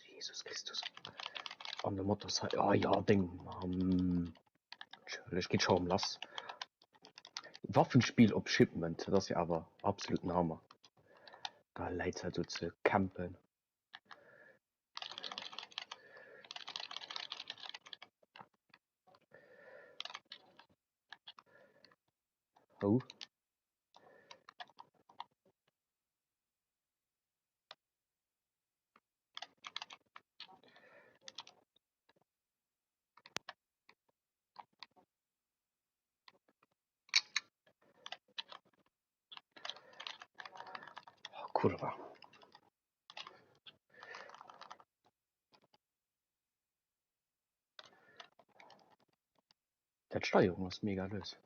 Jesus Christus. An de Motorcycle. Oh ja, deng Mamm. Entschëlleg, geet scho rëm lass. Waffenspiel op Shipment, dat ass jo awer absoluten Hammer. Da läit se do ze campen. Oh. Oh, kurwa. Dat Steierung ass mega lues.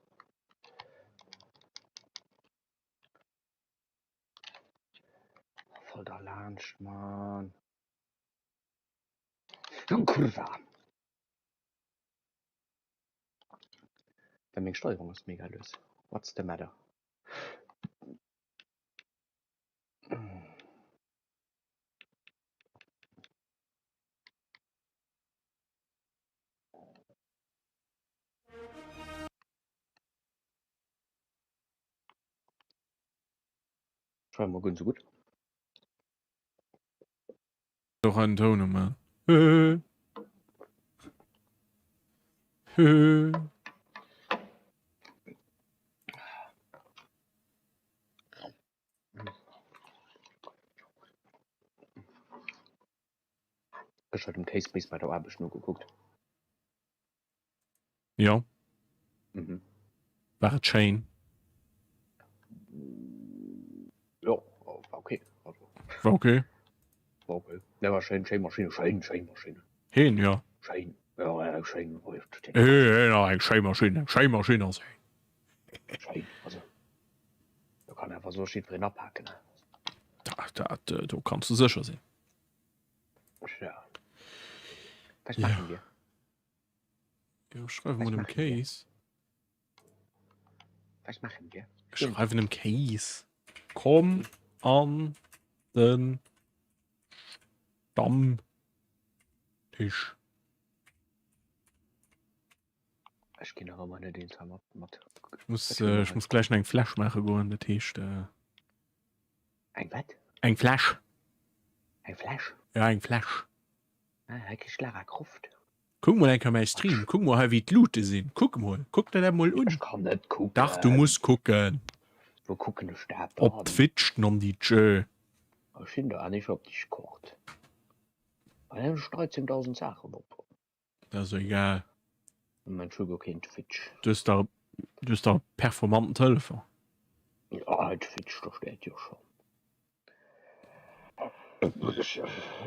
Voll da laanscht, Mann. Kurwa. Well meng Steierung ass mega lues. What's the matter? Schreiwen mer guer net sou gutt. Doch einen Toun man. Ech hat dem Case Brice bei der Aarbecht nogekuckt. Jo. Mhm. War et schéin? Jo, war okay. Also, War okay. war okay. Ne, war schéin, schéin Maschine, schéin, schéin Maschine. Heen, jo. Schéin. Ja, ja, schéin. Oh, ja, schéin. Heen, ja, eng schéi Maschine, eng schéi Maschine ass heen. Schéin, also. Do kann einfach soss jiddwereen apaken, ne? Dat, dat, äh, do kanns du sécher sinn. Ja. Was Ja. machen wir? Jo, schreiwe mol dem Case. Was machen wir? Schreiwen dem Case. Komm an den Stammtisch. Ech ginn nach ëmmer net eens mat mat. Ech muss, äh, ech muss gleich eng Fläsch maache goen, dat heescht. Äh, eng wat? Eng Fläsch. Eng Fläsch? Ja, eng Fläsch. Ah, hei kricht Lara Croft. Kuck mol eng Kéier mäi Stream, kuck mol hei wéi d'Luute sinn, kuck mol, kuck der dat mol un. Ech kann net kucken. Dach du muss kucken. Wou kucken ech dat dann? Op Twitch, nondidjö. Ech sinn der nicht op Discord. Hei hunn ech 13.000 Saachen op. Dat ass jo egal. Moment, ech hu guer keen Twitch. Du hues dach, du hues dach e performanten Telefon. Ja, Twitch, do steet jo schonn.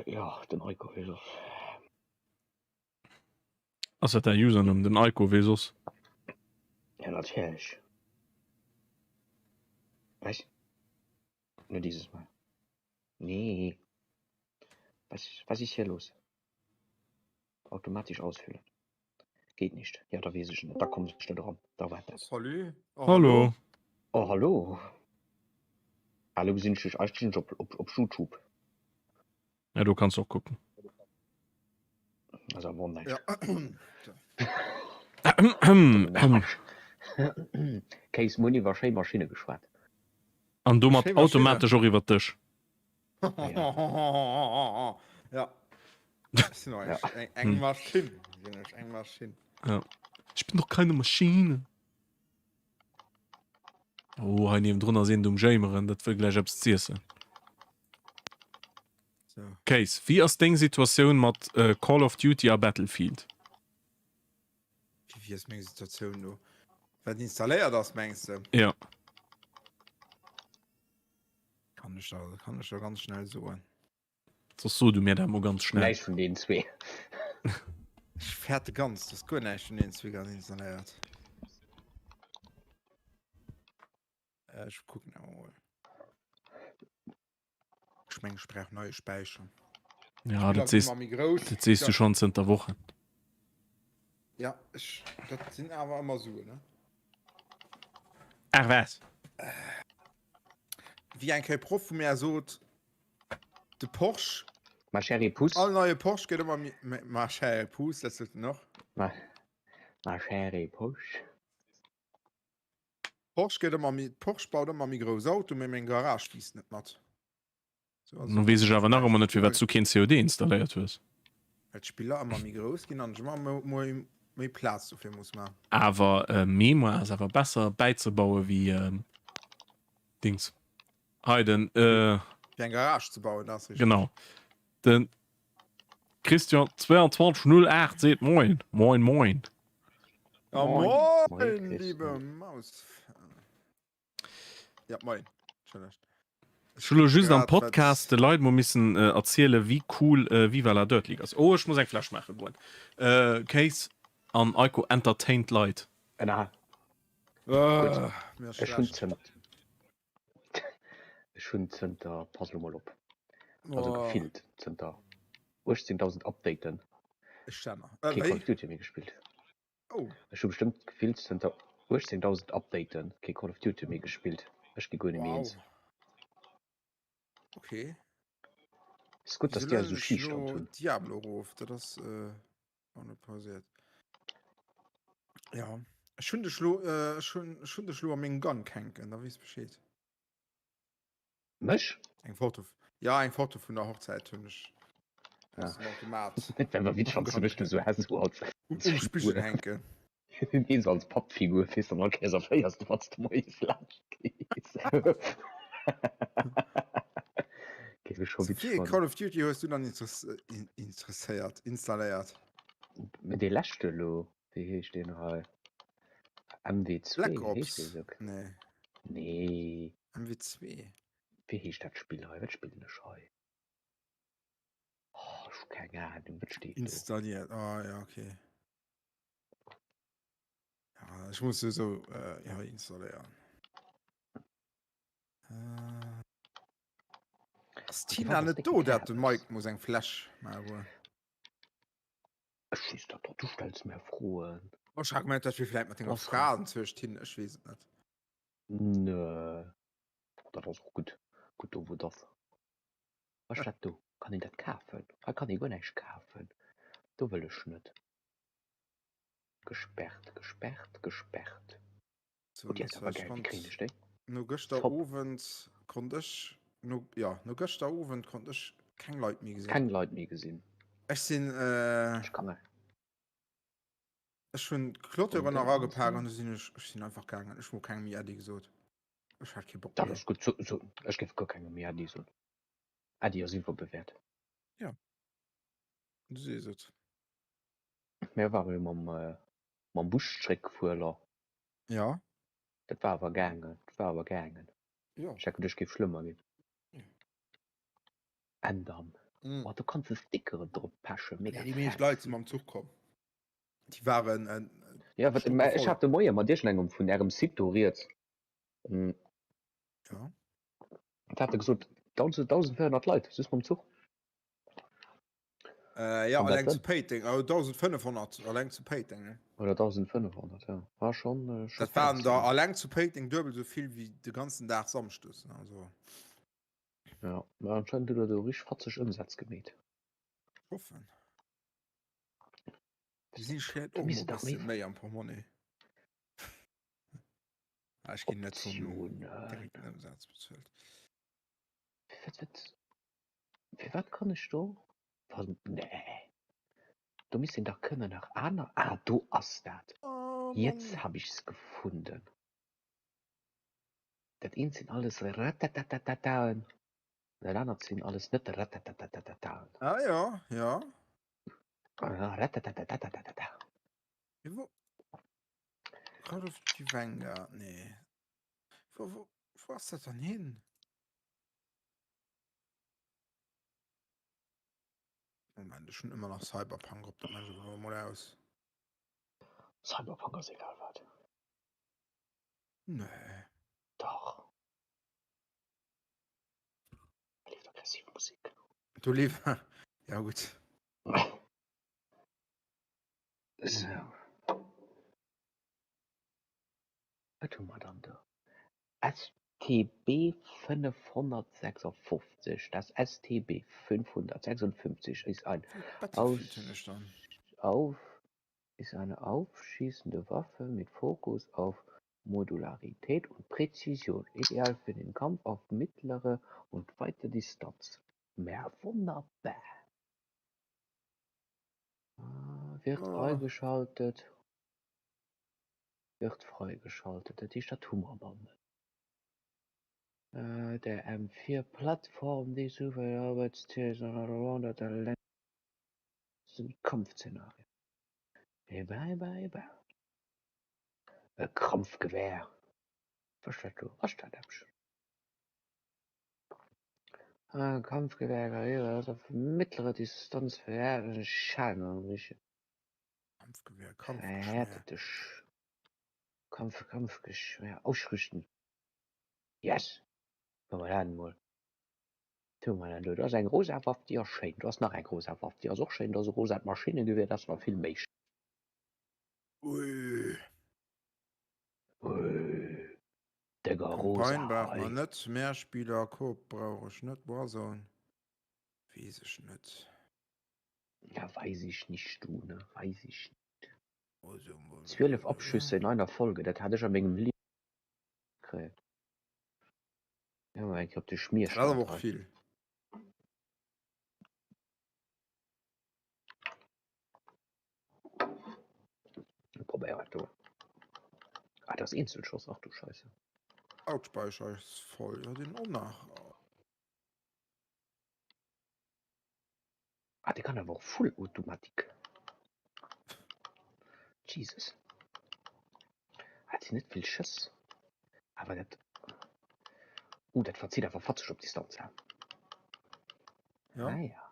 Ja, den Eiko wéi soss. Ass dat däi Usernumm, den Eiko wéi soss? Ja, natierlech. Was? Nur dieses Mal. Nee. Was, was ist hier los? Automatisch ausfüllen. Geht nicht. Ja, da weess ech net. Da kommen ech net eran. Da war dat. Salut. Oh, hallo. Oh, hallo. Hallo, gesinn ech dech eigentlech op, op, op YouTube. Ja, du kanns och kucken. Also, bon, Ja. Case Muni war schéi Maschine geschwat. An domat Schéi Maschine. automatesch och iwwer dech. Ja. Ech sinn och eng, eng Maschinn, sinn ech, eng Maschinn. Ja. Ich bin doch keine Maschine. Oh, hei niewendrun ass een um Jéimeren, dat wëll gläich eppes z'iessen. So. Case, wéi ass deng Situatioun mat äh, Call of Duty a Battlefield? Wéi, wéi ass meng Situatioun do? Wat installéiert ass, mengs de? Ja. Kann ech da, kann ech da ganz schnell soen. Soss so du mir dat mol ganz schnell. Näischt vun deenen zwee. Ech fäerte ganz, dass guer näischt vun deenen zwee ganz installéiert. Äh, ech kucken awer mol. Ech meng, ech brauch neie Späicher. Ja, dat sees, Ëmmer méi grouss. dat sees du schonn zënter Wochen. Ja, ech, dat sinn awer ëmmer Suen, ne? Ach was. Wéi eng Kéier Proff vu mär sot, de Porsche. Ma chérie Pousse. All neie Porsche gëtt ëmmer méi, ma chérie Pousse, dat sot en och. Ma, ma chérie Porsche. Porsche gëtt ëmmer méi, Porsche baut ëmmer méi grouss Auto, mee meng Garage wiisst net mat. So ass Nu weess ech awer nach ëmmer net, firwat s du keen COD installéiert hues. Well d'Spiller ëmmer méi grouss ginn an ech ëmmer méi, méi Plaz dofir muss man. Awer Mémoire ass awer besser bäizebaue wéi Dings. Hei den. Fir eng Garage ze bauen, dat ass richteg. Genau. Den Christian 2208 seet Moin. Moin, moin. Ja, moin, moin liebe Maus. Ja, moin. Entschëllegt. Ech hu lo just am Podcast de Leit mol missen äh, erzielen, wéi cool äh, Viva la Dirt League ass. Oh, ech muss eng Fläsch maache goen. Äh, Case an Eiko entertaint d'Leit. Na, Äh, mir ass ech hunn schlecht. zënter ech hunn zënter, pass lo mol op, also Oh, gefillt zënter 18.000 Updaten ech stänner. Äh, kee Call wéi? of Duty méi gespillt. Oh. Ech hu bestëmmt gefillt zënter 18.000 Updaten kee Call of Duty méi gespillt. Ech gi guer net méi Wow. eens. Okay. Ass gutt, Wieso dass déi eis lueden esou ech Schichtstand lo hunn. Diablo erof? Dat ass äh, och net pauséiert. Ja. Ech hunn dech lo, äh, ech hunn, ech hunn dech lo a mengem Gank hänken, da weess Bescheed. Mech? Eng Foto, ja, eng Foto vun der Hochzäit hunn ech Ah. aus dem Automat Dat wär witzeg, wann du mech du sou häss, sou als, um, als um Spigel Figur. hänken. Nee, sou als Pappfigur, weess du, an all Kéiers erféiers du, wann s du moies laanscht gees. Géif ech scho Wéi witzeg ee fannen. Call of Duty hues du dann interess in interesséiert, installéiert? Mä dee leschte lo, wéi heescht deen hei? MW2 Black heescht Ops? dee sou? Nee. Nee. MW2. Wéi heescht dat Spill hei? Wat spillen ech hei? Oh, ech hu keng Ahnung, wat steet do? Installiert, ah ja, okay. Ja, ech muss sowieso äh, ja, installéieren. Äh, ass Ah, déi Tina Waff ass net déck do, dat de gefährlech. Mike muss eng Fläsch maachen? Ech weess dat doch, du stells mir Froen. Oh, ech hat gemengt, dat wier vläit mat denger Was? Fra anzwëscht hin, ech weess et net. Nö, dat ass och gutt, gutt do wou et ass. Was ass dat do? Kann een dat kafen? Hei kann ee guer näischt kafen. Do wëll ech net. Gesperrt, gesperrt, gesperrt. So, Oh, déi ass das awer war, ich geil. Wéi konnt kréien ech déi? no gëschter Shop. Owend konnt ech no ja no gëschter Owend konnt ech keng Leit méi gesinn. Keng Leit méi gesinn. Ech sinn äh, Ech kann net. ech hunn d'Clôturen Und nach der agepak an du sinn ech ech sinn einfach gaangen. Ech hu kengem méi Äddi gesot. Ech hat kee Bock Dat méi. ass gutt. So, so, ech géif guer kengem méi Äddi soen. Äddi ass iwwerbewäert. Ja, du sees et. Mir ware jo mam, äh, mam Bus zréckgefuer elo. Ja. Dat war awer gaangen. Dat war awer gaangen. Ja. Ech hat geduecht, et géif schlëmmer ginn. Ja. Ännern. Mm. Oh, do kanns de Stickeren drop pechen. Mega Ja, déi meescht Leit si fancy. mam Zuch komm. Déi waren äh, Ja, wat, mä ech stuppevoll. hat de Moie mat iergendengem vun ärem Site do rieds. Mm. Ja. Dat hat e gesot, 1000, 1400 Leit, just mam Zuch. Äh, ja, Kann dat alleng zu sinn? Péiteng, oh, 1500 alleng zu Péiteng. Ne? Oder 1500, ja. War schon, äh, schon Dat waren fancy. der alleng zu Péiteng duebel sou vill wéi de ganzen Dag Samschdes. Ne? Also, Ja, mä anscheinend huet der do richteg fatzeg Ëmsätz gemeet. ich hoffen. Die sinn schläit Da och misst mol et dach méi bësse méi am Portmonnaie. Ah, ech ginn net vum Optiounen. direkten Ëmsaz bezuelt. Wat, wat, fir wat kann ech do? Wann, nee. Do misst een dach kënnen nach aner, ah, do ass dat. Oh Jetzt Mann. hab ich's gefunden. Dat eent sinn alles Ratatatataen, dat anert sinn alles net Ratatatataen. Ah ja, ja. Ah, Ratatatatata. Mee wo? Call of Duty Vanguard, nee. Wo, wo, wo ass dat dann hin? Moment, ech hunn ëmmer nach Cyberpunk op, dat maache ech awer mol aus. Cyberpunk ass egal wat. Nee. Dach. Da leeft aggressiv Musik. Do leeft, ja gutt. Sou. Wat hu mer dann do? S. STB 556 Das STB 556 ist ein Battlefield hunn ech dann. auf ist eine aufschießende Waffe mit Fokus auf Modularität und Präzision, ideal für den Kampf auf mittlere und weite Distanz. Mä wonnerbar! Wird Oh. freigeschaltet. Wird freigeschaltet. Dat heescht, dat hu mer nach net. Äh, der M4 Plattform, die super Arbeitstier ist ein Allrounder der letzten Kampfszenarien. Eba, eba, eba. E Krampfgewehr. Was ist das do? Was ist dat eppes? Ah, Kampfgewehr, Karriere, also auf mittlere Distanz verhärtete Schaden. Kampfgewehr, Kampfgeschwer. Verhärtete Sch Kampf, Kampfgeschwer. Ausrüsten. Yes! Kuck mer dat emol. Tu mer dat do. Do ass eng rosa Waff, déi ass schéin. Do ass nach eng rosa Waff, déi ass och schéin. Do ass e rosat Maschinengewehr, dat ass nach vill méi schéin. Ui. Ui. Décker rosa Campagne brauch hei. mer net, Mehrspieler, Coop brauch ech net, Warzone weess ech net. Ja, weiß ich nicht, du, ne? Weiß ich nicht. 12 Abschüsse in einer Folge, dat hat ech a mengem Liewen kréien. Ja, mal eng Kéier op de Dat ass Schmierstand awer och hei. vill. Probéier et do. Ah, dat ass Eenzelschoss, ach du Scheisse. Hauptspeicher ass voll, ja den och nach. Ah, dee kann awer och Full-Automatik. Jesus. Ah, dat sinn net vill Schëss. Awer dat. Uh, dat verzitt awer fatzeg op Distanz, hè? Ja. Ah, ja.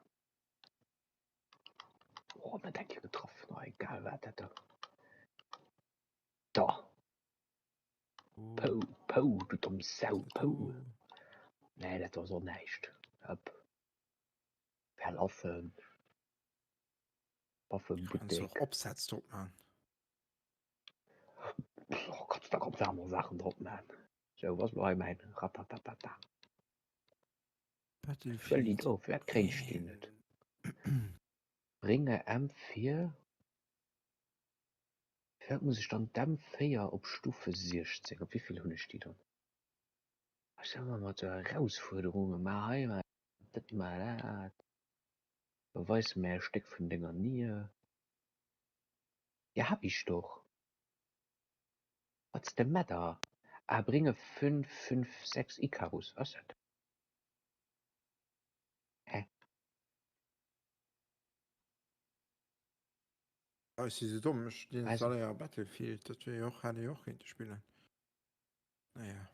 Oh, net eng Kéier getraff. Na, egal wat dat da. Da. Pou, pou, du domm Sau, pou. Nee, dat ass och näischt. Hopp. Verlassen. Kannst du Waffebuttek. och Opsatz drop man. Oh, kannst da ganz aner Sachen drop man. So, was war hei mäin Ratatatata. Wëll déi Battlefield do, firwat kréien ech déi net? Bringe M4. Firwat muss ech dann d'M4 op Stufe 16? Op wéivill hunn ech déi dann? Ech sinn ëmmer mat sou Erausfuerderungen, mar hei, mar dat, mar dat. Beweis mir e Stéck vun denger Nier. Ja, hab ich doch. What's the matter? Ah, bringe 5, 5, 6 Icarus. Ass dat? Hä? Ah, ech si sou domm, ech Also. deinstalléiere Battlefield, dat wier jo och, hätt ee jo och kéinte spillen. Naja.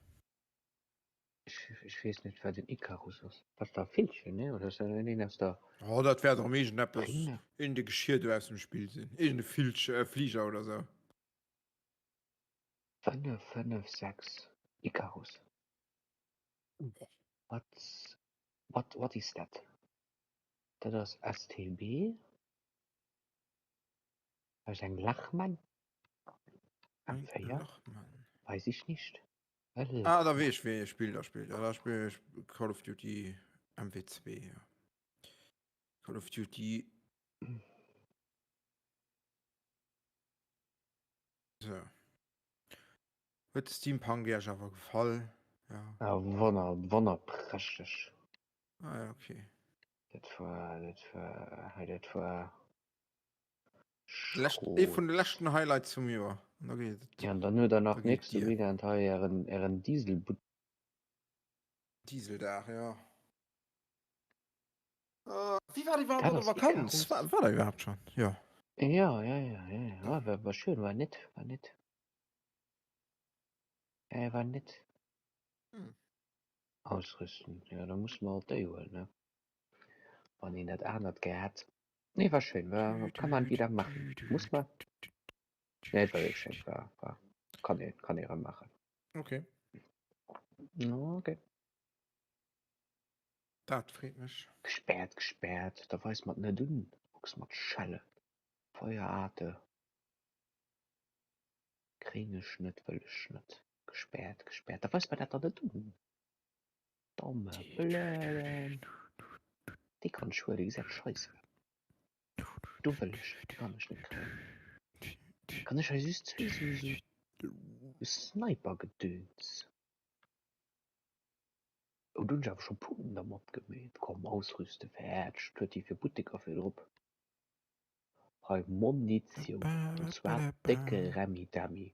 Ech, ech weess net, wat en Icarus ass. Dat ass da Villchen, ne? Oder ass dat een aus der. Oh, dat wäert erëm iergendeppes, Bringe. iergende Geschier do aus dem Spill sinn. Iergende Villche, äh, Fliger oder sou. 5, 5, 6 Icarus. What, what, what is that? Dat ass STB. Dat ass eng Lachmann. Eng M4. Lachmann. Weiß ich nicht. E Ah, da Lachmann. weess ech, wéi ee Spill da spillt. Ja, da spillen ech Call of Duty MW2, ja. Call of Duty. So. Huet de Steampunk Iech awer gefall? Ja. Ah, wonner, wonnerprächteg. Ah ja, okay. Dat war, dat war, hei, dat war Lescht, ee vun Schrot. de leschten Highlights vum Joer. An da geet et, Ja, an dann huet der da nach geet et nächste dir. Weekend hei ären, ären Dieselbut. Dieseldag, ja. Äh, wéi war iwwerhaapt Dat an der ass Vakanz? Icarus. War, war der iwwerhaapt schon? Ja. Ja, ja, ja, ja, ja. War, war schön, war nett, war nett. Äh, war nett. Hm. Ausrüsten. Ja, da muss man halt déi huelen, ne? Wann een dat anert gär hätt. Nee, war schön, war, kann man wieder machen. Muss man. Nee, war wirklich schön, war, war, kann een, kann ee rëm maachen. Okay. Okay. Dat freet mech. Gespärt, gespärt, da weis mer et net un. Kucks mat Schelle. Feuerate. Kréien ech net, wëll ech net. Gespäert, gespäert. Da weist mer dat dann net un. Domme Blöden. Déi kann ech huelen, déi gesäit scheisse aus. Do wëll ech, déi kann ech net kréien. Kann ech hei just zwee sou, sou Sniper-Gedöns. Oh, do hunn ech awer scho Punkten dermat gemeet. Komm, ausrüste, fäerdeg. Dat huet déi fir Butteker virdrop. Hei Monitioun, an zwar décke Remmidemmi.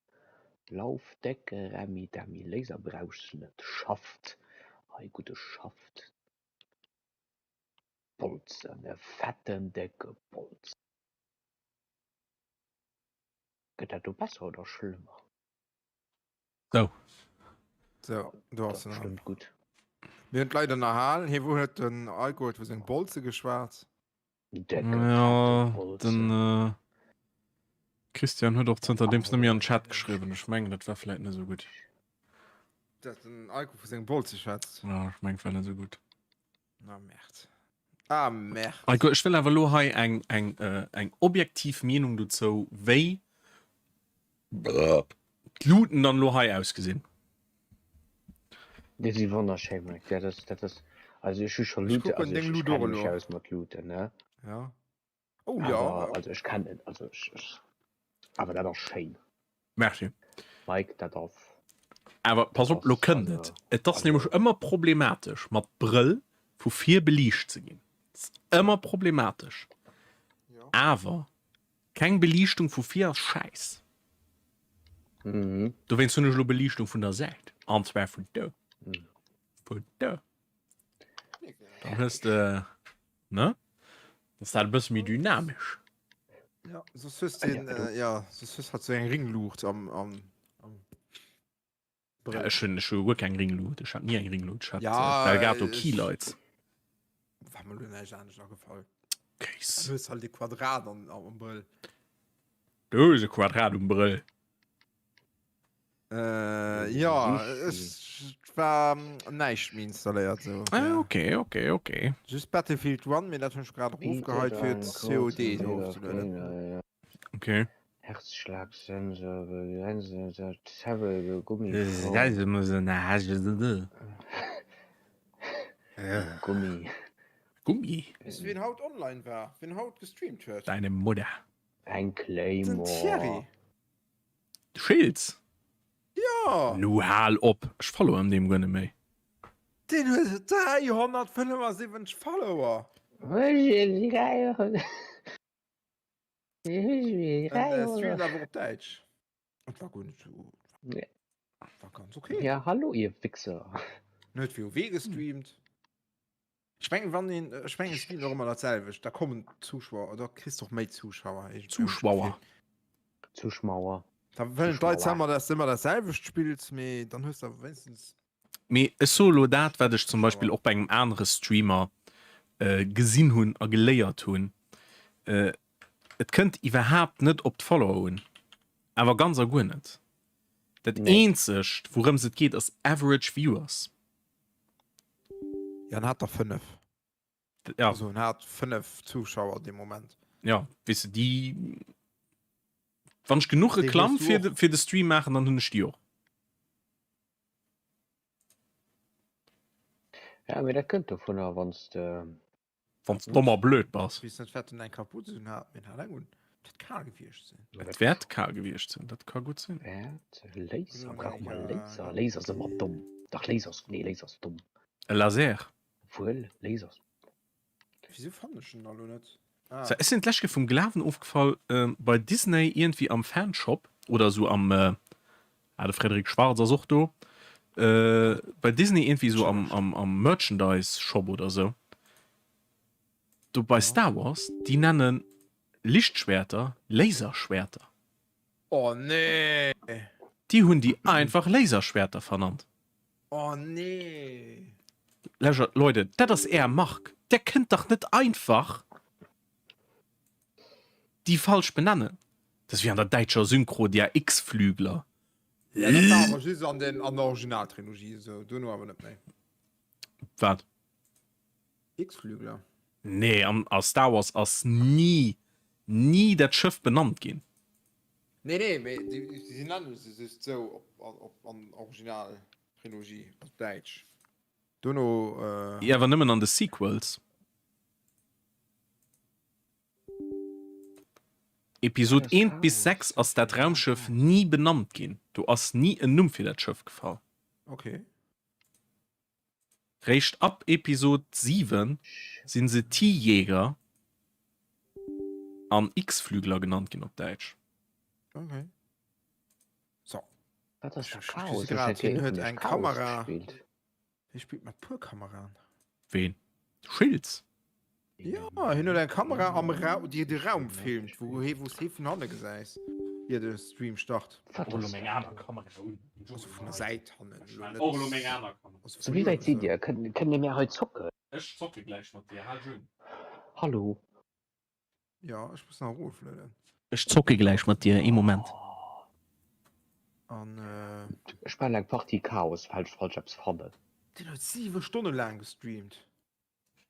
Lauf décke Remmidemmi. Laser brauchs de net. Schafft, hei gudde Schafft. Bolzen, e fetten décke Bolzen. Gëtt dat do besser oder schlëmmer? Sou. So, do ass en. Stëmmt gutt. Mir hunn d'Leit ënnerhalen. Hie huet den Eiko huet vu senge Bolze geschwat. Décke Ja, fette Bolzen. den äh, Christian huet och zënter deems net méi an den Chat geschriwwen. Ech mengen, dat war vläit net esou gutt. Dat den Eiko vu senge Bolze schwätzt. Ja, ech mengen, war net esou gutt. Na Merd. Ah Merd. Eiko, ech wëll awer elo hei eng, eng, äh, eng objektiv Meenung dozou, wéi d'Luuten dann elo hei ausgesinn. Déi si wonnerschéin, Mike. Dat ass, dat ass, also ech hu scho Ech Luute, kucken also deng ech, ech Lut och kenne mech elo. aus mat Luuten, ne? Ja. Oh ja. Awer, also ech kennen, also ech, ech, awer dat ass schéin. Merci. Mike, dat ass, Awer dat pass op, lo ass, kënnt et. also, Et ass also. nämlech ëmmer problematesch, mat Brëll vu vir beliicht ze ginn. Ass ëmmer problematesch. Ja. Awer Keng Beliichtung vu vir ass schäiss. Mhm. Dowéinst hunn ech elo Beliichtung vun der Säit. An zwar vun do. Mhm. Vun do. Dann hues de, ne? Ass dat e bësse méi dynamesch. Ja, soss hues Ah, den, ja, du. äh, ja, soss hues halt sou eng Ringluucht am, am, am Ja, Brëll. ech hunn ech hu guer keng Ringluut. Ech hat ni eng Ringluut. Ech hat Ja, äh, d'Elgato ech Keylights. war mir lo näischt anescht agefall. Kéis. Du hues halt e Quadrat an, am Brëll. Du hues e Quadrat um Brëll. Äh, ja, ech war näischt méi installéiert sou. Ah, Ja. okay, okay, okay. Just Battlefield 1, mee dat hunn ech grad erofgeheit fir COD do ofzelueden. Okay. Herzschlagsensor, Begrenzer, Travel, Gummi, Gummi. Gummi. Weess du wien haut online war? Wien haut gestreamt huet? Deine Mutter. Eng Den Claymore. Thierry. De Schiltz? Jo! Nu hal op, ech followen deem guer net méi. Deen huet 375 Follower! En streamt awer op Däitsch. Et war guer net sou. War ganz okay. Ja, hallo ihr Wichser. En huet WoW gestreamt. Ech mengen wann een, ech mengen et streamt och ëmmer dat selwecht, da kommen Zuschauer, da kriss de och méi Zuschauer iergendwéi hunn ech Zuschauer. d'Gefill. Zuschmauer. Da wëllen d'Leit zwar Zuschmauer. ëmmer, dass de ëmmer dat selwecht spills, mee dann hues de awer wéinstens. Mee ech soe lo dat, wat ech zum Beispill Zuschauer. och bei engem anere Streamer gesinn hunn a geléiert hunn, Et kënnt iwwerhaapt net op d'Follower un, awer ganz a guer net. Dat Nee. eenzegt wourëms et geet ass average viewers. Ja, en hat der 5. Ja. Also en hat 5 Zuschauer dee Moment. Ja, weess de, déi, wann ech genuch Déi hues Reklamm du fir och. de, fir de Stream maachen, dann hunn ech déi och. Ja, mee dat kënnt dovunner, wann s de. Wann s domm a blöd bass. Weess net wat en eng Kapuze un hat, mee en hat eng un. Dat kal gewiescht sinn. Et wäert kal gewiescht sinn, dat ka gutt sinn. Wäert Laser, brauche mer Laser? Laser ass ëmmer domm. Dach Laser ass, nee Laser ass domm. E Laser. Wuel, Laser ass. Wisou fannen ech en da lo net? Ah. Ech sinn d'lescht Kéier vum Glawen ofgefall, bei Disney iergendwéi am Fanshop oder esou am, ah de Frédéric Schwarz ass och do, bei Disney iergendwéi esou am, am, am Merchandise Shop oder esou, do bei Star Wars, déi nenne Lichtschwerter Laserschwerter. Oh nee! Déi hunn déi einfach Laserschwerter vernannt. Oh nee! Lächer, Leute, dat ass är Mark. Där kënnt dach net einfach déi falsch benennen. Dat ass wéi an der däitscher Synchro, der X-Flügler. Ja, dat war awer just an den, an der Originaltrilogie esou, duerno awer net méi. Wat? X-Flügler. Nee, an a Star Wars ass ni, ni dat Schëff benannt ginn. Nee, nee, mee déi, déi si nennen se just sou op, op, an Originaltrilogie op Däitsch. Dono, äh. Jo, awer nëmmen an de Sequels. Episod 1 bis 6 ass dat Raumschëff ni benannt ginn. Do ass ni en Numm fir dat Schëff gefall. Okay. Réischt ab Episod 7 sinn se TIE-Jäger an X-Flügler genannt ginn op Däitsch. Okay. So. Wat ass da Ech, ech Chaos? gesi Ech grad, hätt hien jo huet vun eng Chaos Kamera. gespillt. Hie spillt mat puer Kameraen. Ween? Schiltz? Ja, hien huet eng Kamera am Raum, déi de Raum filmt, wou hie, wou s hie vun hanne gesäis, ier de Stream start. Wat Och elo ass meng dat aner do? Kamera un. Also vun der Säit hannen, Ech elo maan net. och elo meng aner Kamera. Also So vun wéi wäit uewen sidd esou. Dir? Kënnt kënnt Dir mir hei zocken? Ech zocke gläich mat dir, hal un. Hallo? Ja, ech muss nach eroflueden. Ech zocke gläich mat dir, ee Moment. An äh. Ech maachen eng Partie Chaos, falls ech falsch eppes fannen. Deen huet 7 Stonne laang gestreamt.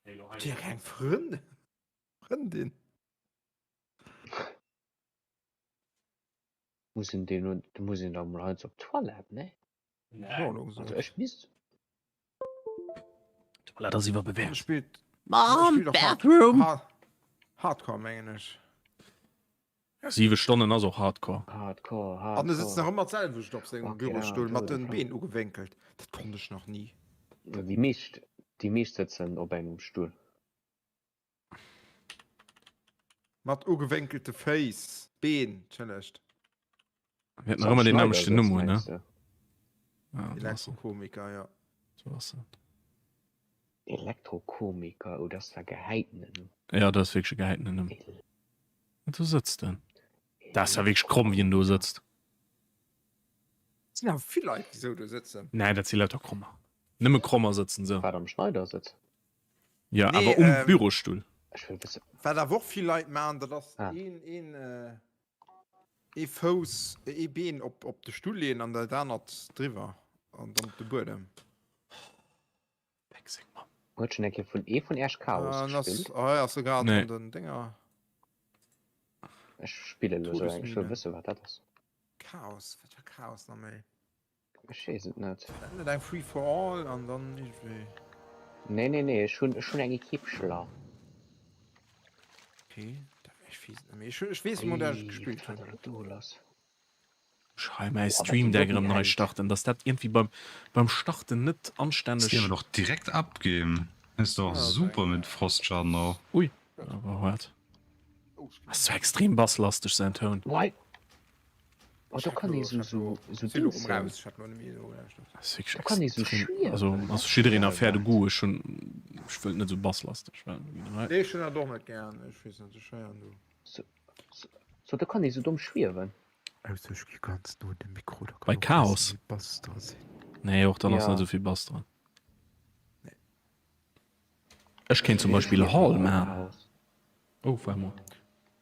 Huet hie keng Frënn? Frëndin? Muss een deen un, do muss een da mol heiansdo op d'Toilette, ne? Ja, lo Also gesot. ech misst. Toilette ass iwwerbewäert. Spillt, Mom, spillt och Hard, bathroom! Hard, Hardcore, mengen ech. Ja, 7 Stonnen ass och Hardcore. Hardcore, An e sëtzt nach Hardcore. ëmmer d'selwecht op sengem Okay, ja, Bürostull, mat do, den Been ugewénkelt. Dat konnt ech nach ni. Déi meescht, déi meescht sëtzen op engem Stull. Mat ugewénkelte Féiss, Been, entschëllegt. Wäert nach ëmmer den nämmlechten Numm hunn, ne? Ja, Elektrokomiker, ja. So ass en. Elektrokomiker, oh, dat ass zwar gehäitenen Numm. Ja, dat ass wierklech e gehäitenen Numm. Do sëtzt en. Dat ass ja wierklech kromm, wéi en do sëtzt. Et sinn awer vill Leit, déi esou do sëtzen. Nee, dat si lauter Krommer. Nëmme Krommer sëtzen esou. Wat am Schneidersëtz? Ja, Nee, awer um ähm, Bürostull. Ech wëll wëssen. Wat awer och vill Leit maachen, dat ass Ah. een, een, äh, ee Fouss, ee Been op, op de Stull leeën an dat anert driwwer an dann op de Buedem. Deck seng Mamm. Huet schon eng Kéier vun ee vun Äech Chaos Ah, ass, gespillt? ah, ass se grad Nee. an den Dinger. Ech spillen elo sou eng, ech wëll Todesmine. wëssen, wat dat ass. Chaos, wat war Chaos nach méi? Ech weess et net. War dat net eng Free for all an dann iergendwéi. Nee, nee, nee, ech hunn, ech hunn eng Equipe schla. Okay, dat, ech weess et net méi. Ech, ech weess emol, dat ech Ey, gespillt wat war hunn. da lo do lass? Ech hei mäi Boah, wat Stream déi Deck doten erëm nei hänkt. starten, dass dat iergendwéi beim, beim Starten net anstänneg. Dierf et och direkt abgeben. Ist doch Ja, super eng, mit Frostschaden och. Ui, awer wat? Oh, ech ginn Ass zwar extrem basslasteg säin Toun. Why? Oh, Ech do hat kann lo, ee ech sou, hat lo, sou, sou sinn lo rëm Dingsen. raus, ech hat lo net méi esou gelauschtert. Ass wierklech Do kann ee sou extrem. schwiewen, Also dat ass ass jiddereen geil, Affaire de wat? goût. Ech hunn, ech wëllt net sou basslasteg well ginn, hei. Nee, ech hunn dat och net gären, ech weess net, ech héieren do. So, so, so, do kann ee sou domm schwiewen. Ausser ech gi ganz no un de Mikro, da Bei kann och e bësse Chaos? méi Bass dra sinn. Nee, och dann ass net Ja. esou vill Bass dran. Nee. Ech kéint zum Mir Beispill schwiewen Hall och man. Chaos. Oh, war mol.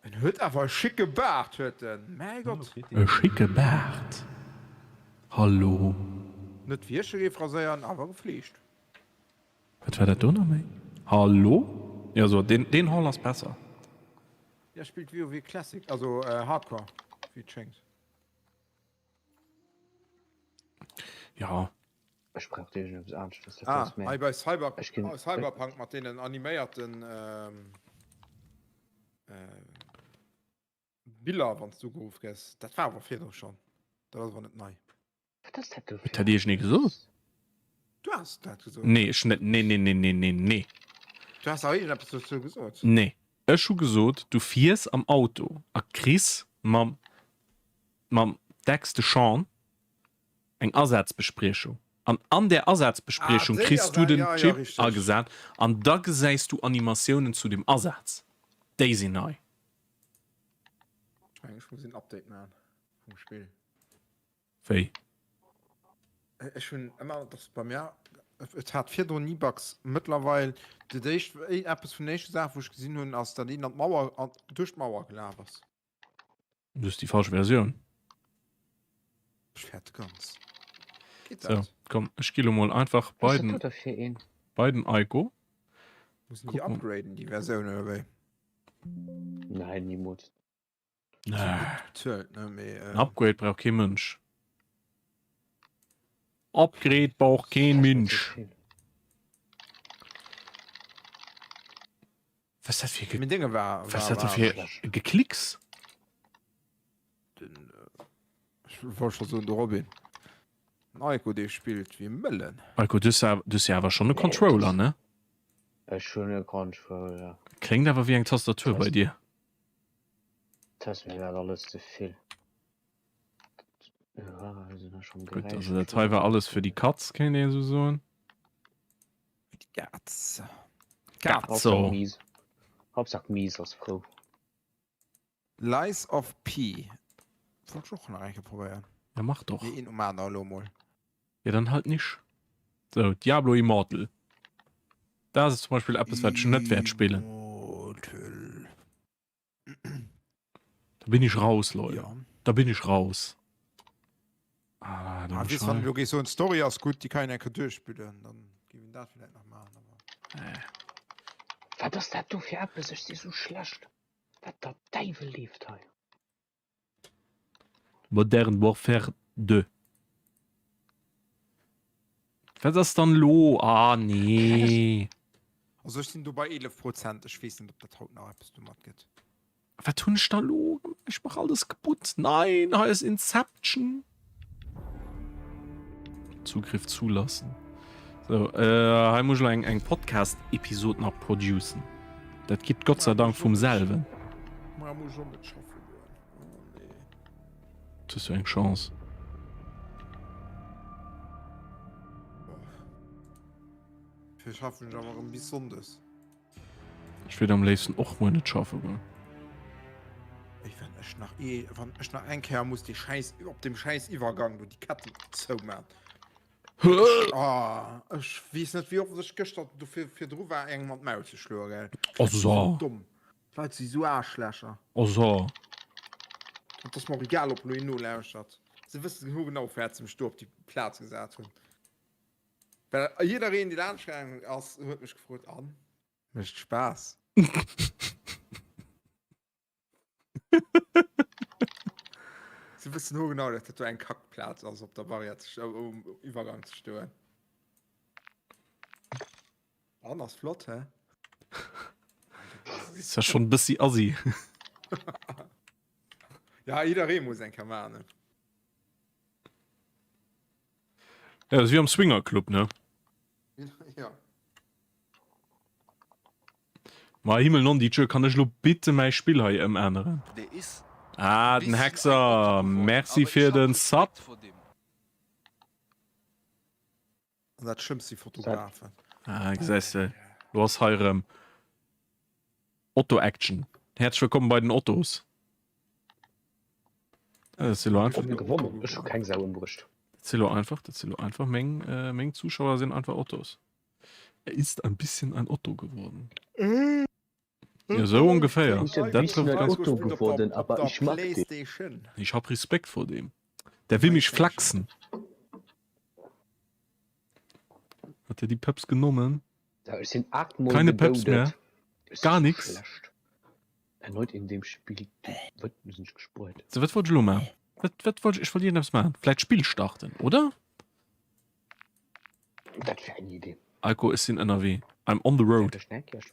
En huet awer e schicke Baart, huet en, mäi Gott. E schicke Baart? Hallo? Net wéi ech e géif raséieren, awer gefleegt. Wat war dat do nach méi? Hallo? Jo, so, deen, deen Hall ass besser. Hie spillt WoW Classic, also Hardcore, wéi et schéngt. Ja. Ech brauch iergendeppes aneschters, dat Ah, ass mär. hei bei Cyber, Ech ginn. Cyberpunk mat deenen animéierten Biller, wann s du ugeruff gëss. Dat war awer virdru schonn, dat ass awer net nei. Wat ass dat do Huet fir dat iergendee gesot? eppes? Du has dat gesot. Nee, ech net. Nee, nee, nee, nee, nee, nee. Du has awer iergendeppes dozou gesot. Nee. Ech hu gesot, du fiers am Auto a kriss mam, mam Dex de Sean eng Asazbespriechung. An an där Ah, Asazbespriechung déi kriss du Asa, den ja, ja, Chip richteg. agesat an da gesäis du Animatiounen zu dem Asaz. Déi sinn nei. Ech mengen, ech muss een Update maachen vum Spill. Wéi? Ech hunn ëmmer, dat ass bei mir, et hat virdrun ni Bugs. Mëttlerweil, dat éischt, eppes vun den éischte Saachen, wou ech gesinn hunn, ass, datt een an d'Mauer, an, duerch d'Mauer gelaf ass. Du hues déi falsch Versioun. Ech fäerte ganz. Geet So, dat? komm, ech gi lo mol einfach Was bei ass dat den, do da fir een? bei den Aiko. Mussen déi Guck mal. upgraden, déi Versioun, oder wéi? Nein, niemals. Nee. Bezuelt, ne? Mee, En Upgrade brauch kee Mënsch. Upgrade brauch keen Mënsch. Was ist dat fir ge Mee Dinge war, was ist war, dat war fir schlecht. Geklicks? Den, äh, ech wollt scho soen, de Robin. Den Aiko, dee spillt wéi e Mëllen. Aiko, du hues jo awer schonn e Nee, Controller, das- ne? Ech hunn e Controller. Kléngt awer wéi eng Tastatur bei Das- dir. Dat ass mir grad alles ze vill. Ah, sinn da schon Gutt, Geräischer also dat hei war alles fir déi Katz, kéint een esou soen. Fir déi Katz. Katz. Hauptsache So. Mies. Hauptsache Mies ass frou. Lies of P. Wollt ech och nach eng Kéier probéieren. Ja, mach doch. Mee een nom aner elo mol. Ja, dann halt nicht. So, Diablo Immortal. Dat ass zum Beispill eppes, wat ech net wäert spillen. Immortal. Da bin ich raus, Leute. Ja. Da bin ich raus. Ah, Ah, weess, wann du gees soen, d'Story ass gutt, déi kann een eng Kéier duerchspillen, dann géif een dat vläicht nach maachen, awer. Äh. Wat ass dat do fir eppes? Ech si sou schlecht. Wat der Däiwel leeft hei? Modern Warfare 2. Wat ass dann lo? Ah nee. Also ech sinn do bei 11 Prozent, ech weess net, ob dat haut nach eppes domat gëtt. Wat hunn ech da lo gemaach? Ech mach alles kaputt. Nein, hei ass Inception. Zugriff zulassen. So, äh, hei muss ich eng, eng Podcast-Episode nach producen. Dat geht Gott sei Dank vum selwen. Ma muss ich och net schaffen goen. Oh nee. Das ist eng Chance. Fir schaffen ech awer erëm bis Sonndes. Ech wéilt am léifsten och muer net schaffe goen. Ey, wann ech nach ee, wann ech nach eng Kéier muss dee Schäiss, op dem Schäiss Iwwergang do déi Ketten zouman. Ah, ech weess net wéi oft ech gëschter dofir virdru war engem an d'Maul ze schloen, gell. Oh so. Domm. D'Leit si sou Aarschlächer. Oh so. Et ass mer och egal, ob lo een nolauschtert. Se wëssen genau, firwat se mech do op déi Plaz gesat hunn. Well jiddereen, dee laanscht gaangen ass, huet mech gefrot, An, mécht Spaass? Se wëssen hoergenau, datt dat do eng Kackplaz ass, op der Barrière ze, um Iwwergang ze stoen. An, ass flott, hä? Ist ja schon e bëssi assi. Ja, jidderee muss eng Kéier maachen. Ja, das ist wie am Swingerclub, ne? Ja. Ma Himmel non die Tür, kann ech lo bitte mäi Spill hei ëmänneren? Der is Ah, den bisschen ein Hexer, Otto geworden, merci aber ich fir hab den Respekt Sub. vor dem. An dat Schlëmmst si Fotografen. Ah, gesäis de, lo ass hei erëm Otto Action. Häerzlech wëllkommen bei den Ottos. Ah, dat si lo einfach, Ech hu gewonnen, ech hu keng Sau ëmbruecht. dat si lo einfach, dat si lo einfach meng, äh, meng Zuschauer sinn einfach Ottos. Er ist ein bisschen ein Otto geworden. Ja, so ungefähr. Ich bin Dat ein trifft bisschen ein ganz Otto geworden, aber ich mag den. PlayStation. Ich hab Respekt vor dem. Der will mich flachsen. Hat er die Peps genommen? Ja, ech sinn 8 Mol Keine Peps gedodet. mehr. Ech Gar sinn nix. schlecht. Erneut in dem Spiel. Wat sinn ech gespuert? So, wat wollt ech lo maachen? Wat, wat wollt ech, ech wollt iergendeppes maachen. Vläit Spill starten, oder? Dat wär eng Idee. Alko, ech sinn ënnerwee. I'm on the road. Ech eng Kéier.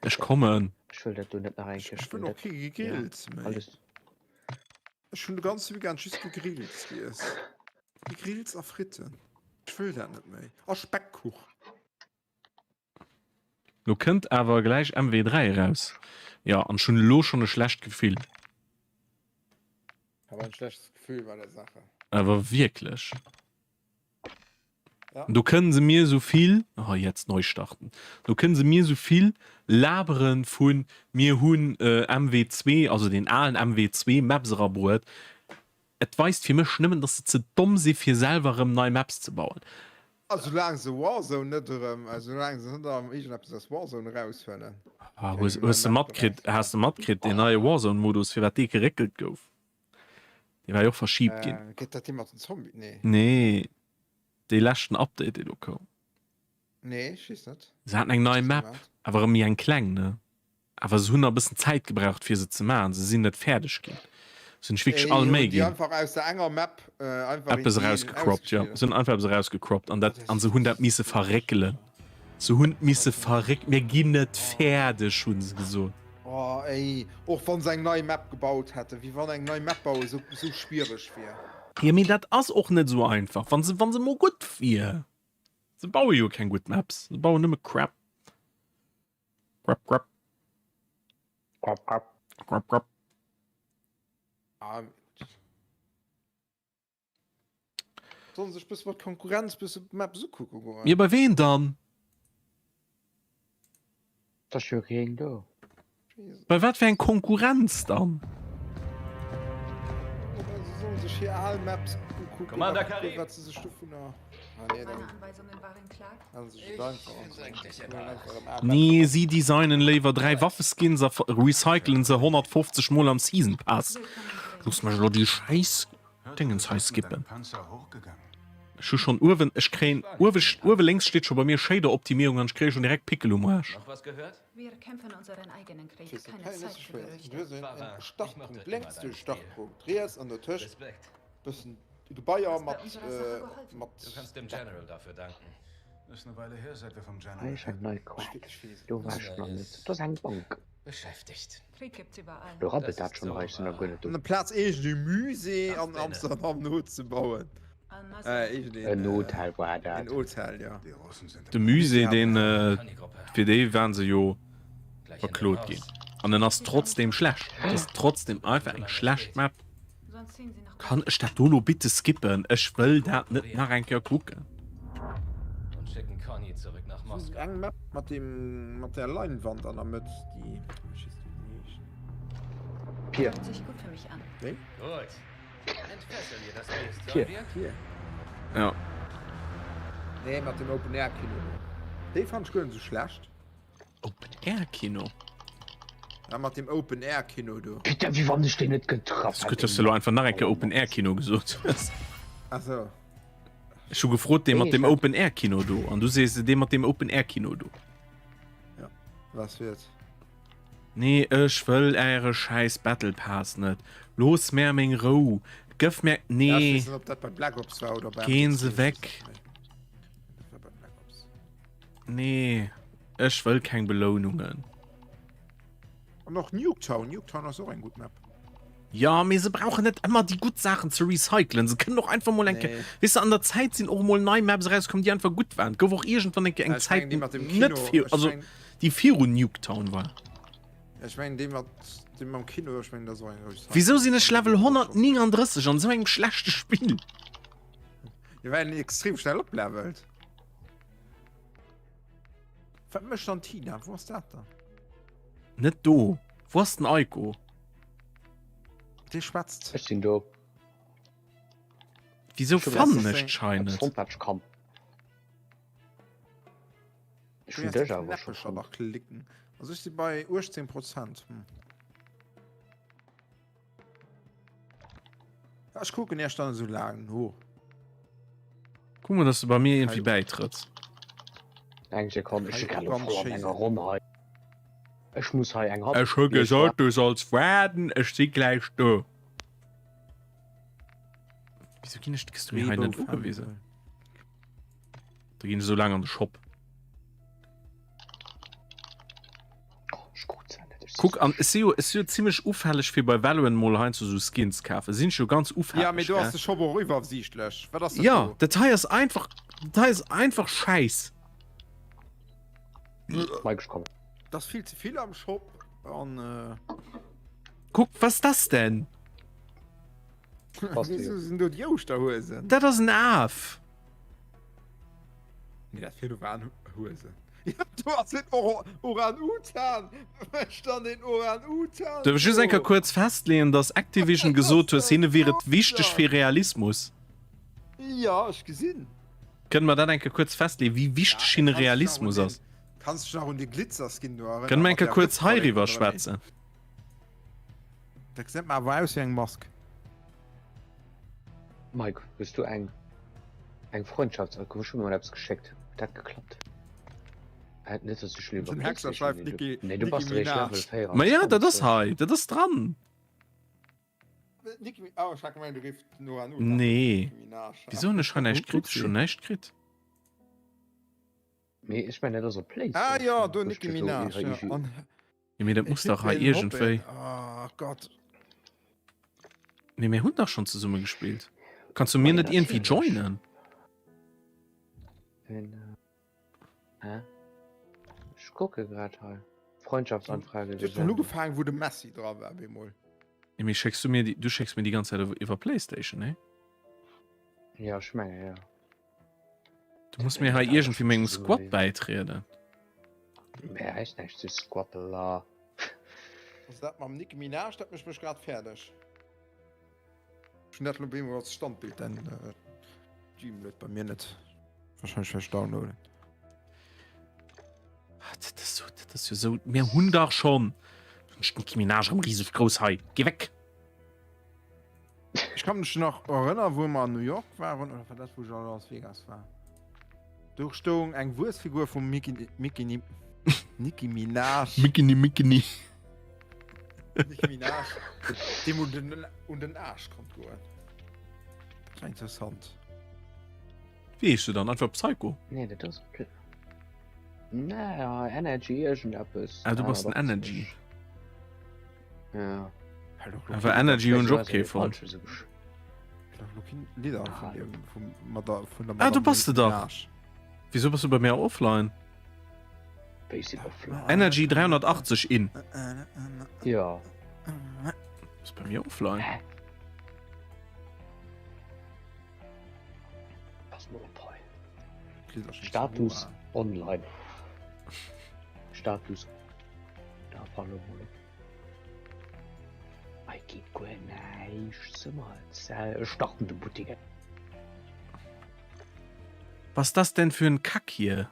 Ech kommen. Ech wëll dat do net nach eng Kéier Ech wëll spillen. och Dat, kee Gegrills méi. alles. Ech hunn de ganze Weekend just Gegrills giess. Gegrills a Fritten. Ech wëll dat net méi. A Speckkuch. Lo kënnt awer gläich MW3 eraus. Jo, an ech hunn elo schonn e schlecht Gefill. Hab ein schlechtes Gefühl bei der Sache. Awer wierklech. Ja. Do kënnen se mir esou vill, oh jetzt neu starten, do kënnen se mir esou vill laberen vun mir hunn MW2, also deen alen MW2 Maps erabruet. Et weist fir mech nëmmen, dass se ze domm si fir selwer erëm nei Maps ze bauen. A soulaang se Warzone net erëm, soulaang se net erëm iergendeppes aus Warzone eraushuelen. Ah, hues, hues de matkritt, has de matkritt deen neie Warzone-Modus, firwat dee geréckelt gouf? Dee war jo och verschiibt ginn. Äh, gëtt dat dee mat den Zombie? Nee. Nee, dee leschten Update, dee do koum. Nee, ech weess net. Se haten eng nei Was Map, gemaat? awer erëm méi eng kleng, ne? Awer se hunn nach e bëssen Zäit gebraucht fir se ze maachen. Se sinn net fäerdeg ginn. Se hunn sech wierklech all Méi ginn. Einfach aus der enger Map einfach eppes erausgecroppt, jo. Se hunn einfach eppes erausgecroppt an dat an se hunn dat misse verréckelen. Se hunn misse verréck mir ginn net fäerdeg hunn se gesot. Oh ey, och wann se eng nei Map gebaut hätten, wéi wann eng nei Map bauen esou esou schwiereg wier. Jo mee dat ass och net esou einfach, wann se wann se mol gutt wier. Se baue jo keng gutt Maps, se bauen nëmme Crap. Crap, crap. Crap, crap. Crap, crap. Ah, Sollen sech bësse mat Konkurrenz bësse Maps ukucke goen. Jo, bei ween dann? Et ass jo keen do. Bei wat fir eng Konkurrenz dann? Se sollen sech hir al Maps ukucken Commander a kucken, Karim! wat se sech dovunner. Ah nee, dann maachen se sech et einfach an se huelen einfach erëm al Maps Nee, eran. si designen léiwer 3 Waffeskins a recyclen se 150 mol am Season Pass. Looss mech elo déi schäiss Dingens hei skippen. Ech hu schonn uewen, ech kréien uewe, uewe lénks steet scho bei mir Shader-Optimierung an ech kréie schonn direkt Pickel um Aarsch. Weess net, hei net sou schwéier. Du hues en Startpunkt lénks, du hues e Startpunkt riets an dotëscht bëssen Gebaier mat mat. Hei ass eng nei Quack, do war ech nach net. Do ass eng Bank. Do rabbelt dat schonn hei, ech sinn nach guer net do. An amplaz iergend e Musée an Amsterdam nozebauen. En Hotel war dat. En Hotel, ja. De Musée, deen, fir dee waren se jo verklot ginn. An en ass trotzdem schlecht. Et ass trotzdem einfach eng schlecht Map. Kann ech dat do lo bitte skippen? Ech wëll dat net nach eng Kéier kucken. Eng Map mat dem, mat der Leinwand an der Mëtt, déi, ech weess net wéi déi heescht. Pier. Wéi? Pier. Pier. Ja. Nee, mat dem Open Air Kino do. Déi fand ech guer net esou schlecht. Open Air Kino? Ja, mat dem Open Air Kino do. Peter, wéi wann ech deen net getraff hätt. Gutt, dass du lo einfach nach eng Kéier Open Air Kino gesot hues. Ach so. Ech hu gefrot, dee mat dem Open Air Kino do, an du sees dee mat dem Open Air Kino do. Ja, was wird? Nee, ech wëll äre schäiss Battle Pass net. Looss mär meng Rou. Gëff mär. Nee. Ja, ech weess net, ob dat bei Black Ops war oder bei Geen se MK2, weg. Dat war bei Black Ops. Nee, ech wëll keng Belounungen. An och Nuketown. Nuketown ass och eng gutt Map. Ja, mee se brauchen net ëmmer déi gutt Saachen ze recyclen. Se kënnen och einfach mol eng Kéier. Nee. Weess de, an der Zäit sinn och mol nei Maps erauskomm, déi einfach gutt waren. Et gouf och iergendwann eng Kéier eng Ech Zäit, mengen déi mat dem net Kino. vir, Ech also mengen, déi virun Nuketown war. ech mengen déi mat déi mam Kino, ech mengen dat ass och eng recycelt. Wisou sinn ech An déi Level gouf och scho. 139 an esou engem schlechte Spill? Jo, well een extrem schnell oplevelt. Wat mécht dann Tina? Wou ass dat dann? Net do. Wou ass den Aiko? Dee schwätzt. Ech sinn do. Wisou Ech hu fannen ass ech eng- d'Schei eppes net? fonnt, wat ech kann. Ech hunn dech awer scho Knäppecher fonnt. nach klicken. Also ech si bei 18 Prozent. Hm. Ja, ech kucken Iech dann esou laang no. Kuck mol, dass du bei mir irgendwie bäitrëtts. Eng Sekonn, ech si Hei grad elo ganz voll an schéi enger sinn. Ronn hei. Ech muss hei eng Ech hu gesot, du solls waarden, ech si gläich do. Wieso ginn ech, kriss du mir hei net ugewisen? Da ginn ech esou laang an de Shop. Kuck an ech si jo, ech si jo zimmlech ufälleg fir bei Valorant mol heiansdo sou Skins kafen. Sinn ech jo ganz ufälleg. Ja, mee do ass de Shop och iwwersiichtlech. Wat ass dat Ja, do? dat hei ass einfach, dat hei ass einfach Schäiss. Mike, ech kommen. Dat ass vill ze vill am Shop an. Äh... Kuck, was das denn? Was Wieso sinn do déi Ouschterhuesen? Dat ass en Af. Nee, dat virdu waren Huesen. Ja, do ass en Orang-Utan! Wech dann den Orang-Utan? Duerf ech just eng Kéier kuerz festleeën, dass Activision gesot hues, hinne wier et wichteg fir Realismus. Ja, ech gesinn. Kënne mer dat eng Kéier kuerz festleeën, wéi wichteg hinne Realismus ass? Kanns dech nach un de Glitzerskin do erënneren? Kënne mer eng Kéier kuerz heiriwwer schwätzen? Dat gesäit mer awer aus wéi eng Mask. Mike, hues du eng eng Freundschafts-, ech hu mir mol eppes geschéckt, huet dat geklappt? Äh, net dass ech Den Hexer schreift Nicki, Nee, du Nicki bass eréischt Minaj. Level 24. Ma ja, dat ass hei, dat ass dran. Nicki, oh, ech hat gemengt, du riffs Nora no. Nee. Nicki Minaj. Wieso hunn ech hei näischt kritt? Ech hunn näischt kritt. Mee ech mengen, dat ass op PlayStation. Ah ja, do Nicki Minaj. Ja. An Ja, mee dat muss dach hei iergendwéi. Oh Gott. Nee, mir hunn dach schonn zesumme gespillt. Kanns du mir Ma ja, net iergendwéi natierlech. joinen? Hä? Ech kucke grad hei. Freundschaftsanfrage Du hues schon ugefaangen, wou de Messi dra war, bemol. Ja, mee schécks du mir déi, du schécks mir déi ganz Zäit iwwer Playstation, nee? Ja, ech menge, ja. Du muss mir hei iergendwéi mengem Squad bäitrieden. Mä hei ass näischt zu squattela. Also dat mam Nicki Minaj, dat mécht mech grad fäerdeg. Ech hunn dat lo bemol als Standbild, denn Stream luet bei mir net. Wahrscheinlech well ech downloaden. Ah, dat ass so, dat ass jo sou. Mir hunn dach schonn. Nicki Minaj erëm riseg grouss hei. Geh weg! Ech kann mech nach erënnern, wou mer an New York waren, oder war dat, wou ech a Las Vegas war? Do stoung eng Wuessfigur vum Mickey, Mickey, Nicki Minaj. Mickey, Mickey. Nicki Minaj, deem un den, un den Aarsch konnt goen. Dat war interessant. Wéi heeschs du dann? Einfach Psycho? Nee, dat ass. Nee, Energy, iergendeppes. Ah, du bass den Energy. Ja. Awer Energy hunn ech och kee fonnt. Ah, du bass de dach. Wieso bass du bei mir offline? Energy 380 in. Ja. Bass bei mir offline? Hä? Pass mal op hei. Status online. Status. Da fallo mol op. Hei geet guer näischt. Se mal starten de Buttek. Was das denn für ein Kack hier?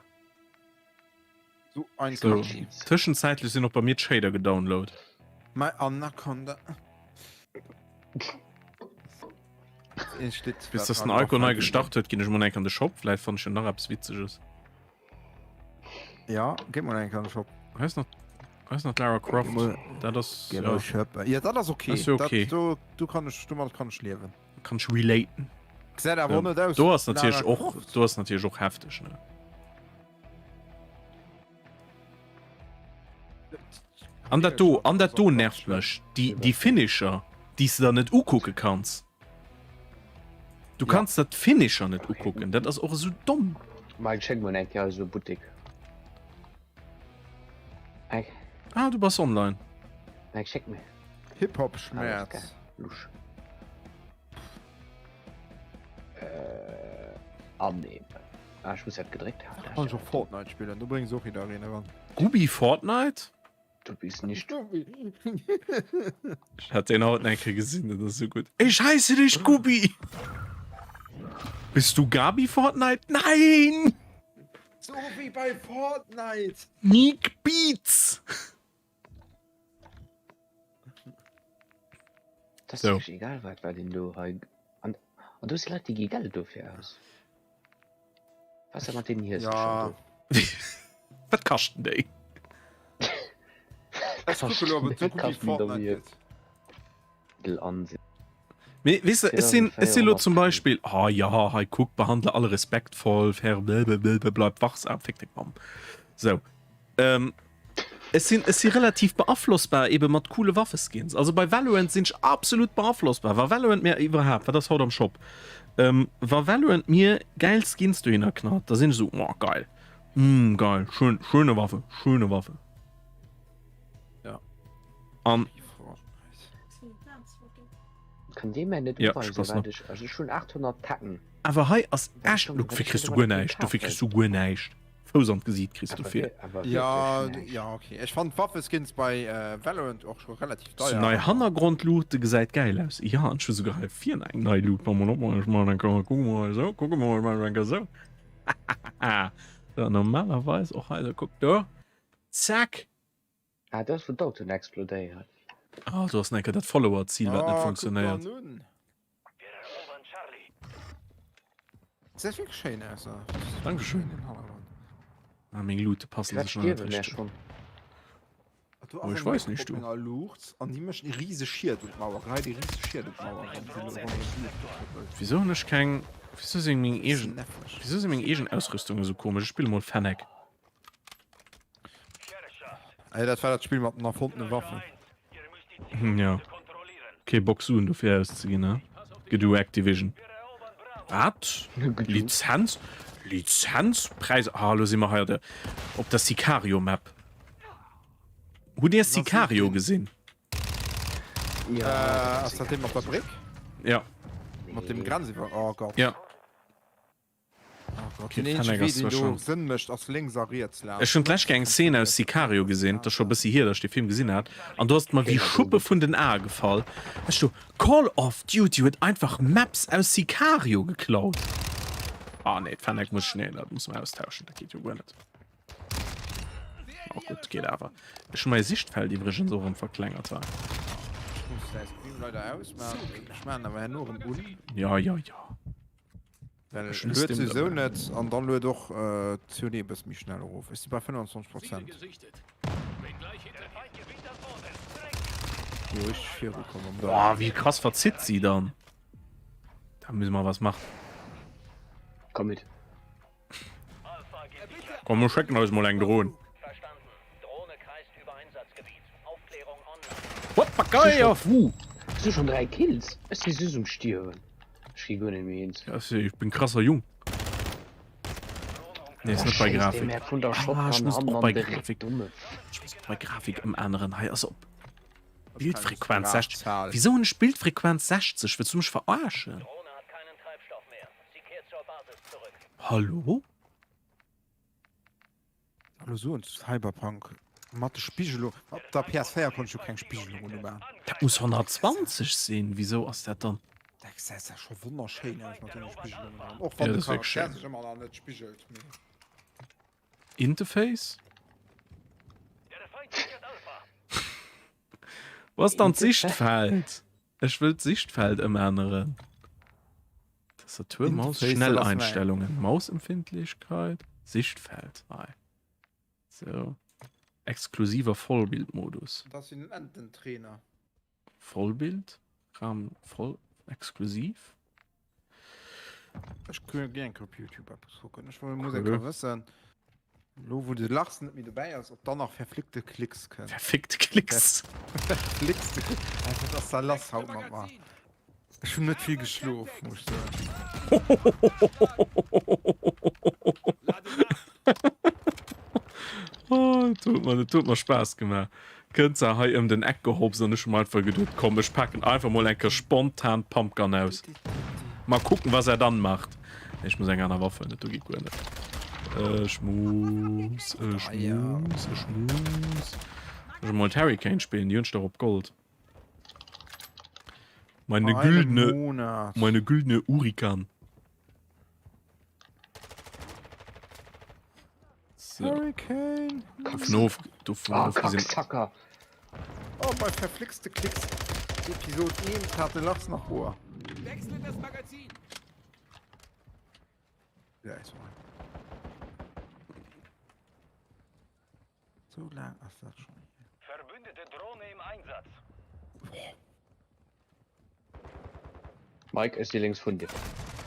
So ein So, Kack. tëschenzäitlech sinn och bei mir d'Shader gedownload. My Anaconda. Steht Bis dass den Alko nei gestart huet, ginn ech mol enk an de Shop. Vläicht fannen ech jo nach eppes Witzeges. Ja, geh mal enk an de Shop. Hei ass nach, hei ass nach d'Lara Croft. Dat ass, Geh mal ja, shoppen. Ja, dat ass okay. Dat ass jo okay. Dat, do, do kann ech, domat kann ech liewen. Kann ech relaten. Gesäit awer och net aus. Do ass natierlech Lara och, Croft. do ass natierlech och hefteg, ne? An dat do, an dat do nervt mech, déi, déi Finisher, déi s de der net ukucke kanns. Du Ja. kanns der d'Finisher net ukucken, dat ass och esou domm. Mike, schéck mol eng Kéier eise Buttek. Mike, Ah, du bass online. Mike, schéck mir. Hip-Hop-Schmerz. Lusch. Äh, annehmen. Ah, ich muss dat gedréckt haben. Kann ich och Fortnite spillen, do bréngen se och jiddereen eran. Gubi Fortnite? Du bist nicht. Ich hat den haut eng Kéier gesinn, dat ass sou gutt. Ich heiße dich Gubi! Bist du Gabi Fortnite? Nein! So wéi bei Fortnite! Nick Beats! Das So. ist egal wat wat den do hei an an du Leit déi gi Geld dofir aus. Was mat den hier Ja. Wat kaschten déi? Ech kucke lo, ob et sou gutt wéi Fortnite gëtt. Ansinn. Mee weess de, ech sinn, ech sinn lo zum Beispill, ah ja, hei kuck, behandle alle respektvoll, fair, blablabla, bleib wachsam, fick deng Mamm. Sou. Ähm, ech sinn, ech si relativ beaflossbar ebe mat coole Waffeskins. Also bei Valorant sinn ech absolut beaflossbar. Wa Valorant mir iwwerhaapt, wat ass haut am Shop? Ähm, wa Valorant mir gäil Skins dohinner knallt, da sinn ech esou, oh geil, mm, geil, schön, schöne Waffe, schöne Waffe. Ja. An Kann dee mir net Ja, uweisen, Spaß wat noch. ech, also ech hunn 800 Packen. Awer hei ass Wat echt, schon- dofir wat kriss du schon guer domat näischt, dofir gekaaft kriss du guer näischt. Fouss an d'Gesiit kriss du Awer fir. wir- awer Ja, wirklich näischt. ja, okay. Ech fand d'Waffeskins bei äh, Valorant och scho relativ Sou deier. nei Hannergrondluuchte gesäit gäil aus. Ja, an ech hu souguer hei vir eng nei Luut. Mol op, mol mol eng Kéier, kucke mol esou, kucke mol mol eng Kéier esou. So, normalerweis och hei, so kuck do. Zack! Ah, dat ass wou d'Autoen explodéiert. Ah, do ass nach eng Kéier dat Follower-Zil, wat net Ah, kuck funktionéiert. dann un. Gesäit wierklech schéin aus. Dankeschön. Ah, meng Luute passen Firwat sech nach net stierwe mär richteg. schonn? Do Oh, ass ech eng weess Mücke nicht, op du. menger Luucht an déi mécht e riese Schied un d'Mauer. Geheit e riese Schied un d'Mauer ran, déi elo ronderëm d'Luucht do trëppelt. Wieso hunn ech keng. Wieso sinn meng Dat ass eegen. nerveg. Wieso sinn meng eegen Ausrüstung esou komesch? Ech spille mol Fennec. Ey, dat war dat Spill mat den erfondene Waffen. Ja. Kee Bock Suen dofir auszeginn, ne? Gedu Activision. Wat? Lizenz? Lizenzpreis? Ah, lo si mer hei der, op der Sicario-Map. Hutt Dir Sicario gesinn? Ja, Äh, ass dat dee mat der Bréck? Ja. Mat dem Grenziwwer? Oh Gott. Ja. Oh Gott, Okay, den eenzege Fennec Wee, ass deen zwar do schon. Sënn mécht, ass lénks a riets Ech hunn laanscht. d'lescht Kéier eng Szene aus Sicario gesinn, dat ass scho e bëssi hier, datt ech dee Film gesinn hat, an do ass et mer wéi Deen ass Schuppe gutt. vun den Ae gefall. Ech do, Call of Duty huet einfach Maps aus Sicario geklaut. Ah nee, d'Fennec muss ech, nee, dat muss mer austauschen, dat geet jo guer net. Oh gutt, geet awer. Ech hu mäi Sichtfeld iwwregens och erëm verklengert hei. Ech muss däi Stream leider ausmaachen, ech maachen awer herno erëm un. Ja, ja, ja. Well Ech lued looss dem souwisou da- net an dann lued och d'COD e bësse méi schnell erof. Ech si bei 25 Prozent. Jo, richteg virukomm am Boah, Dauer. wéi krass verzitt si dann. Da müssen wir was machen. Komm mit. Komm, mir schécken eis mol eng Dron. What the Geier? Wuh. Hast du schon drei Kills? Ech si süß um Stierwen. Ech gi guer net méi eens. Ja, ich bin krasser Jung. Nee, ist net bei Grafik. Vun der Ah, ich muss Shotgun och bei direkt Grafik. dumme. Ich muss och bei Grafik ëmänneren. Hei ass op Bildfrequenz 60. Zahl. Wieso hunn ech Bildfrequenz 60? Wëlls du mech verarschen? Hallo? Hallo soen zu Cyberpunk mat de Spigelung. Op der PS4 konnt ech jo keng Spigelungen umaachen. Dat muss 120 sinn. Wieso ass dat dann? Dat gesäit ja scho wonnerschéin aus mat deene Spigelungen dran. Och Ja, wann dat de ass wierklech Charakter schéin. sech ëmmer nach net spigelt. Mee Interface? Wo ass dann d'Sichtfeld? Ech wëll d'Sichtfeld ëmänneren. Tastatur, Maus, Interface, dat ass mäin. Schnelleinstellungen, Mausempfindlichkeit, Sichtfeld. Hei. So. Exklusiver Vollbildmodus. dat ass wéi den Ententrainer. Vollbild, Rahmen voll, exklusiv. Ech ginn eng Kéier op YouTube eppes kucken. Ech wëll muss eng Kéier wëssen, elo wou de Lars net méi dobäi ass, ob dann nach verflickte Klicks kënnt. Verfickte Klicks. Verflixte Klicks. Wat ass da lass haut mat mer? Ech hunn net vill geschlof, muss ech soen. Oh, et huet mer, et huet mer Spaass gemaach. Kënnt se hei ëm den Eck gehopst an ech hu mer einfach geduet, komm, ech paken einfach mol eng Kéier spontan d'Pumpgun aus. Mal gucken, was er dann macht. Nee, ech muss eng aner Waff huelen, dat do geet guer net. Ech muss, ech muss, ech muss. Ech mol d'Hurricane spillen, déi hunn ech dach op Gold. Meine güldene, meine güldene Hurrikan. So. Hurricane. Dovun of, dovun Ah, ofgesinn. Kacksacker. Oh, bei verflixte Klicks. Episode 1 hat de Lars nach Hoer. Wechsle das Magazin. Ja, ist mal. So lang ass dat schon hier. Verbündete Drohne im Einsatz. Mike, ech si lénks vun dir.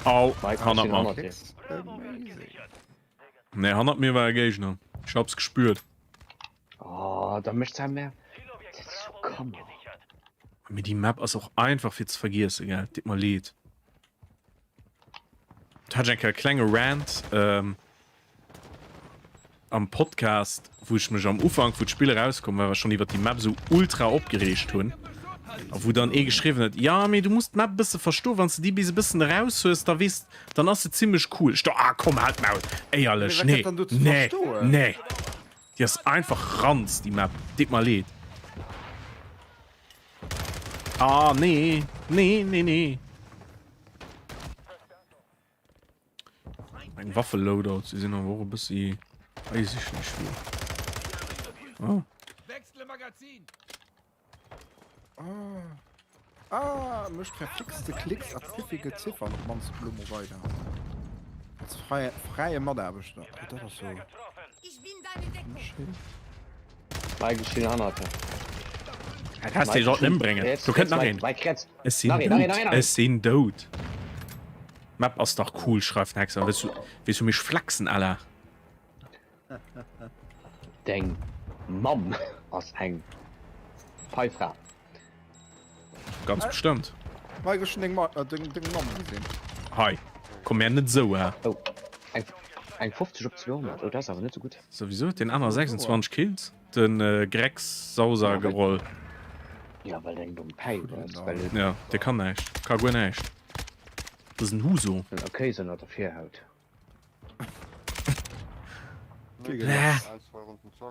Au, Mike, ech hannert sinn mer. hannert dir. Klicks. Amazing. Nee, hannert mir war e Géigner. Ich hab's gespürt. Oh, da mécht se mer. Dat ass so Kammer. Mee déi Map ass och einfach fir ze vergiessen, gell? Deet mer leed. Do hat ech eng Kéier e klenge Rant ähm, am Podcast, wou ech mech am Ufank, wou d'Spill erauskomm war, schonn iwwer déi Map esou ultra opgereegt hunn. A wou dann ee geschriwwen huet, ja, mee du muss d'Map e bësse verstoen, wann s de déi bis e bëssen eraus hues, da weess, dann ass se zimmlech cool. Ech do, ah komm, halt d'Maul, éierlech, Mee wat nee, gëtt dann do ze nee, verstoen? nee. Déi ass einfach Ranz, déi Map, deet mer leed. Ah, nee, nee, nee, nee. Eng Waffe-Loadout, se sinn awer och e bëssi eisichtlech schwierig. Oh. Wechsle Magazin. Ah, ah mécht verflixte Klicks a pfiffige Ziffern op d'mannst elo mol weider. Als freie, freie Mataarbechter. Oh, dat ass jo. Mike, ech stinn hannert der. Dat has de sollten ëmbréngen. Do kënnt nach een. Mike, rechts. Ech sinn Nach een, nach een, dout. nach een, nach een. Ech sinn dout. Map ass dach cool, schreift den Hexer. Wëlls du, wëlls du mech flexen, Ala? Deng Mamm ass eng Peifra. Ganz bestëmmt. Mike, ech hunn deng Ma, äh, deng, deng Mamm gesinn. Hei, komm mär net esou, hä? Oh, eng, eng 50 op 200. Oh, dat ass awer net esou gutt. Souwisou huet deen aner 26 Kills, de Grex Sausa Ja, well, Geroll. ja, well deng domm Päif ass, well et Ja, dee kann näischt, ka guer näischt. Dat ass en Huso. en Akéis ënner der Virhaut.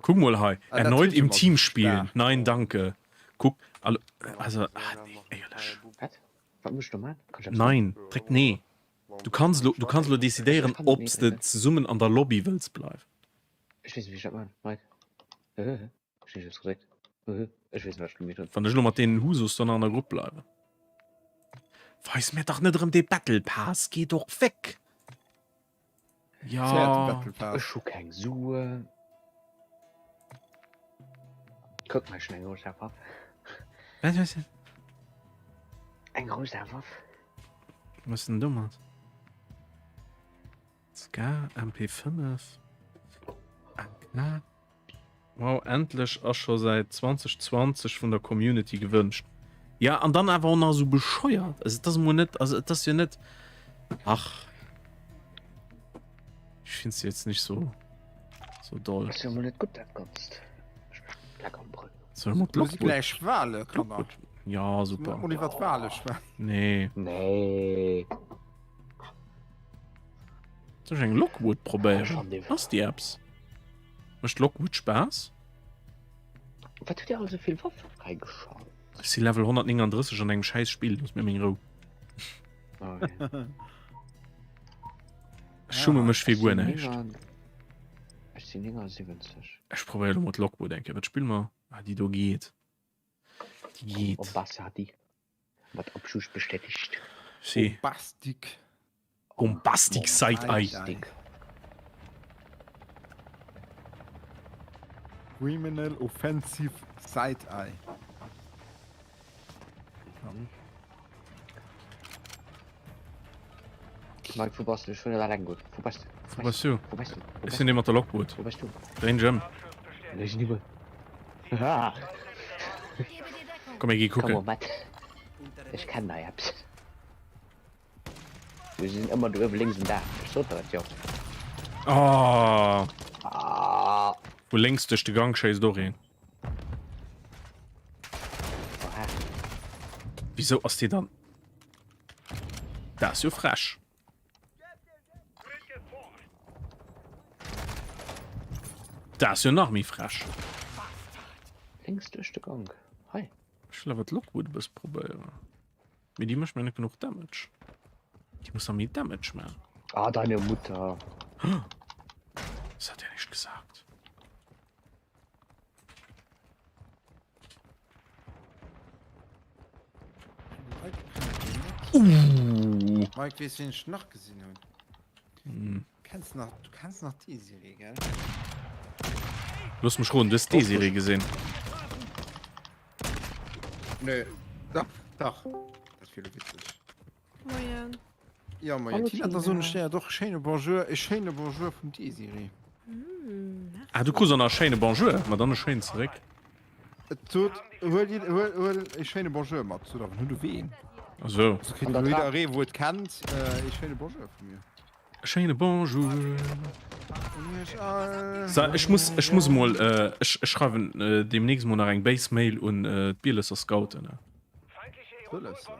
Kuck mol hei, erneut im Team spielen, nein danke. Kuck, also, also ah, nee, éierlech. Wat? Wat muss ech do man? Kann ech eppes man? Nein, dréck nee. Du kanns lo, du kanns lo Ech decidéieren, kann net ob nee s de drécken. zesummen an der Lobby wëlls bleiwen. Ech weess net, wéi ech dat man, Mike. Ech hunn eppes gedréckt. Ech weess net, wat ech gemeet hunn. Wann ech lo mat deenen Husos do nach an der Grupp bleiwen. Weis mir dach net erëm dee Battle Pass, geh doch weg! Ja. Ech hu keng Suen. Kuck mol, ech hunn eng rosa Waff. Wat hues de? Eng rosa Waff. Was denn domat? Ska, MP5, AK. Wow, endlech ass scho säit 2020 vun der Community gewënscht. Ja, an dann awer och nach esou bescheuert. Also et ass emol net, also et ass jo net, ach, ich find's jetzt nicht so, so doll. Ass jo emol net gutt dat Ganzt. Ech Leck am Brëll. Soll ech mol Do si d'Lockwood, gläich Wale, Kanner. Lockwood, ja super. Mol iwwer d'Wale schwätzen. Nee. Nee. Soll ech eng Lockwood probéieren? Ass déi eppes? Mécht Lockwood Spaass? Wat hutt Dir all souvill Waffe fräigeschalt? Ech si Level 139 an engem schäiss Spill, looss mir meng Rou. Ech schumme mech fir guer näischt. Ech sinn 79. Ech probéiere lo mol d'Lockwood eng Kéier. Wat spille mer? Ah, déi do geet. Déi geet. Bombasadi. Mat Abschuss bestätigt. Si. Bombastic. Bombastic Side Eye. Bombastic. Criminal Offensive Side Eye. Mike, wou bass du? Ech wëll net alleng goen. Wou bass du? Wou bass du? Wou bass du? Wou Ech bass sinn du? dee mat der Lockwood. Wou bass du? Dréin dech ëm. Ech sinn iwwer. Ah. Komm mir gi Komm kucken. mol mat. Ech kennen hei eppes. Wir sinn ëmmer do uewe lénks um Daach. Ech sot der et jo. Oh. Ah. Vu lénks duerch de Gank schéisst och een. Oha. Wisou ass dee dann? Dat ass jo frech. Dat ass jo nach méi frech. Lénks duerch de Gank. Hei. Ech wëll awer d'Lockwood e bësse probéieren. Mee déi mécht mir net genuch Damage. Déi muss nach méi Damage man. Ah, deine Mutter. Das hat er nicht gesagt. Uh. Mike, weess wien ech nach gesinn hunn? Hm. Kenns nach, du kenns nach Desiree, gell? Looss mech roden, du hues Desiree gesinn. Nö. Dach, dach. Dat wier lo witzeg. Moien. Ja, moien. Hallo, Tina, da soen ech Tina. dir doch schéine Bonjour, e schéine Bonjour vum Desiree. Mm, merci. Ah, du krus och nach e schéine Bonjour. Ma dann e schéinen zeréck. Et sot, huel, huel, huel e schéine Bonjour mat. Sot awer net u ween. Ach so. Also kritt An der elo Trap. jidderee, wou et kennt, e schéine Bonjour vu mir. E schéine Bonjour. Un iech all. So, ech muss, ech muss mol, äh, ech, ech schreiwen äh, demnächst mol nach eng béis Mail un äh, d'Bielesser Scouten. Ne? D'Bëlleser?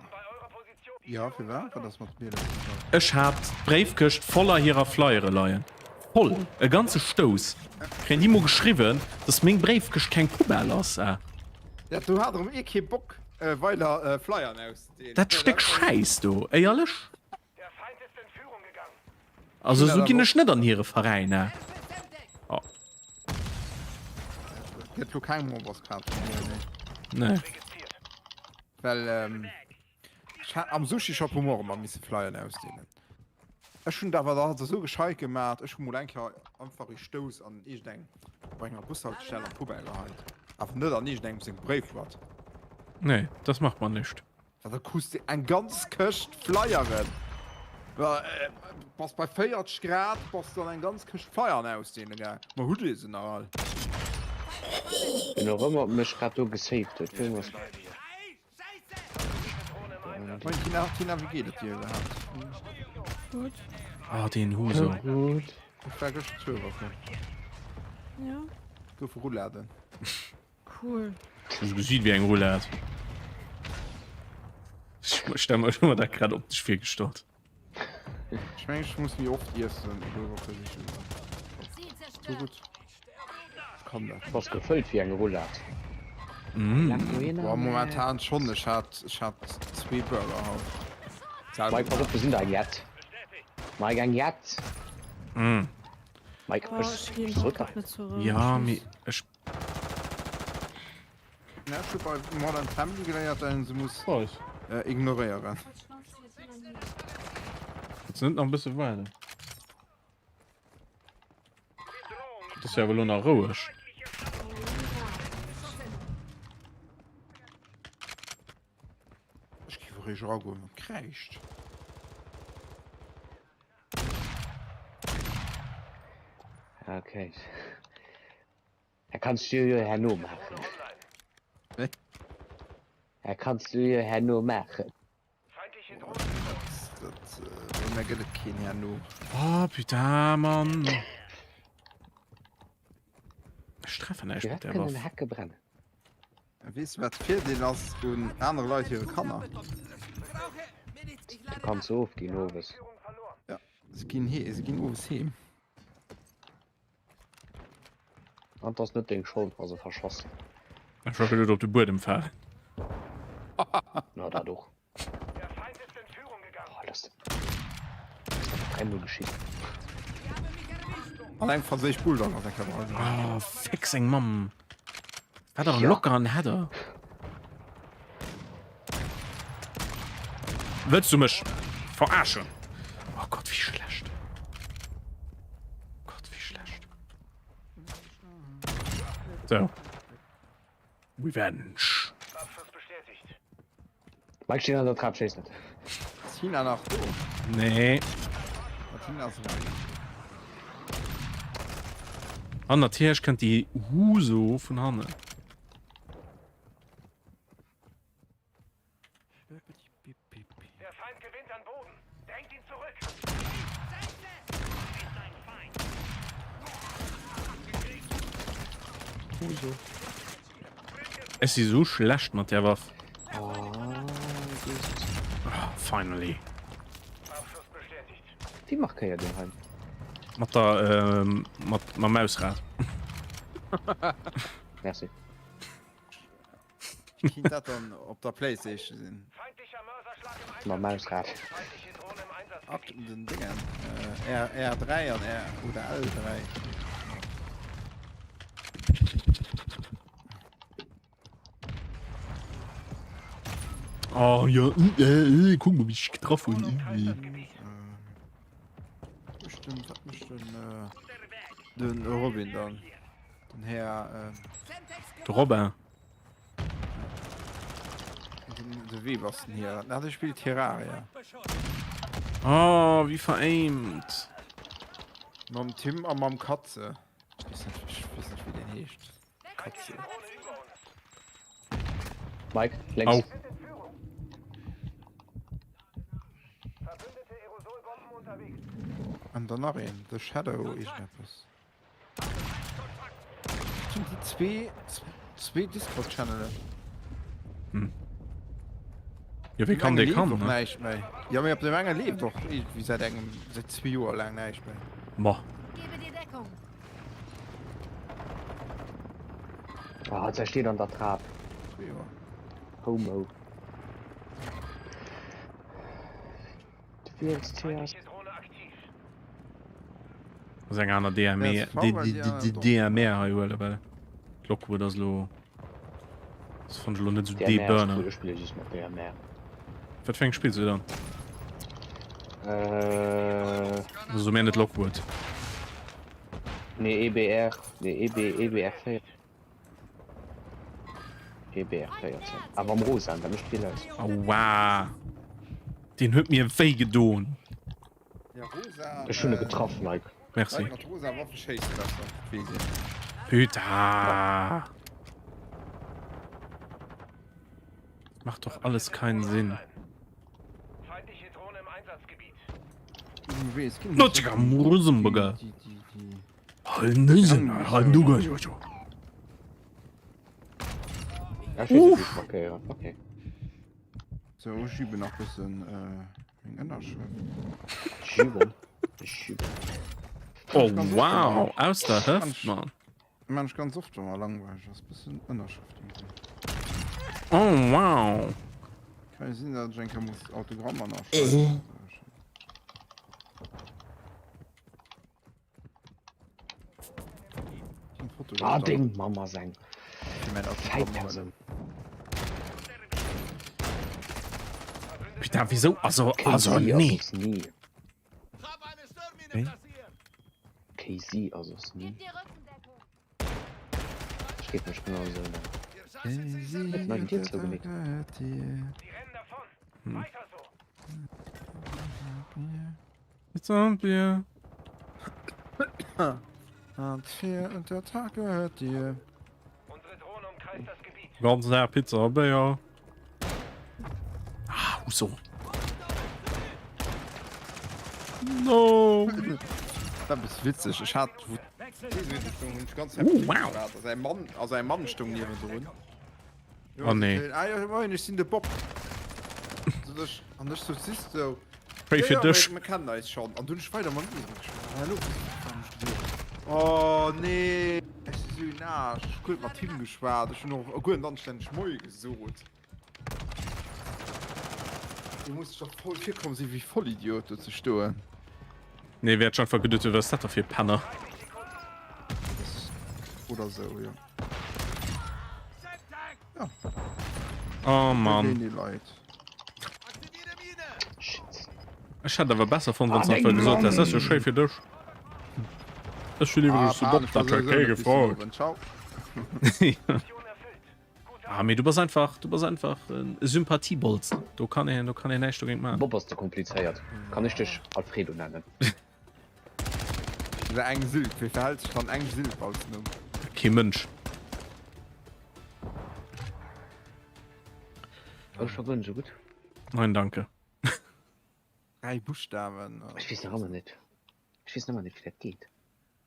Jo, firwat? Wat ass mat de Bielesser Scouten? Ech hat d'Bréifkëscht voller hirer Flyere leien. Voll! E ganze Stouss. Kréien déi mol geschriwwen, dass meng Bréifkëscht keng Poubelle ass, äh. Ja, do hat erëm ee kee Bock, weider Flyeren auszedeelen. Dat Stéck Schäiss do, éierlech? Also esou ginn ech net an hire Veräin, äh. Oh. Gëtt lo keng Memberskaart vun mir, nee. Nee. Well ähm, ech hat am Sushi Shop hu mer och ëmmer misse Flyeren ausdeelen. Ech hunn et awer da esou gescheit gemaach, ech hu mol eng Kéier einfach ee Stouss an iergendeng. Op enger Bushaltestell an d'Poubelle geheit. Awer net an iergendengem seng Bréifboîte. Nee, das macht man nicht. Well da krus de eng ganz Këscht Flyeren. Bass bei 40 Grad, bass de an eng ganz Këscht Flyeren ausdeele gaang. Ma hutt Dir se nach all? Wien och ëmmer mech grad do gesaved huet, villmools. Moin Tina, Tina, wéi geet et dir iwwerhaapt? Gutt. Ah, deen Huso. Gutt. Ech war gëschter zu Uewerkuer. Ja. Goufe Rouladen. Cool. Sou gesiit wéi eng Roulade. Ech stelle mer ech dat grad optesch virgestallt. Ech mengen ech muss méi oft iessen elo iwwer versichen. Sou gutt. Ech kann dat. Bass gefëllt wéi eng Roulade. Mm. Boah, momentan schonn. Ech hat ech hat zwee Burger haut. Mike, pass op, do sinn der eng jett. Mike, eng jett. Mm. Mike, Oh, ech ech ginn sot grad der. net zurück. Ja, mee ech Ja, ech hu bei Modern Family geléiert, dat een se muss Weiß. äh, ignoréieren. Jetzt net nach e bësse waarden. Dat ass jo awer elo nach roueg. Ech géif eréischt eragoen, wann et kräischt. Okay. Da kannst du jo herno maachen. Wéi? Da kannst du jo herno maachen. Dat, bei mär gëtt et keen herno. Oh putain, Mann. Ech treffen näischt mat Firwat där kënnen Waff. Hecke brennen? Weess du wat de Virdeel ass un anere Leit hire Kanner? Du kanns se ofginn owes. Ja, se ginn he se ginn owes heem. An 't ass net deng Schold wa se verschassen. Ech war geduet op de Buedem falen. Na dat och. Oh, lass dräimol geschitt. An eng franséisch Bulldog ass eng Kéier dran. Oh, fick seng Mamm. War dach Ja. locker en Header. Wëlls du mech verarschen? Oh Gott, wéi schlecht. Gott, wéi schlecht. So. Revenge. Mike steet an der Trap, schéiss net. Ass Tina nach do? Nee. Ma Tina ass ewech. An natierlech kënnt déi Huso vun hannen. Der Feind gewinnt an Boden. Drängt ihn zurück. Huso. Ech si sou schlecht mat där Waff. Oh, Jesus. Oh, finally. Wie markéiert een hei? Mat der, ähm, mat, mam Mausrad. Merci. Kinnt dat dann op der Playstation sinn? Mam Mausrad. Ab den Dingen. Äh, R, R3 an R oder L3. Oh ja, äh, äh, äh, guck mal, wie ich getroffen hun. Äh. Bestimmt, wat mécht den, äh, den Robin dann? Den Här, äh, De Robin. Den, de Weber ass den hier. Na, der spielt Terraria. Oh, wie veraimt. Mam Tim a mam Katze. Ich weiß nicht, ich weiß nicht, wie den heescht. Katze. Mike, lenks. Au. An dann nach een. The Shadow, irgendetwas. Sind déi zwee, zwee Discord-Channelen? Hm. Ja, wie kann dee kann, ne? Näischt méi. Ja, mee op dem enge leeft och iergendwéi säit engem, säit zwee Joer laang näischt méi. Ma. Gebe dir Deckung. Ah, se steet an der Trap. Zwee Joer. Homo. Du wielst zuerst. Muss eng aner DMR, DMR hei huelen, well Lockwood ass lo das fand ich lo net so dee Burner. Ech spille just mat DMR. Wat fir eng spills du dann? Äh. Also mir net Lockwood. Nee EBR, nee EB, EBR 4. EBR 14. Awer am Rosa, dat mécht vill aus. Aua! Deen huet mir wéi gedoen. Ja, rosa. Ech hunn e getraff, Mike. Merci. Leit mat rosa Waffe schéisse besser, weess een. Putain! Macht doch alles keinen Sinn. Okay. So, ech üben nach bëssen meng Ënnerschrëft. Üben? Ech üben. Oh wow, aus der Hëft, Mann. Maan ech ganz oft wann mer langweileg ass, bëssen Ënnerschrëft üben. Oh wow. Kann jo sinn dat ech eng Kéier muss Autogramm ënnerschreiwen. Ah deng Mamm ass eng Fäi Persoun. Putain, wieso? Also, also, KZ nee. ass ni. Wéi? KZ ass ass ni. Ech géif mech genau esou nennen. Huet nei Dier zougemeet. Hm. It's on Bier. Und hier und der Tag gehört dir. Ganz Dag Pizza a Béier. Ah, Huso. No. Dat ass witzeg. Ech hat wou ganz Oh, wow. Säi Mann, also säi Mann stoung niewendrun. Oh nee. Ah ja, moin, ech sinn de Bob. So ech, an ech so siehst du. Pray fir dech. Mir kennen eis schon. An dunn ech weider mat mir geschwat. Hallo. Oh nee. Ech si sou en Aarsch. Ech hu guer net mat him geschwat. Ech hunn och guer net anstänneg Moi gesot. Du muss dech doch voll virkomm sinn wéi Vollidiot do ze stoen. Nee, wäert ech einfach geduet, du wärst dat da fir Penner. Oder sou, jo. Ja. Oh Mann. Die Leit. Ech hätt awer besser fonnt, wann s einfach gesot häss, dat ass jo schéi fir dech. Ech hunn iwwregens de Bob dat huet kee gefrot. Ah, mee du bass einfach, du bass einfach e Sympathiebolzen. Do kann een, do kann een näischt dogéint maachen. Bob ass ze komplizéiert. Kann ech dech Alfredo nennen? Oder eng Silb, wéi verhält sech dann eng Silb als Numm? Kee Mënsch. Oh, scho guer net esou gutt. Nein, danke. 3 Buschtawen. Ech weess nach ëmmer net, ech weess nach ëmmer net, wéi dat geet.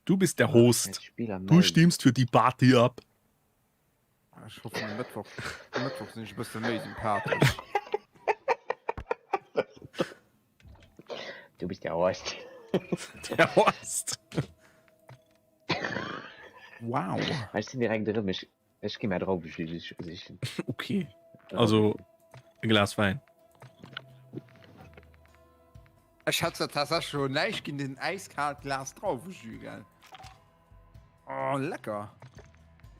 Du bist der Host. Spieler Du melden. stimmst für die Party ab. Ech hoffen e Mëttwoch, e Mëttwoch sinn ech e bësse méi sympathesch. Du bist der Horst. Der Horst. Wow. Ech sinn direkt erëm, ech, ech gi mä Drauwejus sichen. Okay. Also e Glas Wäin. Ech hätt zwar tatsächlech elo näischt géint en äiskaalt Glas Drauwejus, gell? Oh, lecker.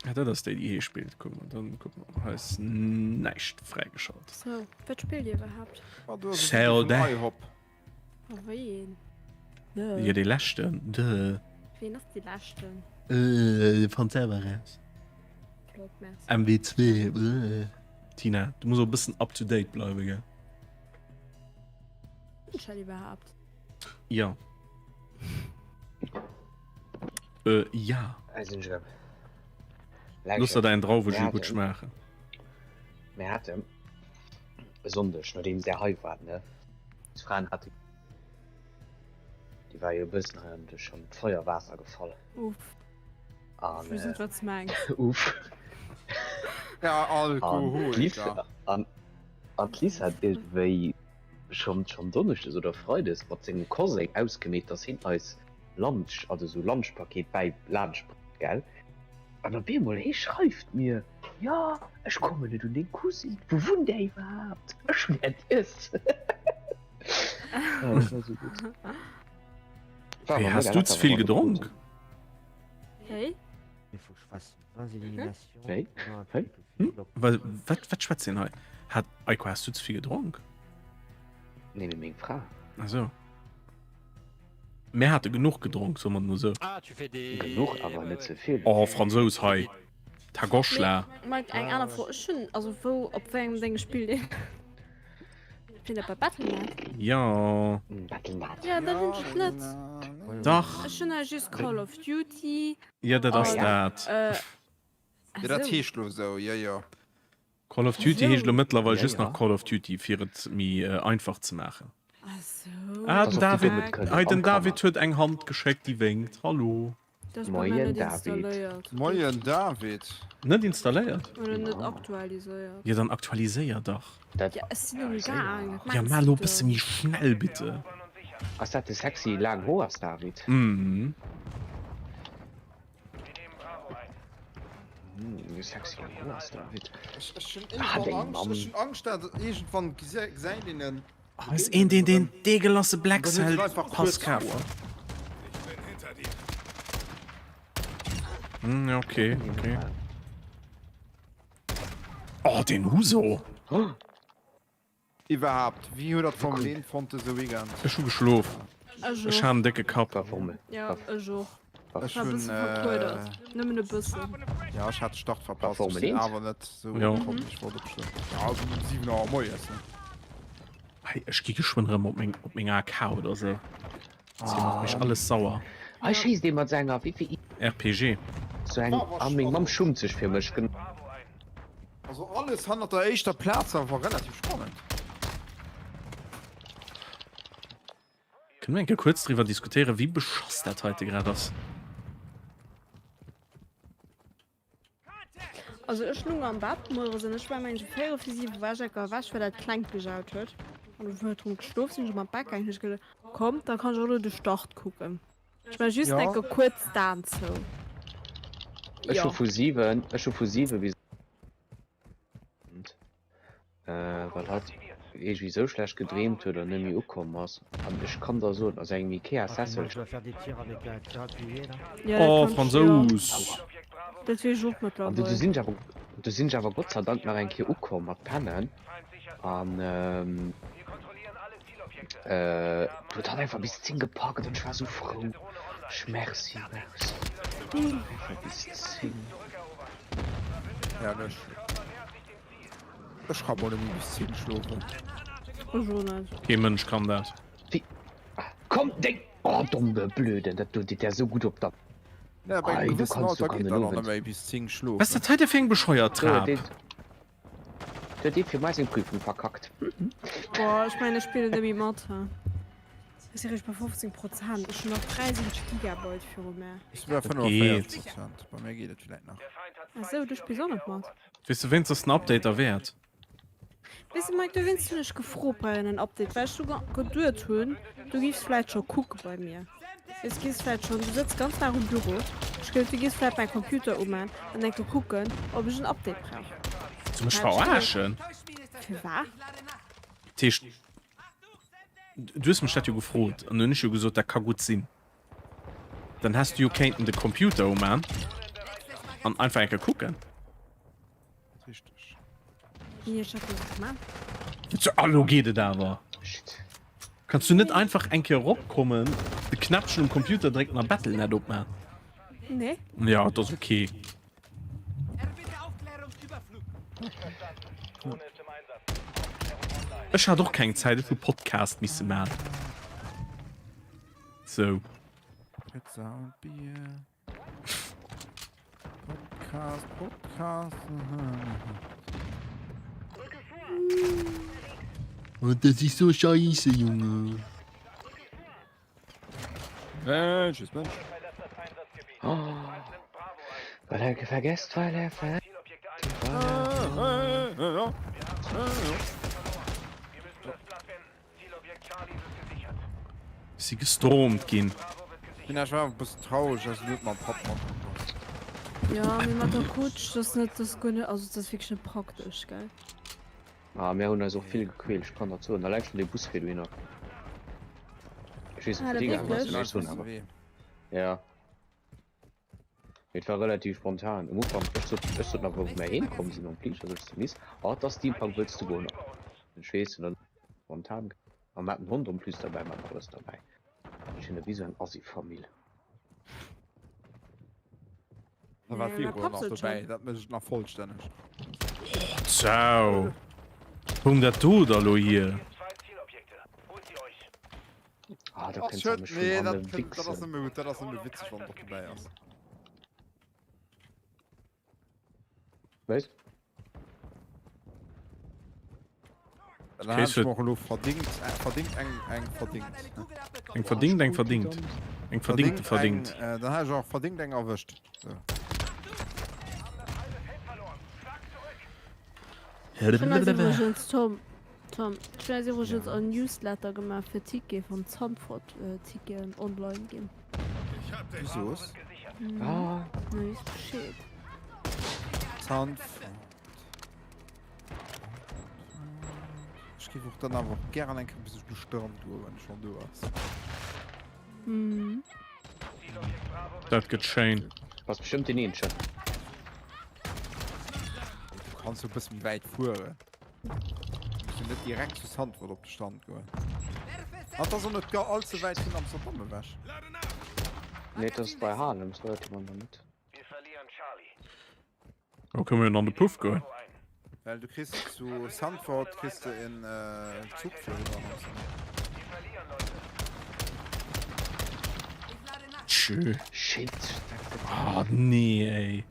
Ja, dat ass déi, déi hee spillt. Kuck mal, dann kuck mal. Hei ass näischt fräigeschalt. So, wat spillt Dir iwwerhaapt? Oh, du hast e Video vum Zelda. IHOP. Oh, wéi een? Duh. Jo, dee leschten. Duh. Ween ass dee leschten? Äh, fannt selwer raus. Flott, merci. MW2. Äh. Tina, du muss och e bëssen up to date bleiwen, gell? Bin ech dat iwwerhaapt? Ja. Äh, ja. Looss der däin Drauwejus gutt schmaachen. Mir haten e Sonndeg, nodeems där hei waart, ne, d'Fraen hate, déi war jo e bëssen hei an duerch an d'Feuerwaasser gefall. Uff. An, Ech weess net, wat s de mengs. Uff. Ja, An d'Liz, Alkoholiker. an, an d'Liz hat iergendwéi schonn, schonn donneschdes oder freides mat sengem Koseng ausgemeet, dass hien eis Lunch, also sou Lunchpaket bäi laanscht bréngt, gell? An op eemol hee schreift mir, jo ech kommen net un deng Cousine, wou wunnt där iwwerhaapt? Ech hunn äert Iessen. Oh, dat war sou gutt. War Hey, awer has mega du lecker, ze vill wa mer gedronk? gebrot hunn. Hey? Hey? Hey? Hm? Wa wat wat schwätzt deen hei? Hat Eiko, has du ze vill gedronk? Nee, mee meng Fra. Ach sou. Mir hate genuch gedronk, soe mer et mol sou. Genuch, awer net ze vill. Oh, Fransous hei, ta Goschla. Mike, eng aner Fro, ech hunn, also wou, op wéi engem Déng spillt een? Spillt dat bei Battle.net? Jo. Battle.net. Jo, dat hunn ech net. Dach. Ech hunn hei just Call of Duty. Jo, dat ass dat. Jo, dat heescht lo sou, jo, jo. Call of Duty heescht elo mëttlerweil Ja, just ja. nach Call of Duty, fir et méi einfach ze maachen. Ach sou. Ah, den Dass och déi David, Domm et kënnen hei den am Kanner. David huet eng Hand geschéckt, déi wénkt. Hallo. Dat ass bei mir Moien net David. installéiert. Moien David. Net installéiert? Oder net aktualiséiert. Jo, dann aktualiséier dach. Dat Ja, ech sinn um Gaang. Wat Ja, mengs ma elo du e bësse denn? méi schnell, bitte. Ass dat de sexy laang Hoers David? Mhm. Mm, sexy laang Hoers David. Ech, ech hunn Ah, iergendwann deng Angscht, Mamm. ech hunn Angscht, dat iergendwann gesäit een en. Oh, ass een deen deen deegelasse Black Dann huet Cell en einfach Pass kuerz kaf. Hoer. Hm, ja, okay, okay. Oh, den Huso! Oh, Iwwerhaapt, wéi huet der d'Formel 1 fonnt dëse Weekend? Ech hu geschlof. Ech Ech och. hat en décke Kapp. War Formel. Ja, ech och. War Ech War e hunn, bësse verkuedert. Nëmmen e bëssen. ja ech hat de Start verpasst. Formel Ech sinn 1? awer net sou Jo. ukomm, wéi ech wollt opstoen. Ja, also um 7 Auer moies, ne? Hey, ech gi geschwënn erëm op meng, op meng AK oder sou. Dat hier macht mech alles sauer. Hei schéisst ee mat senger wéi RPG. Sou eng, ah meng Mamm schummt sech fir mech. Also alles hannert der éischter Plaz war relativ spannend. Kënne mir eng Kéier kuerz driwwer diskutéieren, wéi beschoss dat heite grad ass? Also ech lung am Bett mueres an ech war mengen ech 4 vir 7 war ech enker ewech well dat klengt gejaut huet an du huet drun geschlof sinn ech erëm an d'Bett gaangen hunn ech geduet komm da kann ech och elo de Start kucken. Ech man just Ja. enker kuerz d'Aen zou. Ech hu Jo. vu 7, ech hu vu 7 bis Well hatt iergendwéi esou schlecht gedreemt huet an net méi ukomm ass. An ech kann der soen, a sengem Ikea-Sessel. Oh, Fransous! Dat weess ech och An du mëttlerweil. sinn ech awer, du sinn ech awer Gott sei Dank nach eng Kéier ukomm mat Pennen. An du huet hatt einfach bis 10 gepackt an ech war esou frou. Ech merci, merci. Einfach bis 10. Herrlech. Ech ka mol net méi bis 10 schlofen. Ech och net. Kee Mënsch kann dat. Wéi? Komm, déng! Oh, domme Blöden, dat do deet der sou gutt op der. Ja, bei Ei, engem du gewëssen kanns, du Alter kann geet den dat och net Owend. méi bis 10 Was ass schlofen. dat heite fir eng bescheuert Do huet Trap? een, do huet ee fir mei seng Prüfung verkackt. Boah, ech mengen ech spillen net méi mat, he. Ech si réischt bei 15 Prozent, ech hunn nach 73 Gigabyte viru mär. Ech si bei Dat geet. 45 Prozent, bei mir geet et vläit nach. Ah sou, du spills och net mat? Weess de wéinst ass den Update derwäert? Weess de Mike, dowéinst hunn ech gefrot bei en Update, well ech du geduet hunn, du giffs vläit scho kucke bei mir. Weess, du giffs vläit schonn, du sëtz ganz Dag um Büro, ech geduet, du giffs vläit mäi Computer uman an enke kucken, ob ech en Update brauch. Willst du mech Hat ech geduet. verarschen? Firwat? Dat heescht, du hues mech dat jo gefrot an du hunn ech jo gesot, dat ka gutt sinn. Dann häss du jo kéinten de Computer uman an einfach enke kucken. Richteg. Nee, ech hat dat gemaach. So, ah, lo geet et awer. Shit. Kanns du net einfach eng Kéier eropkommen, de Knäppchen um Computer drécken a Battle.net opman? Nee. Ja, et ass ok. Ech hat och keng Zäit, ech hu Podcast misse man. Sou. Pizza und Bier. Podcast, Podcast. Oh, dat is so scheisse, Junge. Welches Mensch? Oh, weil er vergesst, weil er ver Si gestormt ginn. Bin ech war e bëssen traureg, dass du net mam Papp matkomm bass. Ja, mee mat der Kutsch, dat ass net, dat ass guer net, also dat ass wierklech net praktesch, gell? Ah, mir hunn eis och vill gequält, ech kann dat soen. Alleng schonn dee Bus fir dohinner. Ech weess net, Ah, wou dat dee gaangen ass, wierklech? mee ech soen awer. Ja. Mee et war relativ spontan. Um Ufank, ech sot, ech sot nach, wou mir heem komm sinn am Fliger, sot ech zum Miss, oh, et ass Steampunk, wëlls du goen? Ech weess, an dann spontan. A mir haten Hond en plus derbäi, mir haten alles derbäi. Ech hunn ewéi sou eng Assi-Famill. Da war Nee, Viro mein Papp nach sot dobäi, schon. dat mécht et nach vollstänneg. Ciao. Koum dat do da lo hier? Ah, da Ach, kënnt se schön. mech vun Nee, hanne dat, kënnt, dat ass wichsen. net méi gutt, dat ass net méi witzeg, wann et och dobäi ass. Wéis? Dann Chris hat ech huet- mer och elo verdingt, äh, verdingt eng, eng verdingt. Eng verdingt, eng verdingt. Eng verdingte verdingt. Eng, äh, dann hat ech och verdingt eng erwëscht. So. Ech hunn eis iwwregens, Tom, Tom, ech hunn eis iwwregens en Newsletter gemaach fir Ticket vum Zandvoort äh, Ticketen online ginn. Du soos? Ah. Na, weess Bescheed. Zandvoort. Ech géif och dann awer och gären eng Kéier bis op de Strand goen, wann schonn do ass. Mhm. Dat gëtt schéin. Bass bestëmmt deen eenzegen. Du kanns jo e bësse méi wäit fueren. Du muss jo net direkt zu Zandvoort op de Strand goen. An et ass och net gar all ze wäit vun Amsterdam ewech. Nee, dat ass bei Haarlem, ass relativ an der Mëtt. Da kënne mir jo an de Puff goen. Well du kriss zu Zandvoort kriss de en Zuch fir eriwwer an Amsterdam. Tschö. Shit. Ah nee ey.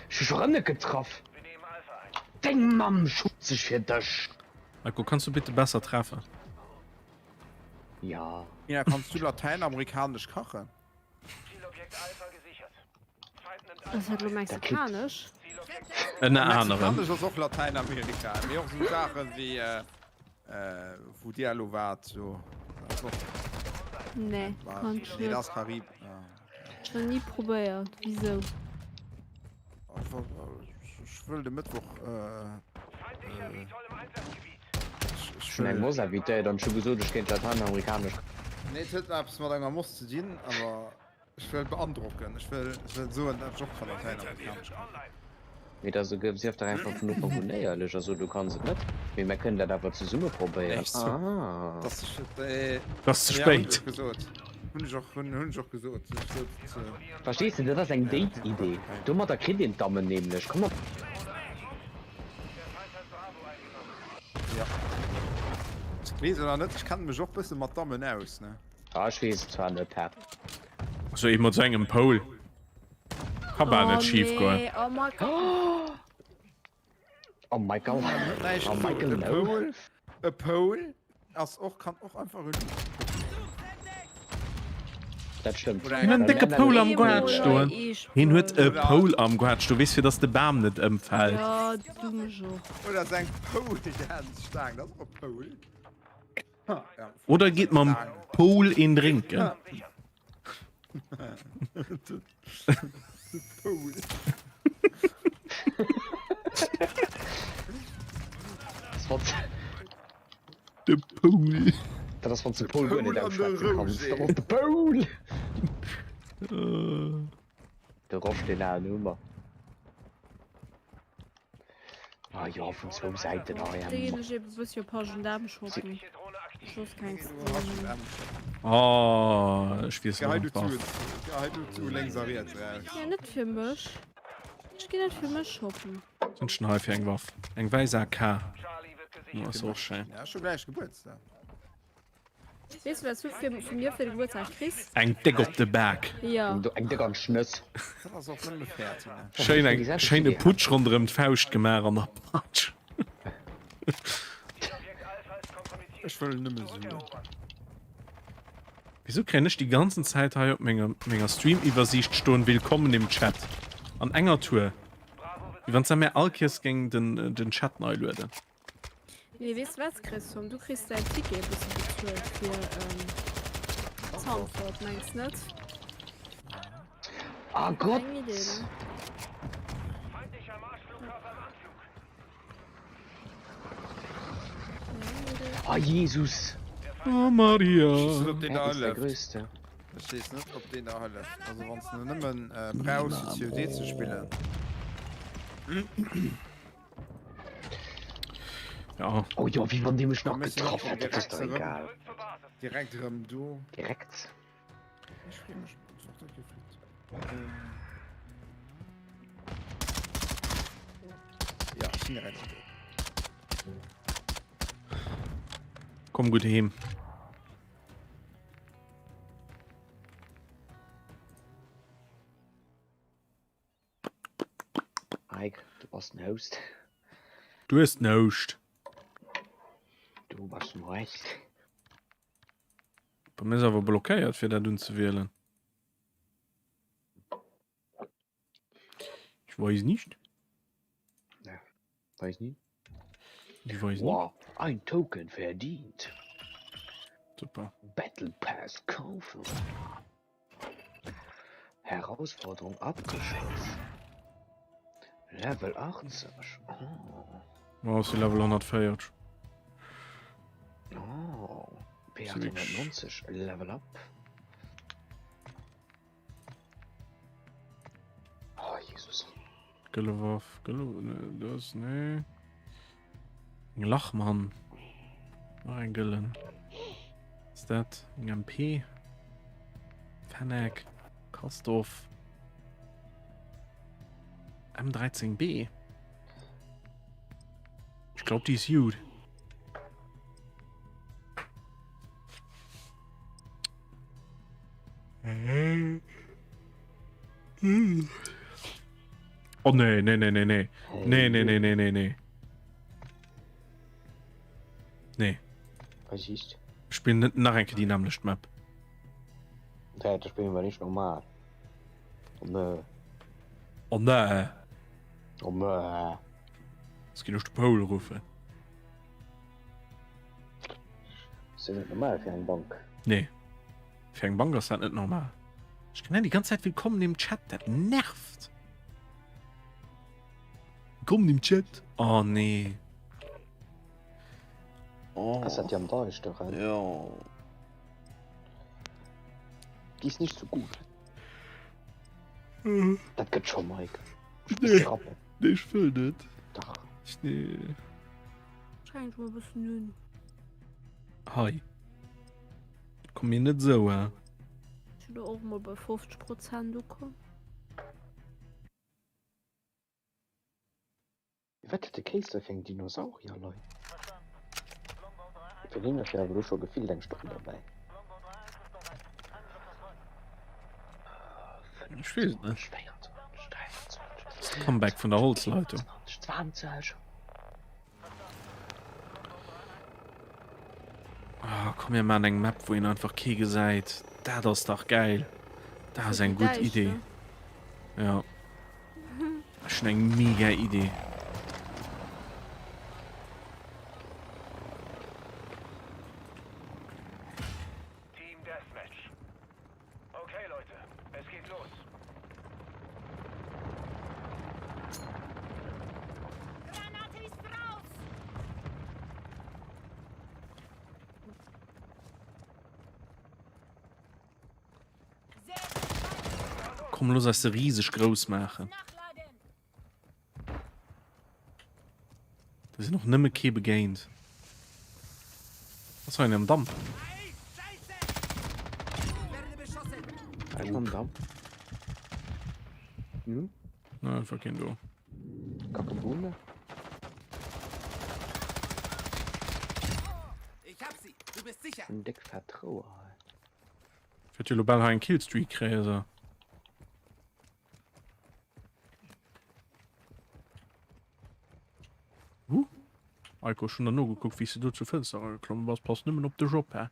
Ech hu scho rëm net getraff. Deng Mamm schummt sech fir dech. Marco, kannst du bitte besser treffen? Ja. Nina, kanns du latäinamerikanesch kachen? Ass dat lo mexikanesch? Ënner anerem. Mexikanesch ass och Latäinamerika, mee och esou Saachen wéi wou dir elo waart do. Nee, kann ech Nee, dat net. ass Karib. Ja. Ech nach ni probéiert. Wisou? Ech wëll de Mëttwoch. Ech hunn eng Moss invitéiert an ech hu gesot, ech kéint latäinamerikanesch. Nee, et huet eppes mat enger Moss ze dinn, awer ech wëll beandrocken. Ech wëll, ech wëll soen, dat ech och ka latäinamerikanesch kachen. Mee da sief dach einfach vun Ufank un éierlech a so, du kanns et net, mee mär kënnen dat awer zesumme probéieren. Echt so? Ah. Dass ech et, äh, Dat ass ze ja, hunn spéit. ech och gesot. Hunn ech och, hunn, hunn ech och gesot. Ech sot, äh, Verstees de, dat ass eng Date-Idee. Domadder kritt een d'Dammen nämlech. Komm op. Ja. Ech weess et nach net, ech kenne mech och bësse mat Dammen aus, ne? Ah, ech weess et zwar net, hä? Also ee mat sou engem Poul ka bal net schif goen. Oh Michael. Oh Michael. Näischt Oh gesot. Michael, E no. Poul, e Poul ass och, kann och einfach e Dat stëmmt. Oder Hien huet en décke Poul am Goart stoen. Hien huet e Oder- Poul am Goart stoen, weess fir dass de Bam net ëmfält. Ja, du mech och. Oder seng Pole Dance Staang, dat ass och e Poul. Ja, Oder geet mam Poul een drénken. De Poul. De Poul. Dat ass wann s de Poul guer net Poul an de ausschwätze kanns. Roger. Dat ass de Poul! De Rosch deen alen hu mer. Ah jo, vun zwou Säiten, ah ja. Déi ginn ech eben e bëssi op H&M shoppen. Soss keng Oh, ech weess Gehei elo du an zu, d'Waff. gehei du zu lénks a riets raus. Ja, net fir mech. Ech ginn net fir mech shoppen. Wat hunn ech denn hei fir eng Waff? Eng wäiss AK. Oh, ass och schéin. Ja, ech hu gläich Gebuertsdag. Weess du, wat s du fir, vu mir fir de Gebuertsdag kriss? Eng déck op de Bak. Jo. Eng déck an d'Schnëss. Dat ass och nëmme fair, Tina. Schéin eng, schéin e Putsch ronderëm d'Fauscht gemaach an da patsch. Ech wëll nëmme Suen. Wieso kréien ech déi ganzen Zäit hei op menger, menger Stream-Iwwersiicht stoen Willkommen im Chat? An enger Tour. Wéi wann se mär all Kiers géing den, den Chat nei lueden. Nee, weess de wat, Chris, Tom, du kriss däin Ticket e bësse bezuelt fir Zandvoort, mengs net? Ah Gott! Eng Idee, ne? Ah Jesus! Oh Maria! Ech weess net, ob deen Er da ist der hëlleft. Größte. Ech weess net, ob deen da hëlleft. Also wann s de nëmmen brauchs fir COD ze spillen. Ja. Oh jo, wéi wann dee mech nach getraff hätt, dat ass dach egal. Direkt erëm do. Direkt. Ech freeë mech, dass och dat geflitt. Ja, ech sinn direkt do. Komm gutt heem. Mike, du bass den Host. Du hues den Host. Du bass den Host. Bei mir ass awer blockéiert fir dat unzewielen. Ich weiß nicht. Ja, weiß nicht. Ich weiß nicht. Wow, ein Token verdient. Super. Battle Pass kaufen. Herausforderung abgeschlossen. Level 80. Oh. Oh, si Level 140. Oh, P890 Level up. Oh, Jesus. Gëlle Waff, gëlle, ne, das, ne. Eng Lachmann. Nach eng gëllen. Ist dat eng MP? Fennec, Kastov. M13B. Ich glaub, die ist gut. Oh nee, nee, nee, nee, nee. Nee, nee, nee, nee, nee, nee. Nee. Was ist? Ich spiele net nach eng Kéier déi nämmlecht Map. Ja, das spielen wir nicht normal. Oh nee. Oh nee. Oh nee. Jetzt ginn ech de Paul ruffen. Ass dat net normal fir eng Bank? Nee. Fir eng Bank ass dat net normal. Ech kréien déi ganz Zäit Willkommen im Chat, dat nervt. Willkommen im Chat. Oh nee. Oh. Ass dat déi am Däischteren? Jo. Die ist nicht so gut. Dat gëtt scho, Mike. Nee. Nee, ech wëll net. Dach. Nee. Streng dech mol e bëssen un. Hei. Komm mir net esou, hè. Ech hunn och mol bei 50 Prozent ukomm. Wat huet de Kéiser fir eng Dinosaurier Leit? Fir deen ass jo awer elo scho gefillt eng Stonn derbäi. Ech weess et net. Das Comeback vun der Holzleitung. 20. Ah, komm mir man eng Map, wou een einfach kee gesäit. Dat ass dach geil. Dat ass eng gutt Idee. Ja. Ech hunn eng mega Idee. Team Deathmatch. Okay Leute, es geht los. Granate ist raus! Komm, looss eis se riseg grouss maachen. Da sinn och nëmme kee begéint. Was war am Damp? Am Damp? Hm? Na, einfach kein do. Kacke Ich hab sie. Du bist sicher. Ein dick Vertrauer. Fährt jo lo bal hei eng Killstreak kréien, so. Huh? Eiko, ech hunn der nogekuckt, wéi s de do zur Fënster erageklomme bass. Pass nëmmen op dech op, hä?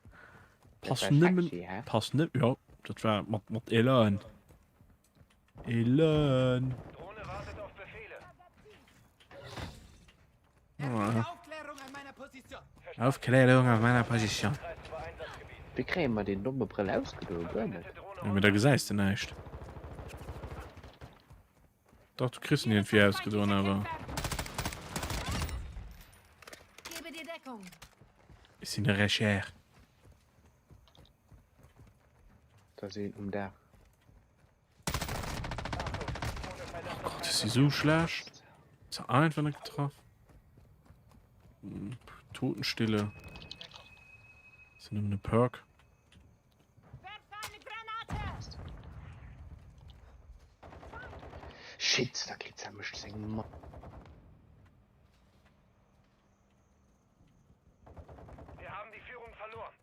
Pass nëmmen, pass nëm, jo, dat war mat, mat Elan. Elan. Drohne wartet auf Befehle. Aufklärung an meiner Position. Wéi kréie mer deen domme Brëll ausgedoen? Guer net. Ja, mee da gesäis de näischt. Dach, du kriss en iergendwéi ausgedoen, awer. Ech sinn e Recher. Da ass een um Daach. Oh Gott, ech si sou schlecht. Ze einfach net getraff. Totenstille. Ass jo nëmmen e Perk. Shit, da kritt se mech seng Mamm. Wir haben die Führung verloren.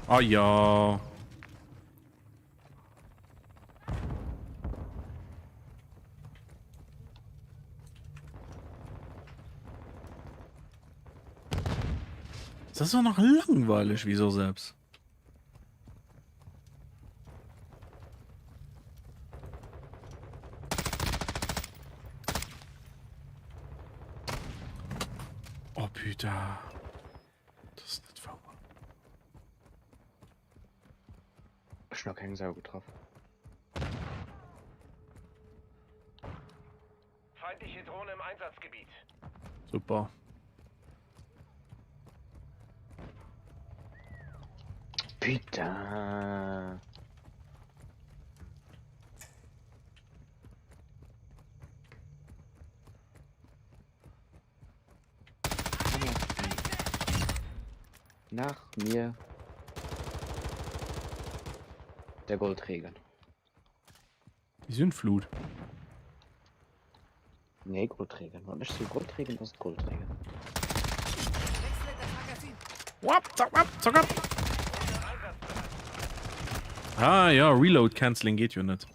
Ah ja. Das ist auch nach langweilig, wieso selbst. Oh putain. Das ist net wouer. Ech nach keng Sau getraff. Feindliche Drohne im Einsatzgebiet. Super. Putain. Nach mir der Goldregen. Die Sündflut. Nee, Goldregen. Wann ech so Goldregen ass et Goldregen. Wap, zack, wap, zack, wap. Ah ja, Reload Canceling geht jo net.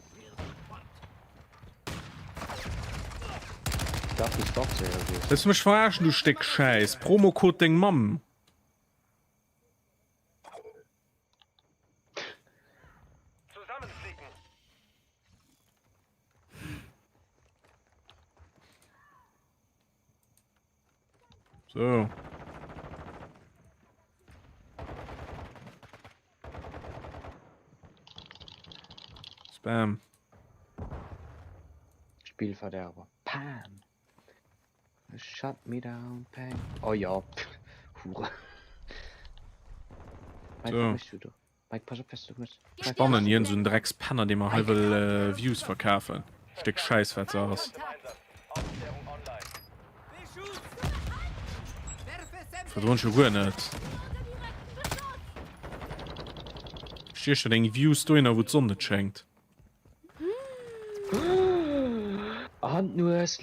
Wëlls du mech verarschen, du Stéck Schäiss? Promocode deng Mamm. So. Spam. Spielverderber. Pam. Shut me down, Pam. Oh ja. Hure. Mike, So. was machst du da? Mike, pass op, was du machst. Spannen hien esou en Dreckspenner dee mer hei wëll Views verkafen. Stéck Schäiss wat se ass. Verdroen ech jo guer net. Stiech der deng Views dohinner wou d'Sonn net schéngt. An d'Nues.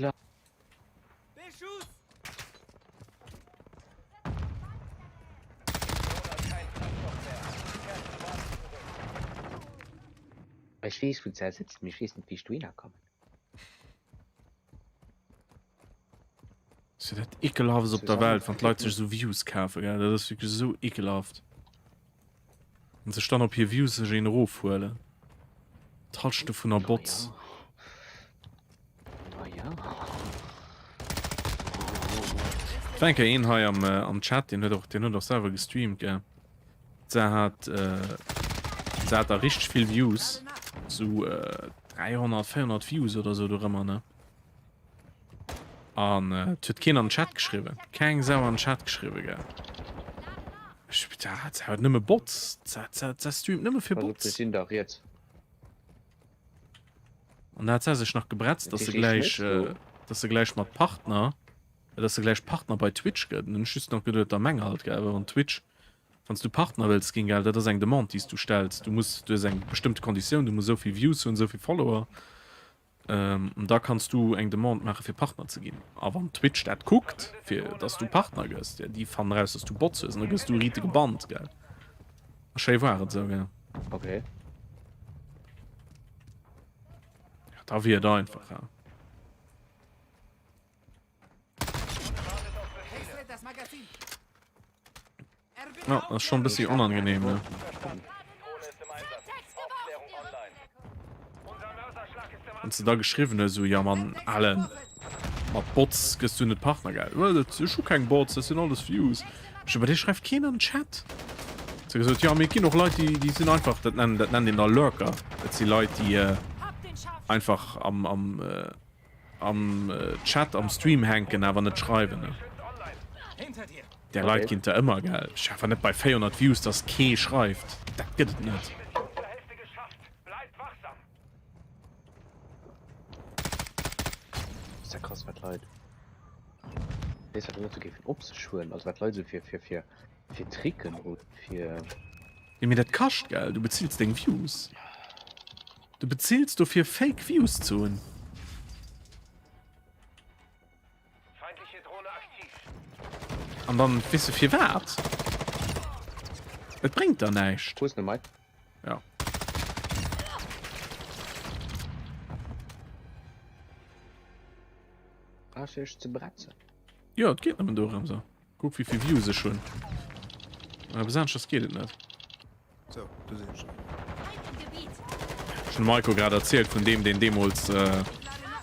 Ech weess wou d'Sau sëtzt, mee ech weess net wéi ech dohinner kommen. Ass jo dat ekelhaftest op der Welt, wann d'Leit sech esou Views kafen, gell? Dat ass wierklech esou ekelhaft. An sech dann op hir Views sech een erofhuelen. D'Halschent dovunner Bots. Et war eng Kéier een hei am, äh, am Chat, deen huet och, deen huet och selwer gestreamt, gell. Se hat, äh, se hat da richteg vill Views. Sou, äh, 300, 400 Views oder sou dorëmmer, ne? An et huet keen an den Chat geschriwwen. Keng Sau an den Chat geschriwwen, gell. Ech, dat huet nëmme Bots. Dat, dat, dat streamt nëmme fir Pass op, Bots. se sinn da riets. An da hat se sech nach gebretzt, dass se gläich, dass se gläich mat Partner, dass se gläich Partner bei Twitch gëtt. An hunn ech just nach geduet, da meng halt, gell, well wann Twitch, wann s du Partner wëlls ginn, gell, dat ass eng Demande, déi s du stells. Du muss, du hues eng bestëmmte Konditioun, du muss esou vill Views hunn, esou vill Follower. An da kanns du eng Demande maache fir Partner ze ginn. A wann Twitch dat kuckt, fir dass du Partner gëss, jo déi fannen eraus, dass du Bots hues an da gëss du rite gebannt, gell. A schéi war et esou, gell. Okay. Ja, da wier et einfach, ja. Ja, das ist schon ein bisschen unangenehm, ne? Wann du da geschrieben hues, so, ja Mann, Alan, mat Bots gëss du net Partner, gell? Well, dat, ech hu keng Bots, dat sinn alles Views. Ech, bei dir schreift keen an den Chat. Huet se gesot, ja, mee et ginn och Leit, déi, déi sinn einfach, dat nennen, dat nennt een da Lurker. Dat si Leit, déi äh, einfach am, am, äh, am äh, Chat, am Stream hänken, awer net schreiwen, ne? Där Leit ginn et der ëmmer, gell? Ech awer net bei 400 Views, dass kee schreift. Dat gëtt et net. Ass ja krass wat Leit weess wat Leit géifen op sech huelen, also wat Leit esou fir fir fir fir Tricken hunn fir. Jo mee dat kascht gell, du bezills deng Views. Du bezills dofir fake Views ze hunn. An dann weess de firwat? Et bréngt der näischt. Wou ass den Mike? Ja. Ah, fir ech ze bretzen. Jo, et geet nëmmen dorëms. Kuck wéi vill Views ech hunn. Eppes aneschters geet et net. So, do sinn ech. Ech hunn dem Maiko grad erzielt vun deem, deen deemools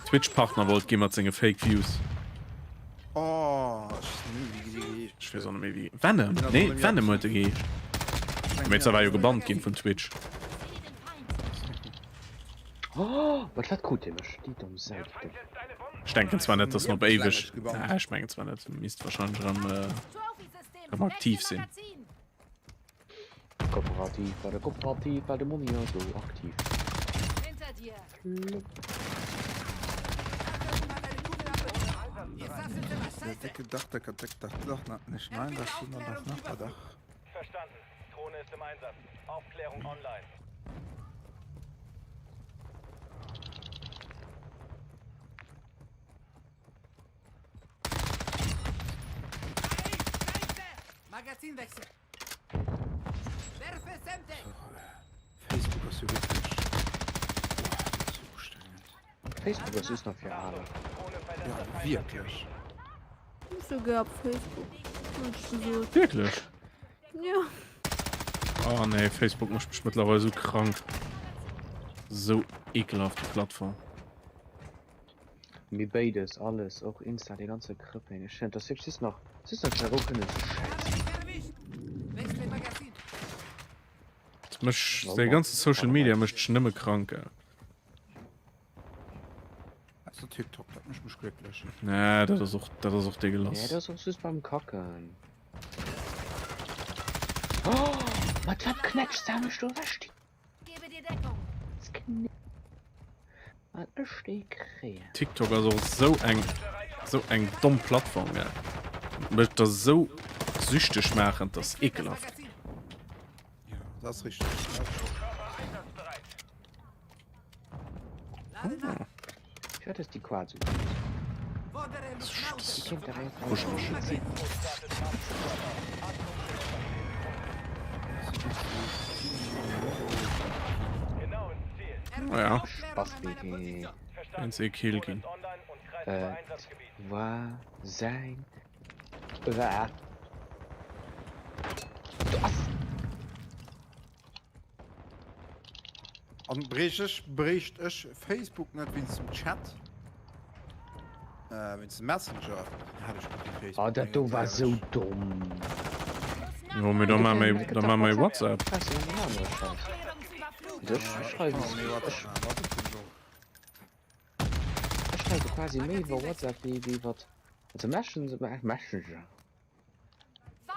Twitch-Partner wollt gi mat senge Fake Views. Oh, ech weess net méi wéi dee geheescht Ech weess och net méi wéi. Venom? Nee, Venom huet e geheescht. Mee zwar war jo gebannt ginn vun Twitch. Oh, wat wat krut dee mech? Déi domm Sau, déi domm. Ech denken zwar net, dass en op éiweg. Ah, ech mengen zwar net, misst wahrscheinlech erëm erëm aktiv sinn. Kooperativ bei der Kooperativ bei der Monni ass sou aktiv. Facebook ass jo wierklech boah, dat ass ustrengend. Facebook ass just nach fir Aler. Ja, wierklech. Ech sou gär op Facebook, hunn ech gesot. Wierklech? Jo. Oh nee, Facebook mécht mech mëttlerweil sou krank. Sou ekelhaft déi Plattform. Mee béides, alles, och Insta, dee ganze Krëppeng. Ech fannen, dass wierklech just nach, just nach fir kënnen ze schäissen. Mech, dee ganze Social Media mécht mech nëmme krank. Ausser TikTok, dat mécht mech glécklech. Nee, dat ass och, dat ass och dégueulasse. Nee, dat ass och just beim Kacken. Oh, mat wat knätscht se mech do ewech, déi TikTok ass och sou eng sou eng domm Plattform gell. Mécht der sou süchteg maachen, dat ass ekelhaft. Ja, dat ass richteg. Firwat ass déi Quad sou grouss? Déi kéint dach einfach Grujeleg. sinn. Naja. Spaß BG. Eens ee Kill ginn. Et war säin War. Do ass. An bréicht ech bréicht ech Facebook net wéinst dem Chat, wéinst dem Messenger, dann hätt ech guer kee Facebook Oh, dat méi, do ganz war éierlech. sou domm. Jo, mee da maa méi, da maa méi WhatsApp. Ech Ja, ech schreiwen kann och méi WhatsApp maachen, dat stimmt och. Ech schreiwe quasi méi iwwer WhatsApp wéi iwwer de Messenger.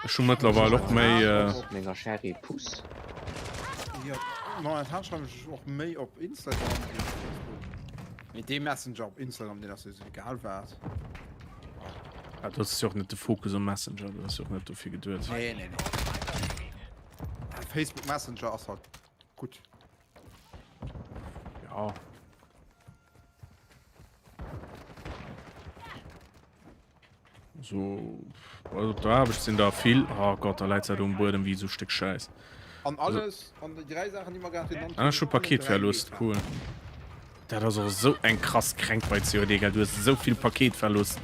Ech hu mëttlerweil och méi. Op menger Sherry Puss. Jo, momentan schreiwen ech och méi op Instagram wéi op Facebook. Mee dee Messenger op Instagram, deen ass jo esou egal wat. Ah, du hues jo och net de Fokus um Messenger, dat ass jo och net dofir geduet. Nee, nee, nee. Facebook Messenger ass halt gutt. Ja. So, also op der Aarbecht sinn der vill. Oh Gott, da läit se um Buedem wéi esou Stéck Schäiss. An alles, an déi 3 Saachen, déi mer grad genannt Ah, ech hu Paketverlust, cool. Dat ass och esou eng krass Kränkt bei COD, gell? Du hues esou vill Paketverlust.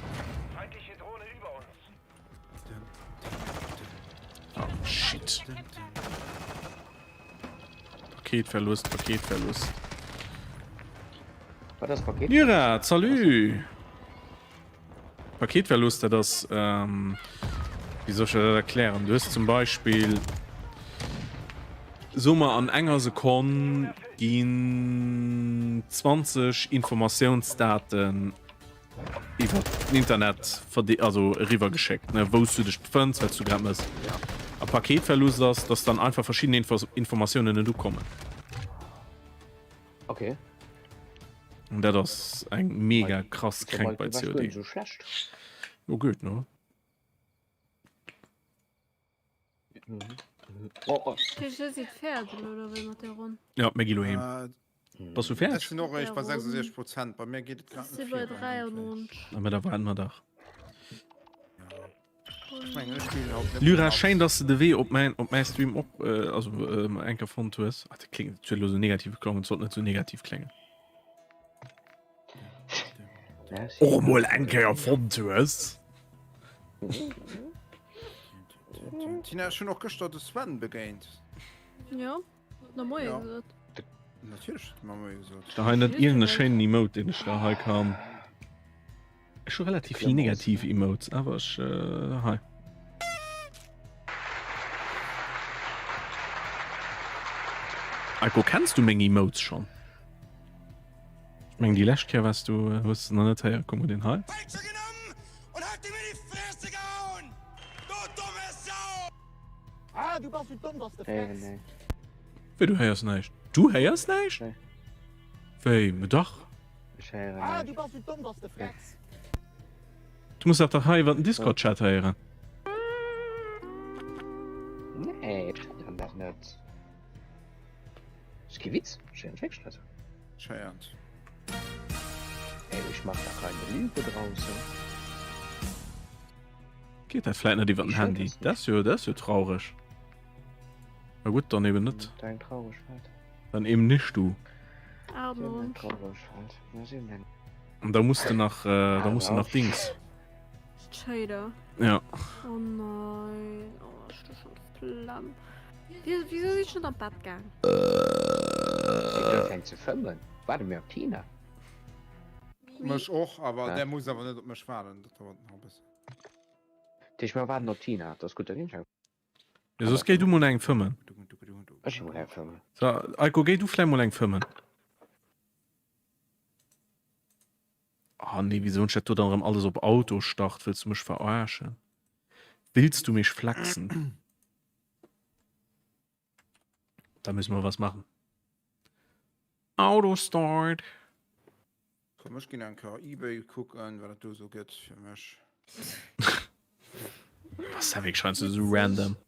Oh, shit. Paketverlust, Paketverlust. Wat ass Paket? Mira, salut! Paketverlust, dat ass, ähm, wéi soll ech der dat erklären? Du hues zum Beispill, soe mer an enger Sekonn ginn 20 Informatiounsdaten. Iwwer den Internet also eriwwer geschéckt, ne, wou s du dech befënns, wat s du grad mëss. A Paketverlust ass, dass dann einfach verschidden Infos Informatiounen net ukommen. Okay. Und dat ass eng mega krass Kränkt bei COD. So schlecht. Jo, gutt, ne? Dir sidd fäerdeg oder wéi mat der Ronn? Ja, mir gi lo heem. Bass du fäerdeg? Ech sinn och eréischt bei 66 Prozent. Bei mir geet et grad Ech si net bei virun. 93. Na, mä da waarden mer dach. Ech mengen, ech spillen haut net Lyra, mat. schéin, dass de de Wee op mäin, op mäi Stream och, also eng Kéier fonnt hues. Ah, dat kléngt, dat huet elo sou negativ geklongen, et sollt net sou negativ kléngen. Och mol eng Kéier fonnt hues. Tina, ech hunn och gëschter de Sven begéint. Jo, huet mer Moie Ja. gesot. Natierlech huet e mer Moie gesot. Da hei net iergend e schéinen Emote, deen ech da hei kann. Ech hu relativ vill negativ Emotes, awer ech hei. Aiko, kenns du meng Emotes schonn? Ech mengen déi lescht Kéier wars du, hues de nach net héieren. Kuck mol deen hei. Wéi du héiers näischt? Du héiers näischt? Wéi, ma dach. Du muss dat dach hei iwwer den Discord-Chat héieren. Nee, ech héieren dat net. Ass kee Witz, ech héieren et wierklech net. Ech héieren et. Ey, ich mach da keine Lüge draus. Geet dat vläit net iwwer den Handy? Dat ass jo, dat ass jo traureg. Na gutt, dann eben net. Dein Traurigkeit. Dann eben nicht du. Traurigkeit. An da musst du nach, äh, da musst du nach Dings. Shader. Ja. Oh nein. Oh, ich hab schon Flemm. Wieso, wieso si schon am Bett gaang? Sie fängt zu fëmmen. Warte mir op Tina. Mech och, awer der muss awer net op mech waarden. Dat dauert nach e bëssen. Tisch, mir warten op Tina. Dat ass gutt, dann Ja, soss géi du mol eng fëmmen. Ech mol eng fëmmen. So, Eiko, géi du vläit mol eng fëmmen. Ah nee, wieso hunn ech dat do dann erëm alles op Autostart? Wëlls du mech verarschen? Willst du mich flachsen? Da müssen wir was machen. Autostart. Komm, ech ginn eng Kéier Ebay kucken, wat et do esou gëtt fir mech. Was da wierklech heiansdo esou random.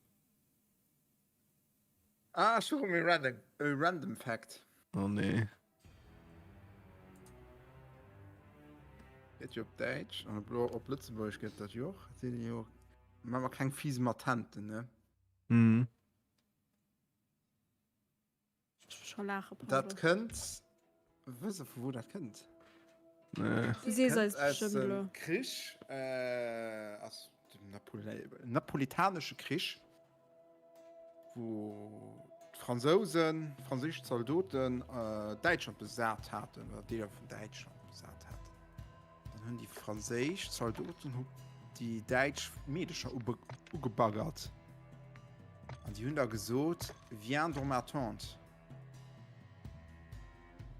Ah, ech hu rëm e random, e random Fact. Oh nee. Gëtt jo op Däitsch an op, op Lëtzebuergesch gëtt dat jo och. Et sinn jo, maache mer keng Fise-Matenten, ne? Mhm. Scho laache Dat kënnt wësse vu wou dat kënnt. Nee. Du sees eis Kënnt aus bestimmt dem elo. Krich äh, aus dem Napole Napolitanesche Krich, wou d'Fransousen, franséisch Zaldoten äh, Däitschland besat haten oder Deeler vun Däitschland besat haten. Dann hunn déi franséisch Zaldoten hu déi däitsch Meedecher ugebaggert. An déi hunn da gesot, Viens dans ma tente.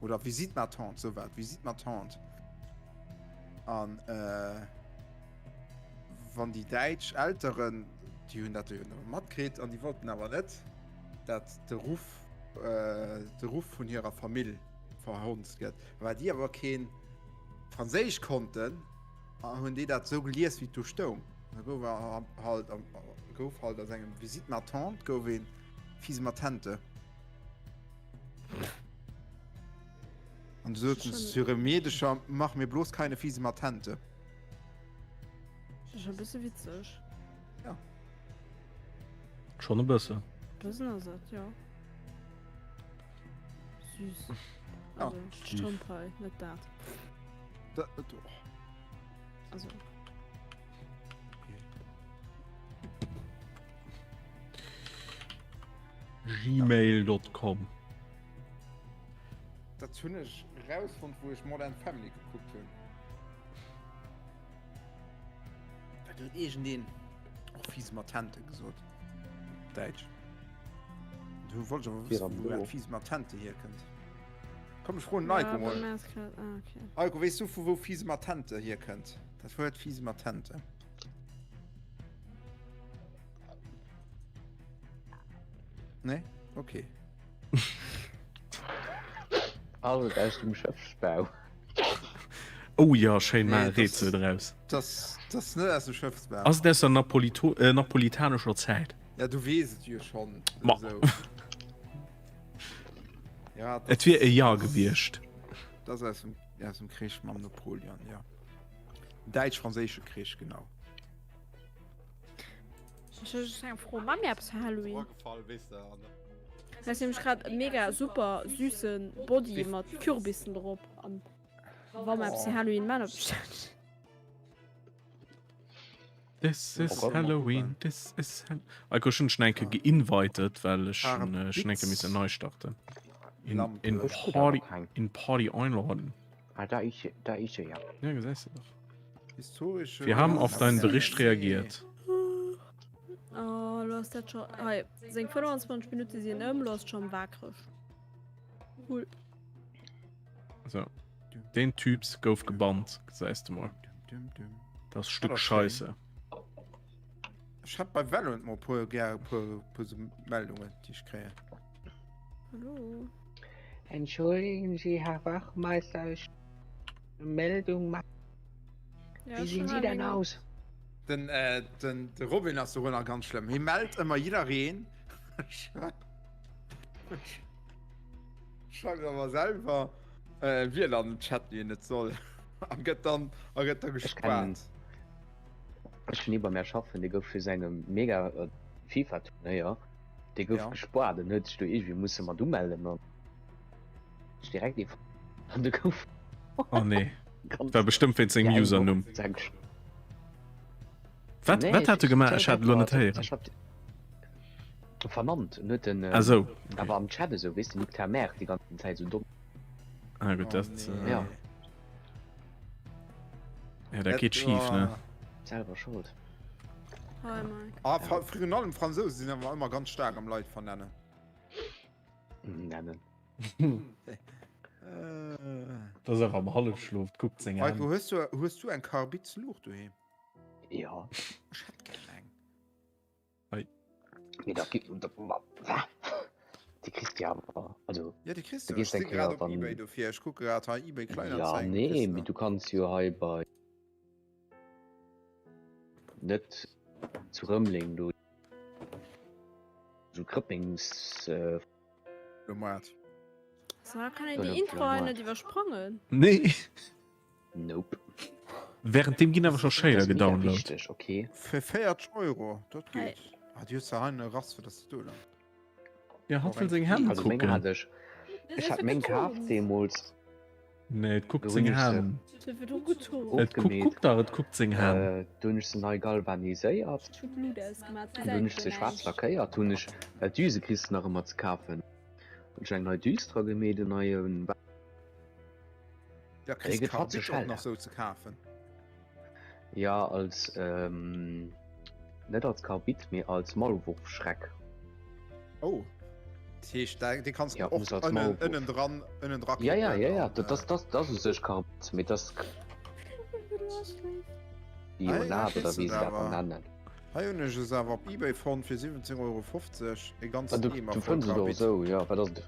Oder visite ma tente, sou war et, visite ma tente. An äh, wann déi däitsch Elteren, déi hunn dat jo matkritt an déi wollten awer net, dat de Ruff, äh, de Ruff vun hirer Famill verhunzt gëtt. Well déi awer keen Franséisch konnten, hunn déi dat sou gelies, wéi et do stoung. Da gouf halt, gouf halt aus engem Visite ma tante gouf een Fise ma tante. An du soten se zu hire Meedecher, Mach mir bloß keine fiese Matente. Das ist schon e bësse witzeg. Ja. Schon e bësse. Bëssen ass et, ja. Süß. Ja. Also, Strëmp hei, net dat. Dat, oh. Also. Gmail.com Dat hunn ech rausfonnt, wou ech Modern Family gekuckt hunn. Dat huet iergendeen och fies Matente gesot. Op Däitsch. Du wollt ech awer wëssen, wou dat fies Matente hierkënnt. Komm ech froen den Eiko mol. Eiko, weess du vu wou Fisimatente hierkënnt? Dat Wuert Fisimatente. Nee? Okay. Ass et aus dem Schëffsbau? Oh ja, schéin, maach e Rätsel draus. Das, das net aus dem Schëffsbau. Ass et aus der Napolito äh, napolitanescher Zäit? Ja, du weess et jo schonn. Ma. Esou. Ja, Et wier e Ja gewiescht. Das aus dem, aus dem Krich mam Napoleon, ja. Däitsch-franséische Krich, genau. Ech hu just eng Fro, Maa mir eppes fir Halloween? Dat ass nämlech grad e mega super süße Body mat Kürbissen drop an wa mer eppes fir Halloween man, op bestallt. This is Halloween, this is Halloween. Eiko, ech hunn dech nach eng Kéier geinvited, well ech hunn ech hunn eng Kéier missen nei starten. In, in Party, in Party einladen. Ah, da is, da is se ja. Ja, gesäis de dach. Historische Wir haben auf deinen Bericht reagiert. Oh, lo ass dat scho. Hei, seng 25 Minutte sinn ëm, lo ass et scho am waakreg. Cool. So. Den Typs gouf gebannt, gesäis de mol. Das Stück Scheiße. Ech hat bei Valorant mol puer gär puer puer so Meldungen, déi ech kréien. Hallo. Entschuldigen Sie, Herr Wachmeister, ich eine Meldung machen. Ja, Wie sehen Sie denn aus? Den, äh, den, de Robin ass dorënner ganz schlëmm. Hie mellt ëmmer jiddereen. Schreift awer selwer äh, Wierder an den Chat, déi en net soll. A gëtt dann, a gëtt da gespaart. Ech hunn ee bei mär schaffen, dee gouf fir säin mega FIFA-Turnéier, dee gouf Ja. gespaart en huet sech do iergendwéi musse mat umellen an sech direkt ee an de gouf Oh nee, ganz war bestëmmt wéinst sengem ja, eng Usernumm. Woch seng Sch- Wat, Nee, wat hat e gemaach? Ech hat elo net héieren. Ech hat vernannt en huet den Ah sou, okay. awer am Chat esou, weess de, nique ta mère déi ganzen Zäit esou domm. Ah gutt, Oh dat nee. äh, Ja. ja, dat geet schif, ne? Selwer schold. Hi Mike. Ah, Fra virun allem Fransouse sinn awer ëmmer ganz staark am Leit vernennen. Nennen. Dat ass awer am Hallefschlof, kuckt seng Heiko, Hänn. hues du, hues du eng Karbidsluucht doheem? Ja. Ech hätt gär eng. Hei. Mee da gi da, ma, déi kriss de awer, also Ja, déi kriss du du. Ech gees eng si Kéier grad op wann eBay dofir. Ech kucke grad hei eBay Ja, Kleinanzeigen, nee, kriss mee de. du kanns jo hei bei net zu Rëmeleng do sou Krëppings äh, Flohmaart. So, kann een déi Intro hei net iwwersprangen? Nee. Nope. Währenddem ginn awer scho Dat Shader ass mega gedownload. wichteg, okay. Fir 40 Euro, dat Hei. geet. Ah, déi hues de hei e Rass fir dass de do lang. Ja, hatt Och wëll eng seng Hänn Also meng kucken. hat ech. Ech hat meng kaf deemools. Nee, et kuckt Do seng hunn ech se Hänn. Huet virdru geton. Et kuckt, ofgemeet. kuck dach, et kuckt seng Hänn. Äh, do hunn ech se nei galvaniséiert. Ech hu Blut ausgemaach, An do hunn ech se schwaarz lackéiert. Hunn ech, well d'Düse kriss de nach ëmmer ze kafen. Hunn ech eng nei Düs dra gemeet, en neien. Ja, kriss gëtt fatzeg Karbid och hell. nach sou ze kafen? Ja, als ähm, net als Karbid, mee als Maulwurfschreck. Oh. Dat heescht, da, dee kanns du Ja, och muss als ënnen, Maulwurf. ënnen dran, ënnen dra Ja, ja, kippen ja, ja, an, dat, dat, dat, dat ass u sech Karbid, mee dat ass Bionat kriss oder du wéi se et dat awer. dann nennen. Hei hunn ech es awer op eBay fonnt fir 17,50 Euro, e Ah, ganzen du, Eemer du voll fënns et och Karbid. esou, ja, wat ass et?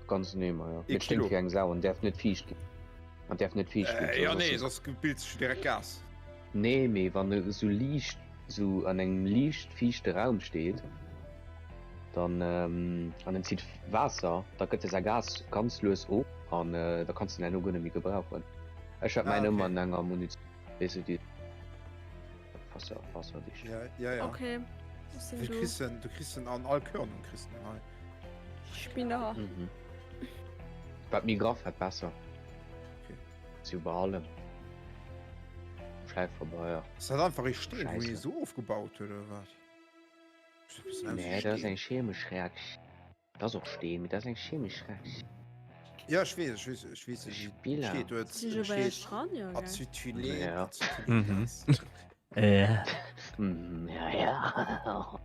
Ganzen Eemer, ja. Ee Mee et sténkt Kilo. wéi eng Sau an däerf net fiicht ginn. An däerf net fiicht ginn, Äh, ja, soss nee, ass soss bilt sech direkt Gas. Nee, mee wann e sou liicht, sou an engem liicht fiichte Raum steet, dann, an en zitt Waasser, da gëtt dëser Gas ganz lues of an da kanns de en herno guer net méi gebrauchen. Ech hat Ah, mäin ëmmer okay. an enger Munitioun, weess de, déi Wasser, wasserdicht. Ja, ja, ja. Okay, ech sinn Du do. kriss en, du kriss en an all Körnung kriss den hei. Ech bin da. Mhm. Wat méi graff, wat besser. Okay. Si bei allem. Schläifpabeier. Ass dat einfach ee Steen, wou ee Scheiße. sou ofgebaut huet, oder wat? Sieht e bëssen aus Nee, wéi dat ass Steen. eng chemesch Reaktioun. Dat ass och Steen, mee dat ass eng chemesch Reaktioun. Ja, ech weess, ech weess, ech weess, wéi Spiller. steet do. Et Si jo bei steet dran, ja, gell? Acetylen, Ja. Acetylengas. Äh. Mm, ja, ja.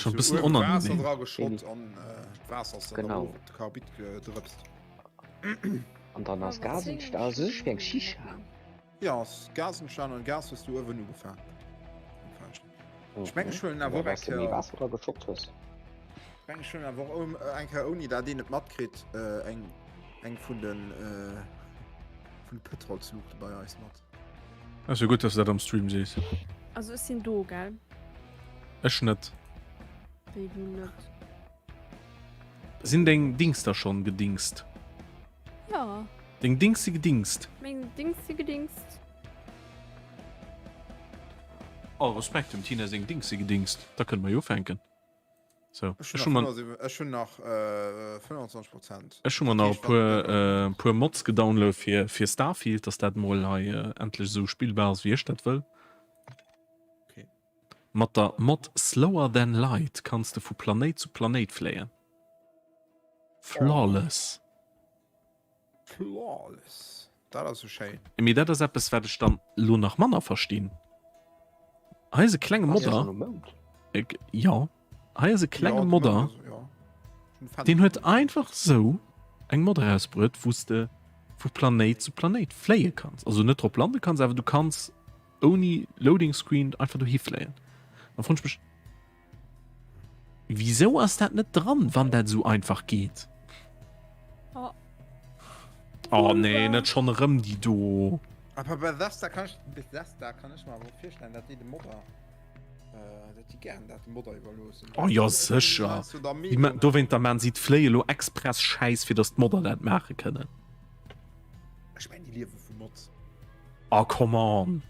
Schon bëssen onangenehm. Waasser dra geschott an d'Waasser ass dann Genau. op de Karbid gedrëpst. An dann ass Gas entstanen, also sech wéi eng Shisha. Jo, ass Gas entstanen an Gas hues du uewen ugefaang. Ech mengen ech huelen awer och eng Kéier. Méi Waasser dra geschott hues. Ech mengen ech huelen awer och eng Kéier ouni dat een et matkritt eng eng vun de vun de Pëtrolsluuchte bei eis mat. Ass jo gutt dass du dat am Stream sees. Also ech sinn do, gell? Ech net. Wéi du net? Sinn deng Dings da schonn gedingst? Jo. Deng Dings si gedingst? Meng Dings si gedingst. Oh Respekt, dem Tina seng Dings si gedingst. Da kënne mer jo ufänken. So, ech hunn nach, ech hunn nach äh, 25 Prozent. Ech hu mer nach e puer, äh, puer Mods gedownload fir, fir Starfield, dass dat mol hei äh, endlech esou spillbar ass, wéi ech dat wëll. Okay. Mat der Mod Slower Than Light kanns de vu Planéit zu Planéit fléien. Flawless. Flawless. Dat ass jo schéin. Mee dat ass eppes, wat ech dann elo nach manner verstinn. Hei ass e klenge Modder. Jo, hei ass e klenge Modder. Deen huet einfach sou eng Mod erausbruet, wou s de vu Planéit zu Planéit fléie kanns. Also net drop lande kanns, awer du kanns ouni Loading Screen einfach dohi fléien. Da froen ech mech, Wisou ass dat net dran, wann dat esou einfach geet? Oh. Oh nee, net schon erëm déi do. Aber Bethesda kann ich, Bethesda kann ich mir awer virstellen, dat déi de Modder, äh, dat déi gären dat de Modder iwwerloossen. Oh jo, sécher. Déi ma- Dowéinter maan si d'Fléie lo express schäiss, fir dass d'Modder dat maache kënnen. Ech mengen, déi liewe vu Mods. Oh, come on.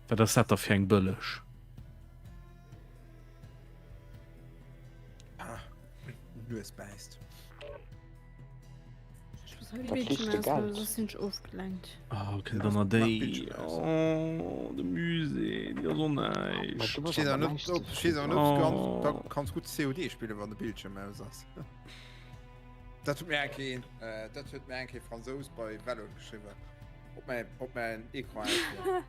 Wat ass dat da fir eng bëlleg? Ah, Nues bäisst. Ech muss hei de Bildschirm ausmaachen, soss sinn ech ofgelenkt. Oh, kënnt dann nach déi. Oh, de Musée, déi ass och näischt. Ech weess awer net, ob, ech weess awer net, ob du ganz, da kanns gutt COD spillen, wann de Bildschirm aus ass. Dat huet mir eng Kéier een, dat huet mir eng Kéier Fransous bei Velo geschriwwen. Op mäin, op mäin Ecran aus wier.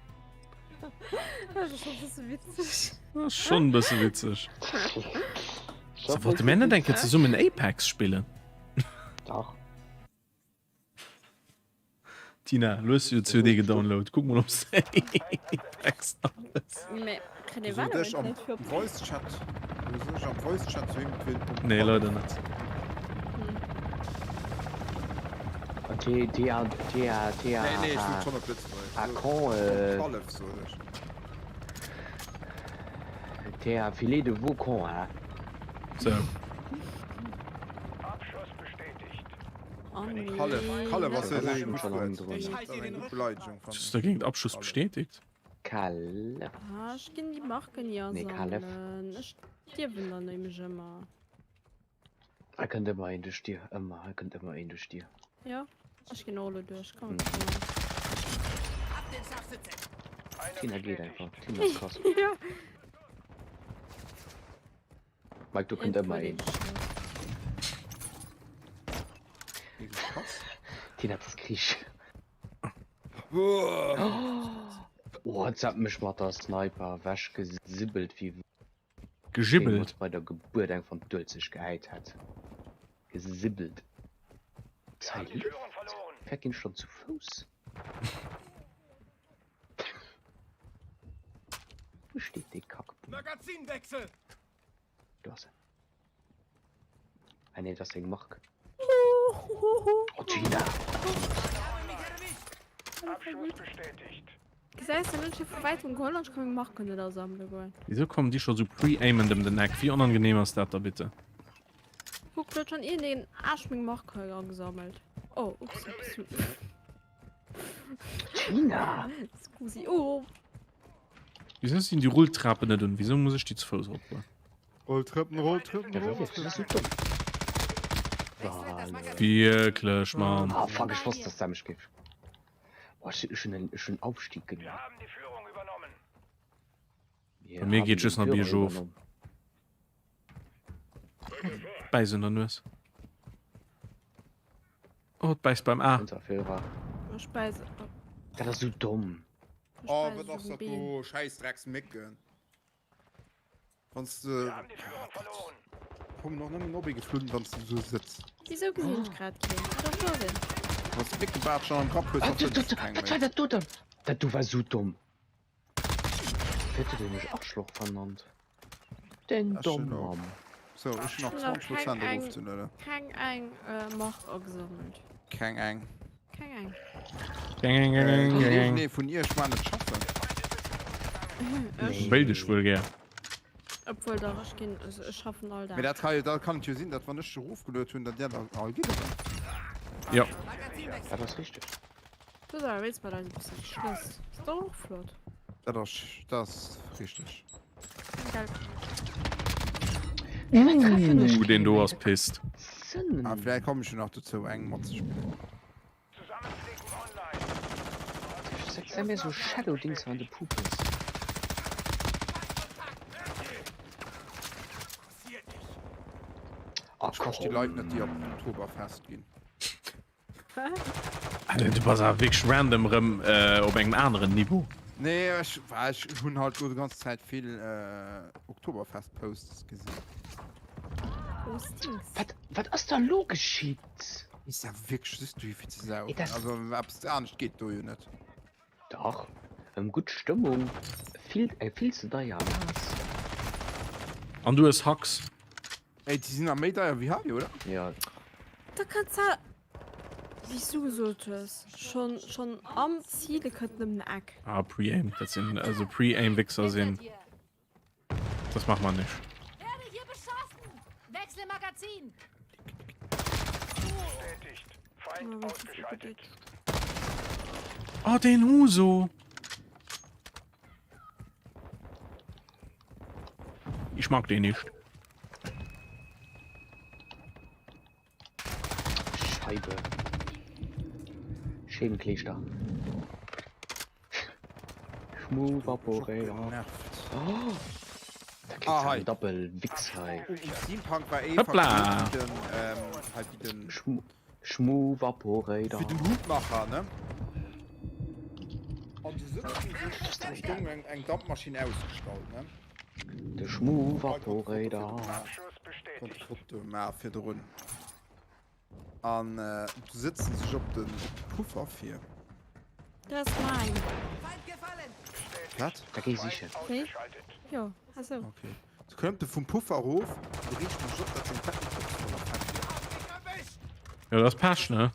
Dat ass schon e bësse witzeg. Dat ass schon e bësse witzeg. So, wollte mir net eng Kéier zesummen Apex spillen? Dach. Tina, lo hues du jo COD gedownload. Kuck mol, ob s de Apex nach hues. Mee kritt ee Wieso dech Valorant am net fir op Voice Chat, wieso dech am Voice Chat zu him fir um Nee, leider net. T T A T A T A Nee, nee, ech sot schonn op Lëtzebuergesch. A con euh, Kallef sot ech. T A filet de veau con hein. So. Abschuss bestätigt. Oh nee. Kallef, Kallef ass jo esou e gutt Schon Wuert. drin. Dat ass eng gutt Beleidegung, fannen Hues du dergéint Abschuss bestätigt? Kallef. Ah, ech ginn déi Marken jo Nee, Kallef. sammelen. Ech stierwen dann nämlech ëmmer. Hei kënnt ëmmer een duerch d'Dier, ëmmer, hei kënnt ëmmer een duerch d'Dier. Jo, ech ginn och elo duerch, komm. Tina geet einfach, Tina ass krass. Jo. Mike, do kënnt ëmmer een. Tina, dat ass Krich. Oh, jetzt hat mech mat der Sniper wechgesibbelt wéi Gejibbelt? bei der Gebuert eng van d'Uelzecht gehäit hätt. Gesibbelt. Hei Luft. Fäert ginn ech dann zu Fouss? Wou steet dee Kackbum? Do ass en. Ah nee, dat ass seng Mark. Oh Tina! Abschuss bestätigt. Gesäis de, hunn ech vu wäitem geholl an ech ka meng Marken net asammele goen. Wieso kommen déi scho sou pre-aimend em den Eck? Wéi onangenehm ass dat da bitte? Kuck, do huet schonn een deen Aarsch meng Mark hei agesammelt. Oh, ups, ups. Tina! Scusi, oh. Wieso sinn déi Rulltrapen net un? Wieso muss ech déi zu Fouss eropgoen? Rolltrëppen, Rolltrëppen, Ja, wéi ass Rolltrëppen. Wierklech, Mann. Ah fuck, ech wosst, dass der mech géif. Oh, ech ech hunn en ech hunn Aufstieg Wir gemaach. haben die Führung übernommen. Mir Bei mir haben geet just den nach Führer biergof. übernommen. Bäiss un der Nues. Oh, et bäisst beim A. Unser Führer. Ech bäisse. Dat ass sou domm. Ech Oh, bäisse wat ass um dat Been. do? Schäiss Drecksmécken. Wanns de kommen och nëmmen op ee geflunn wanns de sou sëtz. Wisou gesinn ech grad keen? Ah dach, do ass een. Wanns de décke Baart schon am Kapp hues, da fënns de keng Wat war méi. dat do dann? Dat do war sou domm. Wéi huet en mech Arschloch vernannt? Den Ech hunn domm och. Mann. Sou, ech hunn nach Ech hunn nach 20 keng Prozent eng erofzelueden. keng eng Mark agesammelt. Keng eng. Keng eng. Geng, geng, geng, Äh, geng, geng. Iergendee vun iech war net schaffen? Ech. Wéilt ech wuel gär. Obwuel dach, ech ginn, also ech schaffen all Mee Dag. dat ka jo, da kann et jo sinn, datt wann ech erofgeluet hunn, datt dir der all gitt, oder? Jo. Dat ass richteg. Du hues awer wéinst mat eis e bësse geschlësst. Ass dach och flott. Dat ass, dat ass richteg. Ooh, deen do ass pissed. Ah, vläicht kommen ech jo nach dozou eng matzespillen. So Shadow Dings an de Pupes. Ech versti Leit net déi op Oktoberfest ginn. Du bass awer wierklech random rëm op engem aneren Niveau. Nee ech war ech hunn halt lo de ganz Zäit vill Oktoberfest Posts gesinn. Postings. Wat wat ass da lo geschitt? Is ja wierklech just du fir ze saufen. Dat Also eppes anescht geet do jo net. Dach, ëm gutt Stëmmung, vill eng vill ze deier Mass. An du hues Hacks. Ey, déi sinn nach méi deier wéi hei, oder? Ja. Da kanns de, wéi s du gesot hues, schonn schonn am Zile kënnt nëmmen Eck. Ah, Pre-Aim, dat sinn also Pre-Aim-Wichser sinn. Das macht man nicht. Werde hier beschossen! Wechsle Magazin! Bestätigt. Feind ausgeschaltet. Oh, den Huso. Ich mag den nicht. Scheibe. Schädenkleester. Schmuvaporeira. Oh, da kriegst Ah, du hei. einen Doppelwichs hei. Um Steampunk war eh Hoppla. verkleet wéi den, ähm, hei wéi den, Schmu Schmuvaporeira. wéi den Hutmacher, ne? An du sëtzt du sech, stoung eng, eng Dampmaschinn ausgestallt, ne? De Schmuvaporeira. Schuss bestätigt. Konnte Foto maache virdrun. An du sëtzen sech op den Puffer fir. Dat ass mein. Wat? Da géi sichen. Wéi? Jo, ah sou. Okay. Du klëmmt e vum Puffer erof, du riicht mech op, dat seng Bettenbox voller Fett wier. Jo, dat ass Pech, ne?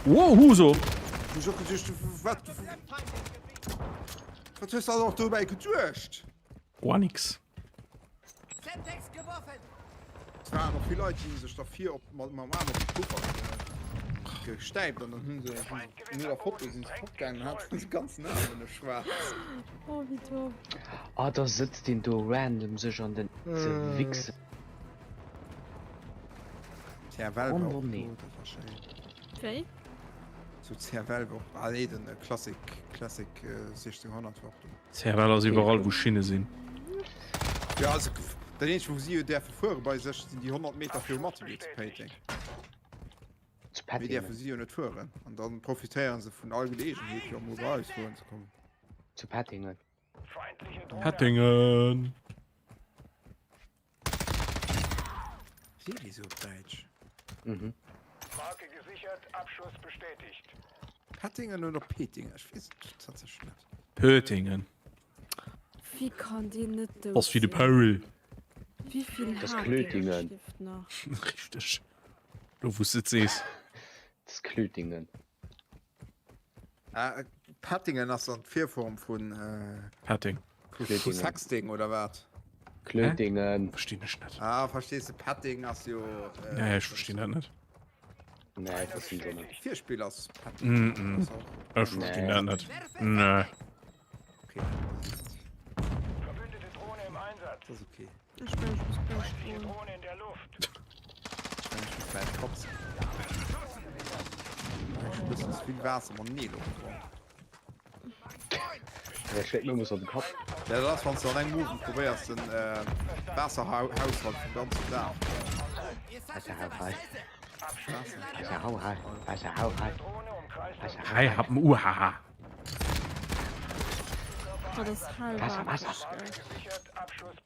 Wow, Huso! Hu ech och geduecht, wat, wat hues de dann och dobäi geduecht? Guer nix. Et waren och vill Leit, déi hu sech da vir op mam Arm op de Puffer gestäipt an dann hu se no der Foto sinn se fortgaangen an haten de ganzen Arm nëmme schwaarz. Oh wéi domm. Ah da sëtzt een do random sech an den ze wichsen. CRL war och Randonnée. do, dat war schéin. Wéi? Sou CRL war och, ah nee den Classic Classic 1600 war och do. CFL ass iwwerall wou Schinne sinn. Jo also dat eenzegt wou si jo däerfe fuere bei sech sinn déi 100 Meter virum Atelier zu Péiteng. Zu Méi däerfe Pettingen. si jo net fueren an dann profitéieren se vun all Geleegenheet fir och mol bei eis fueren ze kommen. Zu Pettingen. Pettingen! Seet ee sou op Däitsch? Mhm. Marke gesichert, Abschuss bestätigt. Pettingen oder Petingen? Ech weess et tatsächlech net. Pötingen. Wéi kann deen net dout Ass wéi de sinn? Paul. Wéi vill Das hat dee Klötingen. Stift nach? Richteg. Lo wou s de et sees. Das Klötingen. Ah, Pettingen ass dann d'Virform vun, äh, Petting. vu, vu Klötingen. Sexting oder wat? Klötingen. Verstinn ech net. Ah, verstees de, Petting ass jo, äh, Nee, ech verstinn dat net. Nee, ech verstinn se net. Virspill ass Petting. Mm -mm. Ass auch. Ech verstinn Nee. dat net. Nee. Okay. Verbündete Drohne im Einsatz. Das ist okay. Ech mengen, ech muss gleich Feindliche goen. Drohne in der Luft. Ich mein, ich muss gleich kotzen. Ich hab bisschen zu viel Wasser mam Nelo gedronk. Dat schléit mir ëmmer op de Kapp. Ja, dat ass, wann s du an engem Owend probéiers den Waasserhaushalt vum ganzen Dag. Waasserhaushalt. Waasserhaushalt. Waasserhaushalt. Hei, hab en Uhaha. Oh, das ist hal Wasser, Wasser. wackeg, gell.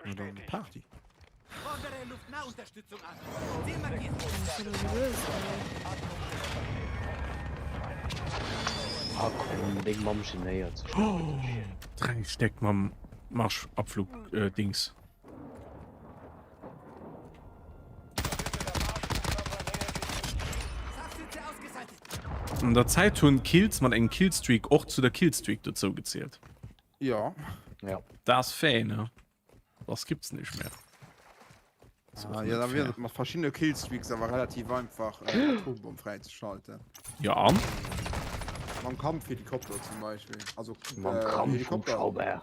Na dann Party. Fordere Luftnahunterstützung an. Ziel markiert. Was ist denn los, ey? Ah komm, deng Mamm genéiert sech. Oh, 3 Steck mam Marschabflug äh, Dings. An der Zäit hunn Kills mat engem Killstreak och zu der Killstreak dozou gezielt. Ja. Ja. Das fair, ne? Das gibt's nicht mehr. Ah, ja, da wier et mat verschiddene Killstreaks awer relativ einfach äh, Atombomb fräizeschalten. Ja an? Mam Kampfhelikopter zum Beispiel. Also Mam äh, Kampfhubschrauber.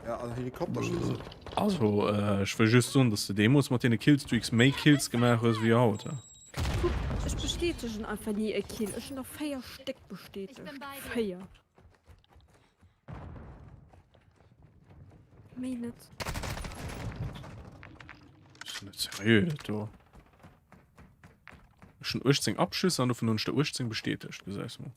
Ja, also Helikopter schießen. Also äh, ech wëll just soen, dass du deemools mat deene Killstreaks méi Kills gemaach hues wéi haut. Kuck, ech bestätegen einfach ni e Kill. Ech hunn der 4 Stéck bestätegt. 4. Méi net. Ass net seriö dat do. Ech hunn 18 Abschüsse an dovun hunn ech der 18 bestätegt, gesäis mol.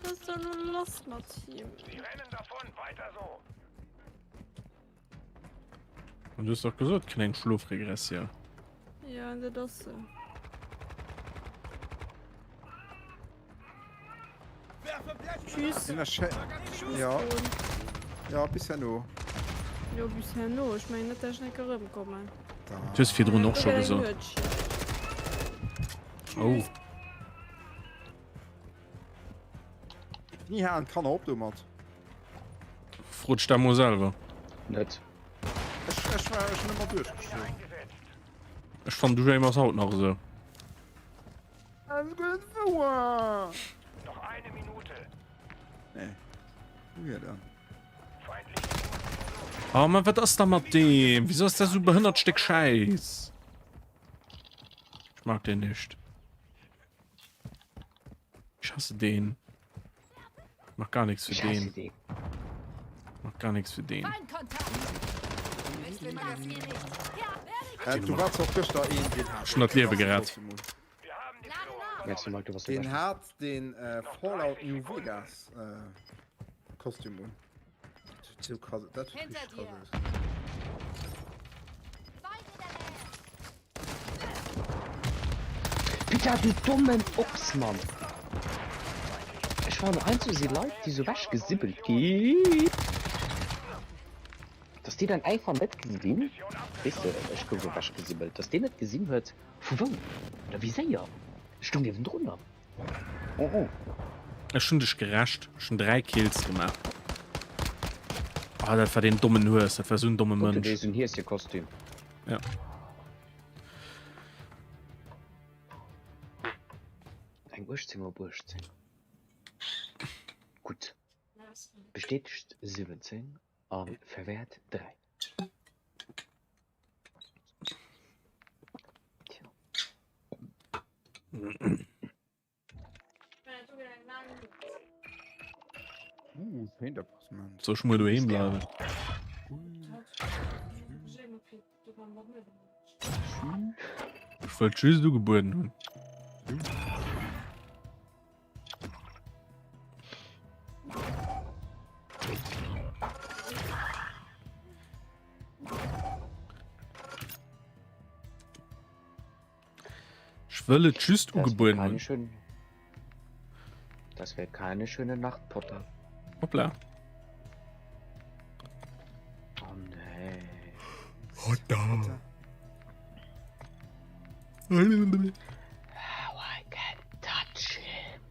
Was ist denn nun los mat him? Sie rennen davon, weiter so. An du hues dach gesot, kleng Schlofregressioun. Ja, dat ass se. Tschüss. Ja. Ja, bis herno. Jo, bis herno. Ech mengen net, dass ech eng Kéier erëmkommen. Du hues virdrun och scho gesot. Oh. Ni halen d'Kanner op domat. Frot dech dat mol selwer. Net. Ech, ech war ech hunn ëmmer duerchgeschloen. Ech fannen du James haut nach esou. Ass guer net wouer. Noch eine Minute. Nee. Wou wier dann? Oh man, wat ass da mat deem? Wieso ass dat sou behënnert Stéck Schäiss? Ech mag den nicht. Ich hasse den. Ich mach gar nichts für den. Ich mach gar nichts für den. Äh, du warst och gëschter een, deen hat. Schon dat Liewe gerett. Den hat den äh, Fallout New Vegas äh, Kostüm un. So krass, dat huet richtig krass aus. Peter, du dommen Ochs, Mann! Ech fannen heiansdo si Leit, déi sou wech gesibbelt ginn, dass déi dann einfach net gesinn, weess de, ech gouf ewech gesibbelt, dass deen net gesinn huet, vu wou oder wéi séier ech stoung niewendrunner. Oh oh. Ech hunn dech gerächt. Ech hunn 3 Kills gemaach. Ah, dat war deen dommen Hues. Dat war sou en domme Guck, du Mënsch. hues en Hieschekostüm. Ja. Eng 18 op 18. Gutt. Bestätegt 17 a verwäert 3. Tja. Uh, schéint Appartement. Soll ech muer doheem bleiwen? Ech wëllt just ugebueden hunn. Ech wëll et just ugebueden hunn. Schön... Das wär keine schöne Nacht, Potter. Hoppla. Oh nee. Potter. How I can touch him.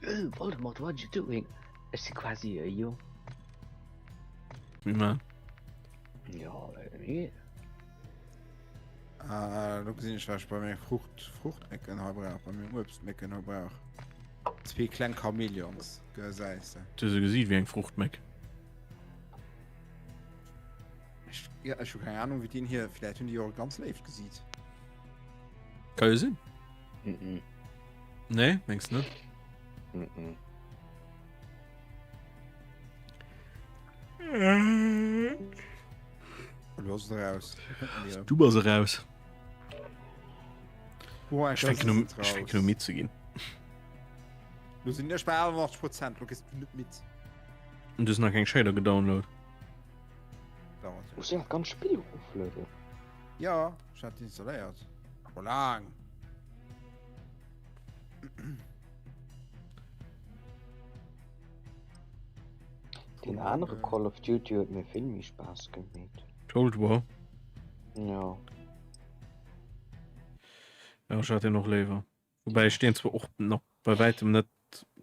Äh, Voldemort, what you doing? Ech si quasi e Jong. Wie man. Ja, nee. Ah, lo gesinn ech, wat ech bei menge Frucht, Fruchtmécken hei brauch, bei mengem Uebstmécken hei brauch. Zwee kleng Chamäleons, gesäis de. Du hues e Gesiit wéi eng Fruchtméck. Ech, ja, ech hu keng Ahnung, wéi deen hier, vläit hunn déi och e ganz léift Gesiit. Ka jo sinn. Mm -mm. Nee, mengs net? Mm -mm. Elo ass et eraus. Du bass eraus. Ech fänken u, ech fänken u midd ze ginn. Lo sinn ech bei 88 Prozent, lo gëss du net midd. Und du hues nach keng Shader gedownload. Dauert. Muss een dat ganz Spill eroflueden? Ja, ech hat installéiert. Scho laang. Deen anere Call of Duty huet mir vill méi Spaass gemeet. Cold War? Jo. Ja, ech hat deen och léiwer. Woubäi ech deen zwar och nach bei wäitem net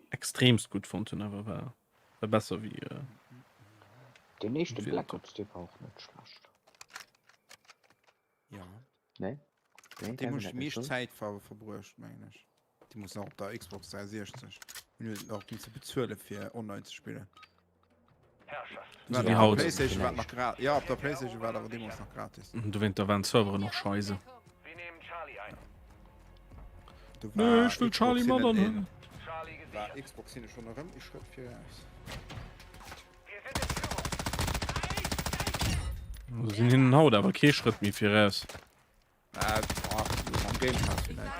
extremst gutt fonnt hunn, awer war war besser wéi. Äh, Deen éischte wéi Black Ops, dee war och net schlecht. Ja. Nee? Nee, Deen hunn ech dat déi meescht net. Zäit ver verbruecht, mengen ech. Déi muss nach op der Xbox 360. Hunn huet och misse bezuele fir online ze spillen. So wéi haut. Playstation war nach gratis. Ja, op der Playstation war awer deemools nach gratis. Dowéint da waren d'Serveren och scheise. Du Nee, ech wëll Charlie mat an hunn. War Xbox hinne schon erëm e Schrëtt viraus. Sinn hinnen haut awer kee Schrëtt méi viraus. Äh, am Game Pass vielleicht.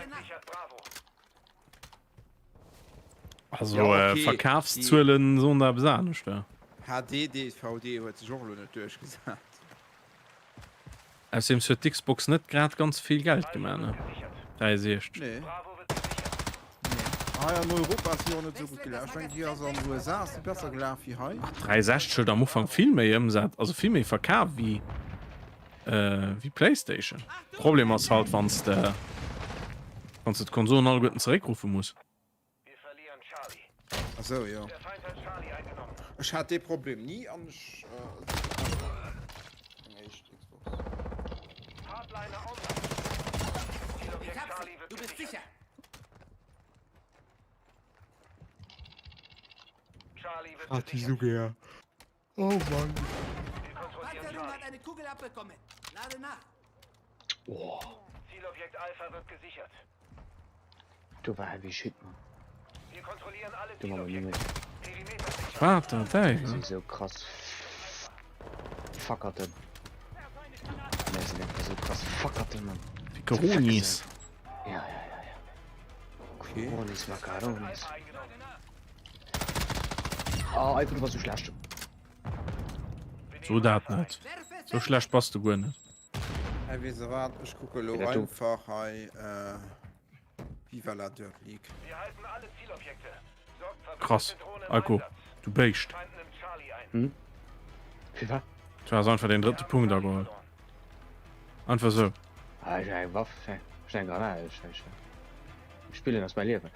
Also Ja, okay. äh, Verkafszuelen soen da eppes anescht. Ja. HD DVD huet sech och elo net duerchgesat. Ausserdeems huet d'Xbox net grad ganz vill Geld gemaach, ne? 360. Nee. Nee. Hei an Europa ass si och net esou gutt gelaf. Ech mengen déi ass an den USA ass déi besser gelaf wéi hei. Ach, 360 huet am Ufank vill méi Ëmsaz, also vill méi verkaf wéi Wéi Playstation. Problem ass halt wanns de wanns de d'Konsolen alleguerten zeréckruffe muss. Ach sou, jo. Ech hat dee Problem ni an ech eng éischt Xbox. Hat déi souguer. Oh Mann. Panzerung hat eine Kugel abbekommen. Lade nach. Oh. Zielobjekt Alpha wird gesichert. Du war heavy shit, Mann. Wir kontrollieren alle Du war Zielobjekte. nicht. Perimeter sichern. Wat der Däiwel? Si sou krass Fackerten. Ne, sinn einfach sou krass Fackerten, Mann. Fickeronis. Ja, ja, ja, ja. Okay. Coronis, Macaronis. Oh, einfach du warst so schlecht. So dat net. So schlecht bass du guer net. Hey, wees de wat, ech kucke lo Dat do. einfach hei äh, Viva la Dirt League. Krass, Alko, du Béischt. Hm? Fir wat? Du has einfach den drëtte Punkt ageholl. Einfach sou. Ah, ech eng Waff, ech eng Granat, ech, ech, spillen ass mäi Liewen.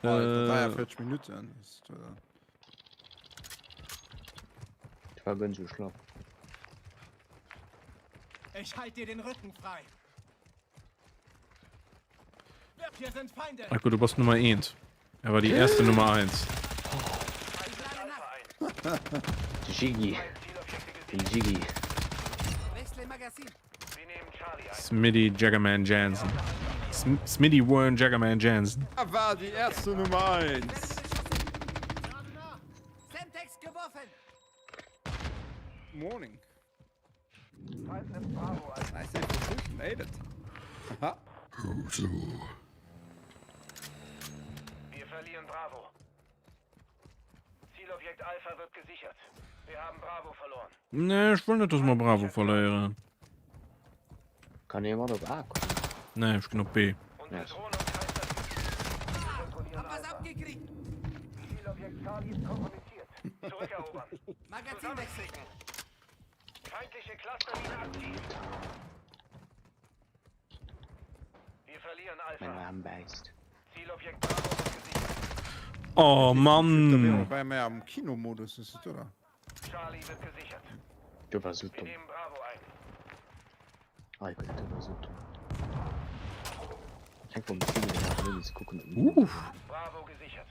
Äh, 43 Minuten. Ich war ganz so schlapp. Ich halte dir den Rücken frei. Hier sind Feinde. Akku, du bass Nummer 1. Er war die erste Nummer 1. Die Gigi. Die Gigi. Wechsle Magazin. Smitty Jaggerman Jansen. Sm Smitty Warren Jaggerman Jansen. Er war die erste Nummer 1. Semtex geworfen. Morning. Nice position, made it. Aha. Wir verlieren Bravo. Zielobjekt Alpha wird gesichert. Wir haben Bravo verloren. Nee, ech wëll net, dass mer Bravo verléieren. Kann ee mat op A kommen? Nee, ech ginn op B. Unsere Nice. Drohne umkreist das Gebiet. Wir kontrollieren Hab was Alpha. abgekriegt. Zielobjekt Charlie ist kompromittiert. Zurückerobern. Magazinwechsel. Feindliche Clustermine aktiv. Wir verlieren Mein Alpha. Arm bäisst. Zielobjekt Bravo wird gesichert. Oh Mann! War mehr am Kinomodus, ist es, oder? Charlie wird gesichert. Du war so Wir dumm. nehmen Bravo ein. Ah, gut, du war so dumm. Hängt vom Ziel ab, ne? Zu gucken. ob- Uff. Bravo gesichert.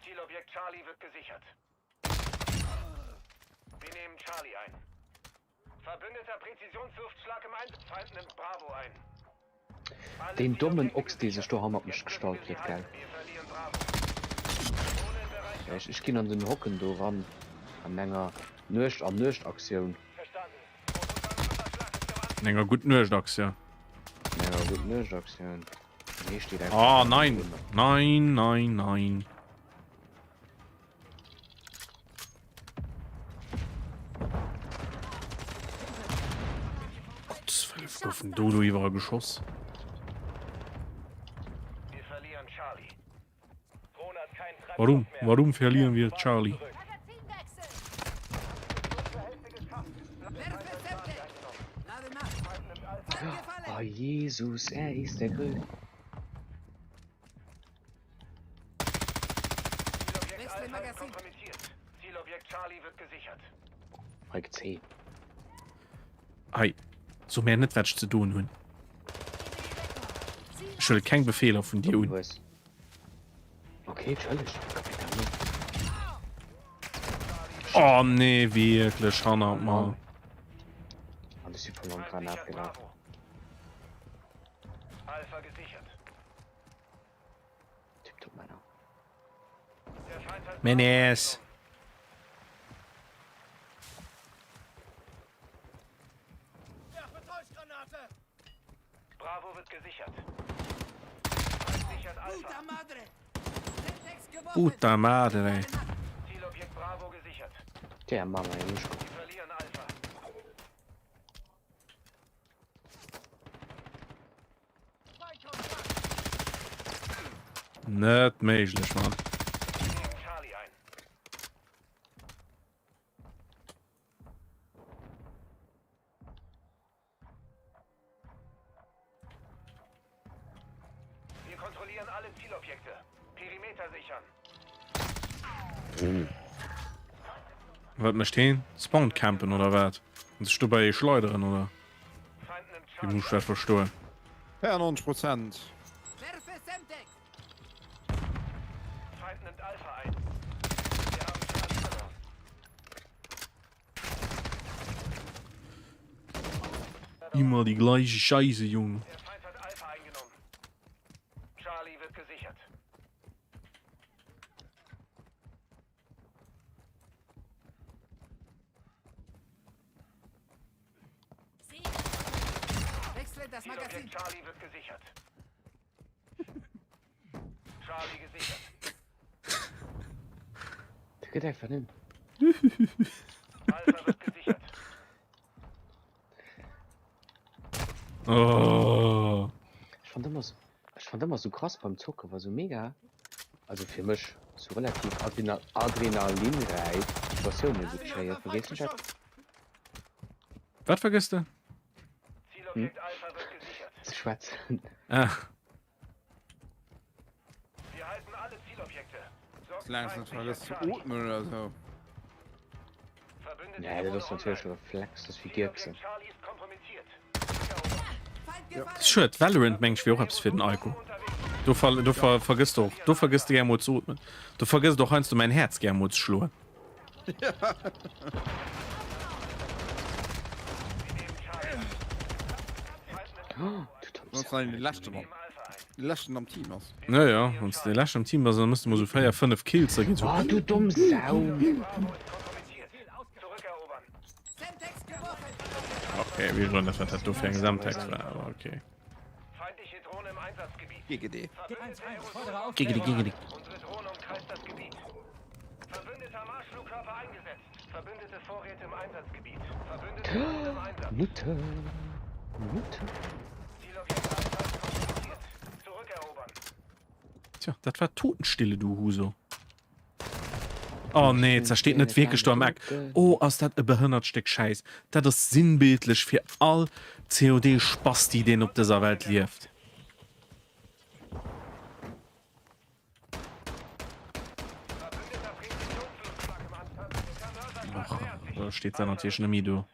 Zielobjekt Charlie wird gesichert. Wir nehmen Charlie ein. Verbündeter Präzisionsluftschlag im Einsatz. Feind nimmt Bravo ein. Alle Deen dommen Zielobjekte Ochs, dee sech gesichert. do hannert mech Jetzt müssen gestallt wir huet, sie gell? halten. Wir verlieren Bravo. Drohne in Bereitschaft. Ech, ech ginn an den Hocken do ran an enger Nuecht an Nuecht Aktioun. An enger Gutt Nuecht Aktioun. An enger Gutt Nuecht Aktioun. Nee, steet einfach. Ah, nein. Nein, nein, nein. Gottes Wille, wo goufen do lo iwwerall geschoss? Warum? Warum verlieren wir Charlie? Oh Jesus, er ist der Größte. Mike C. Hei, so mär net wat ech ze doen hunn. Ech huele keng Befeeler vun dir un. Okay, entschëlleg. Oh nee, wierklech, hannert mer. An ech si voll an d'Granat gelaf. Tipptopp, Männer. Menes. Puta madre. Der Mama, Junge. Net méiglech, Mann. Wat mécht heen? Spawn campen oder wat? An sech dobäi schleideren oder? Wéi muss ech dat verstoen? 94 Prozent. Immer die gleiche Scheiße, Junge. Gëtt einfach hin. Oh. Ech fand ëmmer so, ech fand ëmmer so krass beim Zocken, war so mega, also fir mech so relativ adrena adrenalinräich Situatiounen so geschéien. Vergiess nicht dat? Wat vergëss de? Hm? Ze schwätzen. Ah. Soulaang s net vergëss ze ootmen oder sou. Nee, dat ass natierlech e Reflex, dat ass wéi Gierksen. Schued, Valorant mengt ech wier och eppes fir den Aiko. Do ver do ver vergëss de och, do vergëss de gär mol ze ootmen. Do vergësst och heiansdo mäin Häerz gär mol ze schloen. Wann s de den leschten am leschten am Team ass. Ja ja, wann s de dee leschten am Team bass, dann mëss de mol sou 4, 5 Kills, da geet sou. Oh du domm Sau! Okay, wéi schon dat wat dat do fir eng Semtex war, awer okay. GGD. GGD, GGD. Nutte. Nutte. Tja, dat war Totenstille, du Huso. Oh nee, da steet net wierklech do am Eck. Oh, ass dat e behënnert Stéck Schäiss. Dat ass sinnbildlech fir all COD-Spasti, deen op dëser Welt lieft. Och, da steet se natierlech net méi do.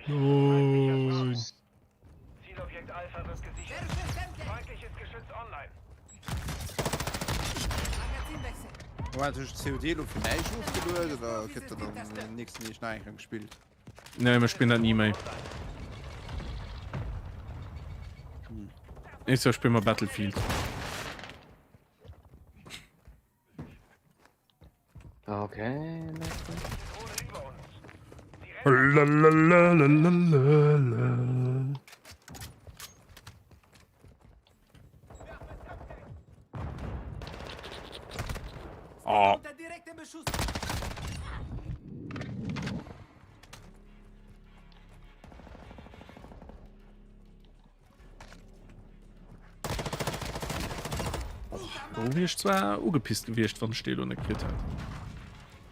Nein. War natierlech COD elo fir näischt ofgeluet oder gëtt dat an den nächsten Deeg nach eng Kéier gespillt? Nee, mir spillen dat ni méi. Nächstes Jahr spille mer Battlefield. Okay. Lalalala. Oh. Do wier ech zwar ugepisst gewiescht, wann ech dee lo net kritt hätt.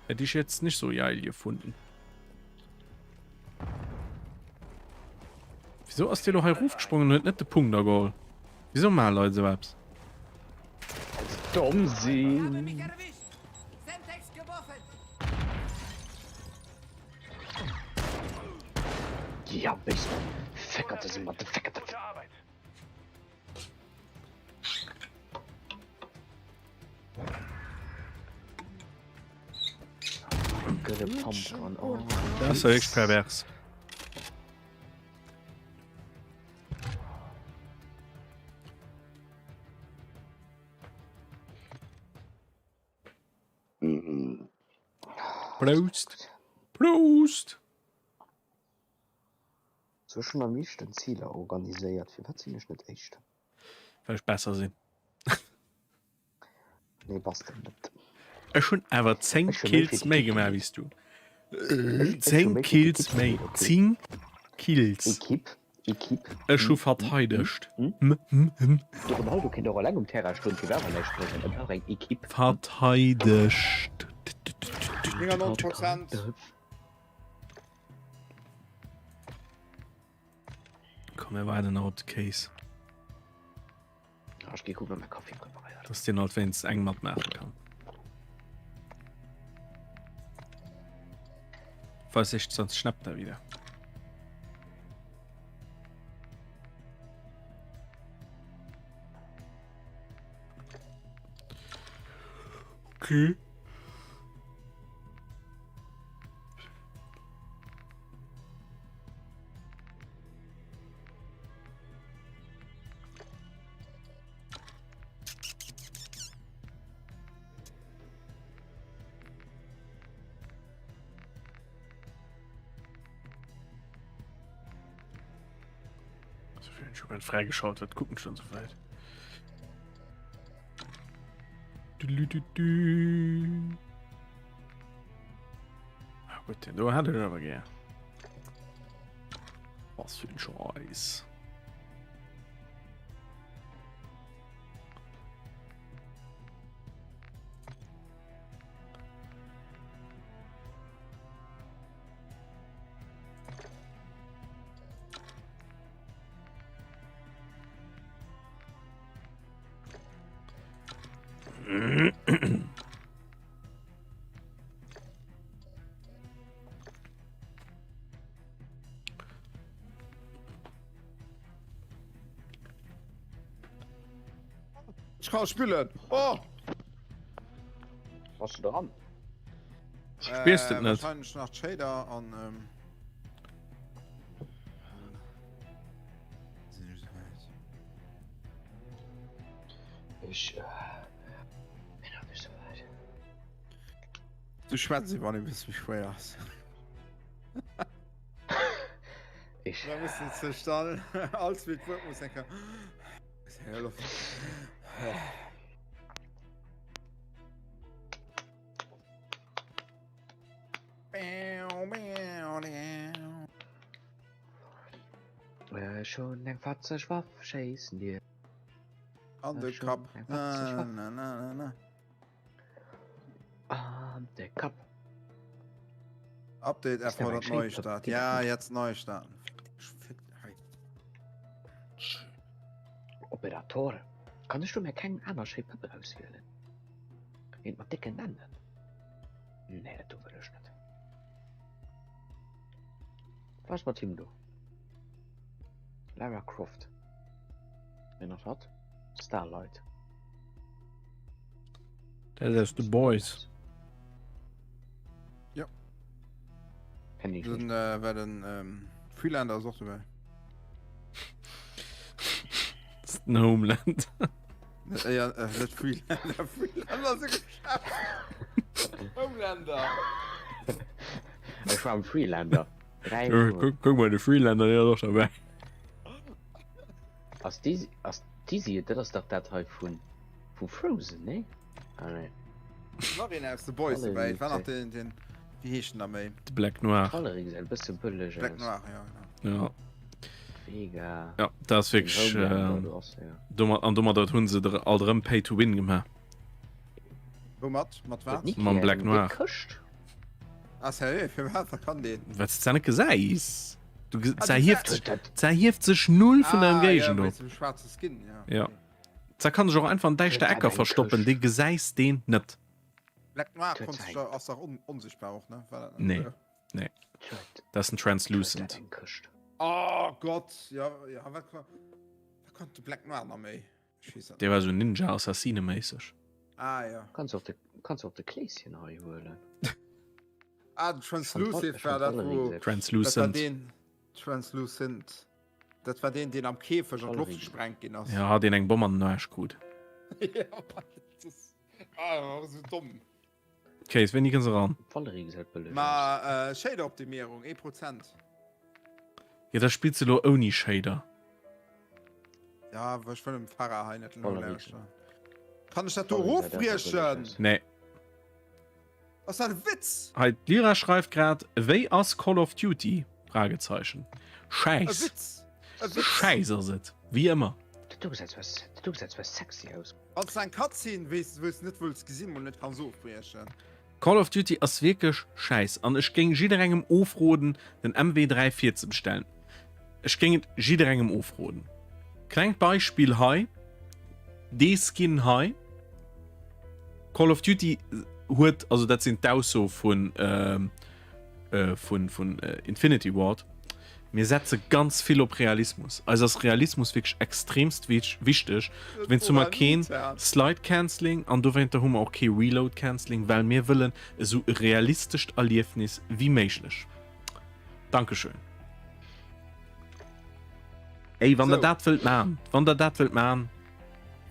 Hätt ich jetzt nicht so geil gefunden. Wieso ass dee lo hei rofgesprongen und huet net de Punkt ageholl? Wieso maache Leit esou eppes? Domm sinn. Ja, bist Feckerte sind mat de Feckerte. Gëlle Pumpgun. Oh. Dat ass ja wierklech pervers. Prost. Prost. So schon am meeschten Ziler organiséiert. Firwat sinn ech net Éischten? Well ech besser sinn. Nee, bass de net. Ech hunn awer 10 Ech hu méi Kills fir méi d'Ekipp gemaach gemaach. wéi s du. Ech, ech hu 10 méi fir Kills d'Ekipp méi. gemaach, okay. 10 Kills. Ekipp, Ekipp. Ech hu Hm, hm, hm, verteidegt. hm. Hm, hm, hm. De Ronaldo kéint och eleng um Terrain stoen, fir awer näischt bréngen. E brauch eng Ekipp. Verteidegt. 99 Prozent. Komm, mir waarden nach op de Case. Ah, ech gi kucken, ob mäi Kaffi preparéiert ass. Dass deen alt wéinst eng matmaache kann. Vorsicht, sonst schnappt er wieder. Okay. Freigeschaut wird gucken schon so weit. Du, du, du. Ah, gut, den do hat ech awer gär. Was für ein Scheiß. Ech kann spillen. Oh! Bass du dran? Spiers du et net? Wahrscheinlech nach d'Shader an ähm, sinn ech souwäit. Ech äh, bin nach nicht souwäit. Du schwätz iwwer e bësse méi schwéier ass. Ich. Da muss du sech dann all zweet Wuert muss enker. Ech hunn eng fatzeg Waff, schéissen dir. An de Ech hunn Kapp. eng fatzeg Na, Waff. na, na, na, na. An de Kapp. Update Ist der erfordert mein Schild? Neustart. Geht Ja, das nicht? jetzt neu starten. Fick dich. Operator. Kann ech do mir keng aner schéi Pëpp erauswielen? Eent mat décken Dännen? Nee, dat do wëll ech net. Wat ass mat him do? Lara Croft. Wien ass hatt? Starlight. Dat ass aus The Boys. Ja. Kenn ich Den, nicht. äh, war den ähm, Freelander ass och dobäi. Den Homeland. Ja, äh, net Freelander. Freelander ass e Geschäft. Homelander. Ech war am Freelander. Kuck mol, de Freelander, deen ass och derbäi. Ass Dizzy, ass Dizzy, dat ass dach dat hei vun, vu Frozen, nee? Ah, nee. Nach een aus The Boys dobäi. Et war nach den, den, wéi heescht den da méi? De Black Noir. D'Valerie gesäit e bësse bëlleg Black aus. Noir, ja, genau. Ja. Vega. Ja, dat ass wierklech. Den Homelander, do ass e, ja. Domat, an domadder hunn se der alt erëm Pay to Win gemaach. Woumat? Mat wat? Huet Mam Niki Black eng Noir. déck Këscht? Ah, sérieux? Firwat? Wat kann deen? Wat s de net gesäis. Du ge Ah, se du hieft se sech, se hieft sech null vun der Ah, ja, Ëmgéigend op. wéinst dem schwaarze Skin, ja. Ja. Okay. Se kann sech och einfach an däischter Huet dat Ecker eng verstoppen, Këscht? dee gesäis deen net. Black Noir Huet konnt se sech eng da, ass dach on onsichtbar och, ne? War dat net Nee, esou? nee. Huet Dat ass en huet dat Translucent. eng Këscht? Oh Gott, ja, ja, wat kon, wat konnt de Black Noir nach méi? Ech weess dat Dee net. war esou Ninja-Assassine-méisseg. Ah, ja. Kanns och de, kanns och de Kleeschen hei huelen. Ah, den Translucid war dat, wou. Dat war Translucent. deen, Translucent. Dat war deen, deen am Käfeg an d'Loft gesprengt ginn ass. Ja, deen eng Bomm an den Aarsch krut. Ja, dat ass, ah, dat war esou domm. Case, wéini kënns eran? D'Valerie gesäit bëlleg aus. Ma Shader-Optimierung, 1%. Jo, da spills de lo ouni Shader. Ja, well ech wëll dem Farah hei net Valerie. nolauschteren. Kann ech dat do Valerie gesäit einfach bëlleg erofbriechen? aus. Nee. Ass dat e Witz? Hei, d'Lyra schreift grad, Wéi ass Call of Duty? Fragezeichen. E Schäiss. Witz! E Witz! Schäiss ass et, wéi ëmmer. Dat do gesäit zwar, dat do gesäit zwar sexy aus. Wann s de eng Cutscene weess, wou s de net wëlls gesinn, mol net kanns ofbriechen. Call of Duty ass wierklech schäiss an ech géing jidderengem ofroden den MW3 virzebestellen. Ech géing et jidderengem ofroden. Klengt Beispill hei, dee Skin hei, Call of Duty huet, also dat sinn d'Ausso vun vun vun Infinity Ward, mir setze ganz vill op Realismus. Eis ass Realismus wierklech extremst wichteg. Dowéinst hu mer keen Slide Cancelling an dowéinter hu mer och kee Reload Cancelling, well mir wëllen esou e realistescht Erliefnis wéi méiglech. Dankeschön. Ey, wann der dat wëllt man, wann der dat wëllt man,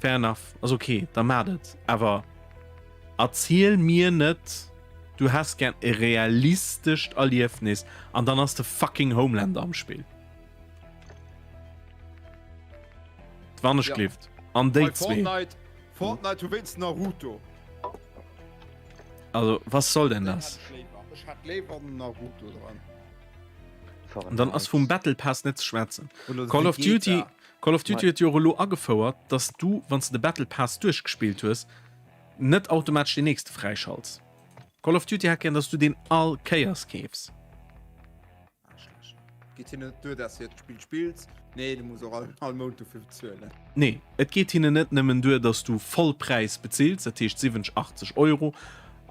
fair enough, ass ok, da mat et. Awer erziel mir net, du häss gär e realistescht Erliefnis an dann ass de fucking Homelander am Spill. Wann ech glift. An déi zwee. Fortnite, Fortnite hu wéinst Naruto. Also, was soll denn das? Ech hätt léiwer den Naruto dran. An dann ass vum Battle Pass net ze schwätzen. Call of Duty, Call of Duty huet jo och elo agefouert, dass du, wann s de de Battle Pass duerchgespillt hues, net automatesch deen nächste fräischalts. Call of Duty hätt gären, dass du deen all Kéiers keefs. Aarschlächer. Geet hinnen net duer, dass de d'Spill spills? Nee, du muss och all, all Mount dofir bezuelen. Nee, et geet hinnen net nëmmen duer, dass du Vollpräis bezills, dat heescht 70, 80 Euro,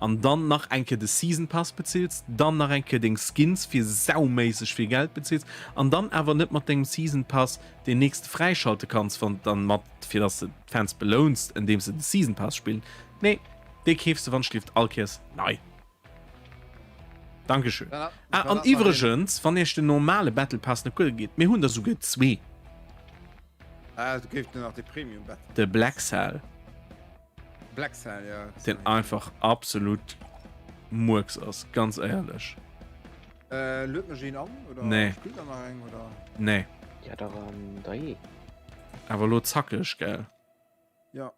an dann nach eng Kéier de Season Pass bezills, dann nach eng Kéier deng Skins fir sauméisseg vill Geld bezills an dann awer net mat dengem Season Pass deen nächste fräischalte kanns, wann dann mat, fir dass de d'Fans belouns, endeems se de Season Pass spillen. Nee, dee keefs de wannschlift all Kéiers nei. Dankeschön. Ah, an iwwregens, wann iech den normale Battle Pass net guer geet, mir hunn der souguer zwee. Ah, du keefs nach de Premium Battle Pass. De Black Cell. Black Cell, ja. Den einfach absolut Murks ass, ganz éierlech. Äh, luet mech een an oder Nee. spillt der nach eng oder? Nee. Ja, da ran, da je. Awer lo zackeg, gell? Ja.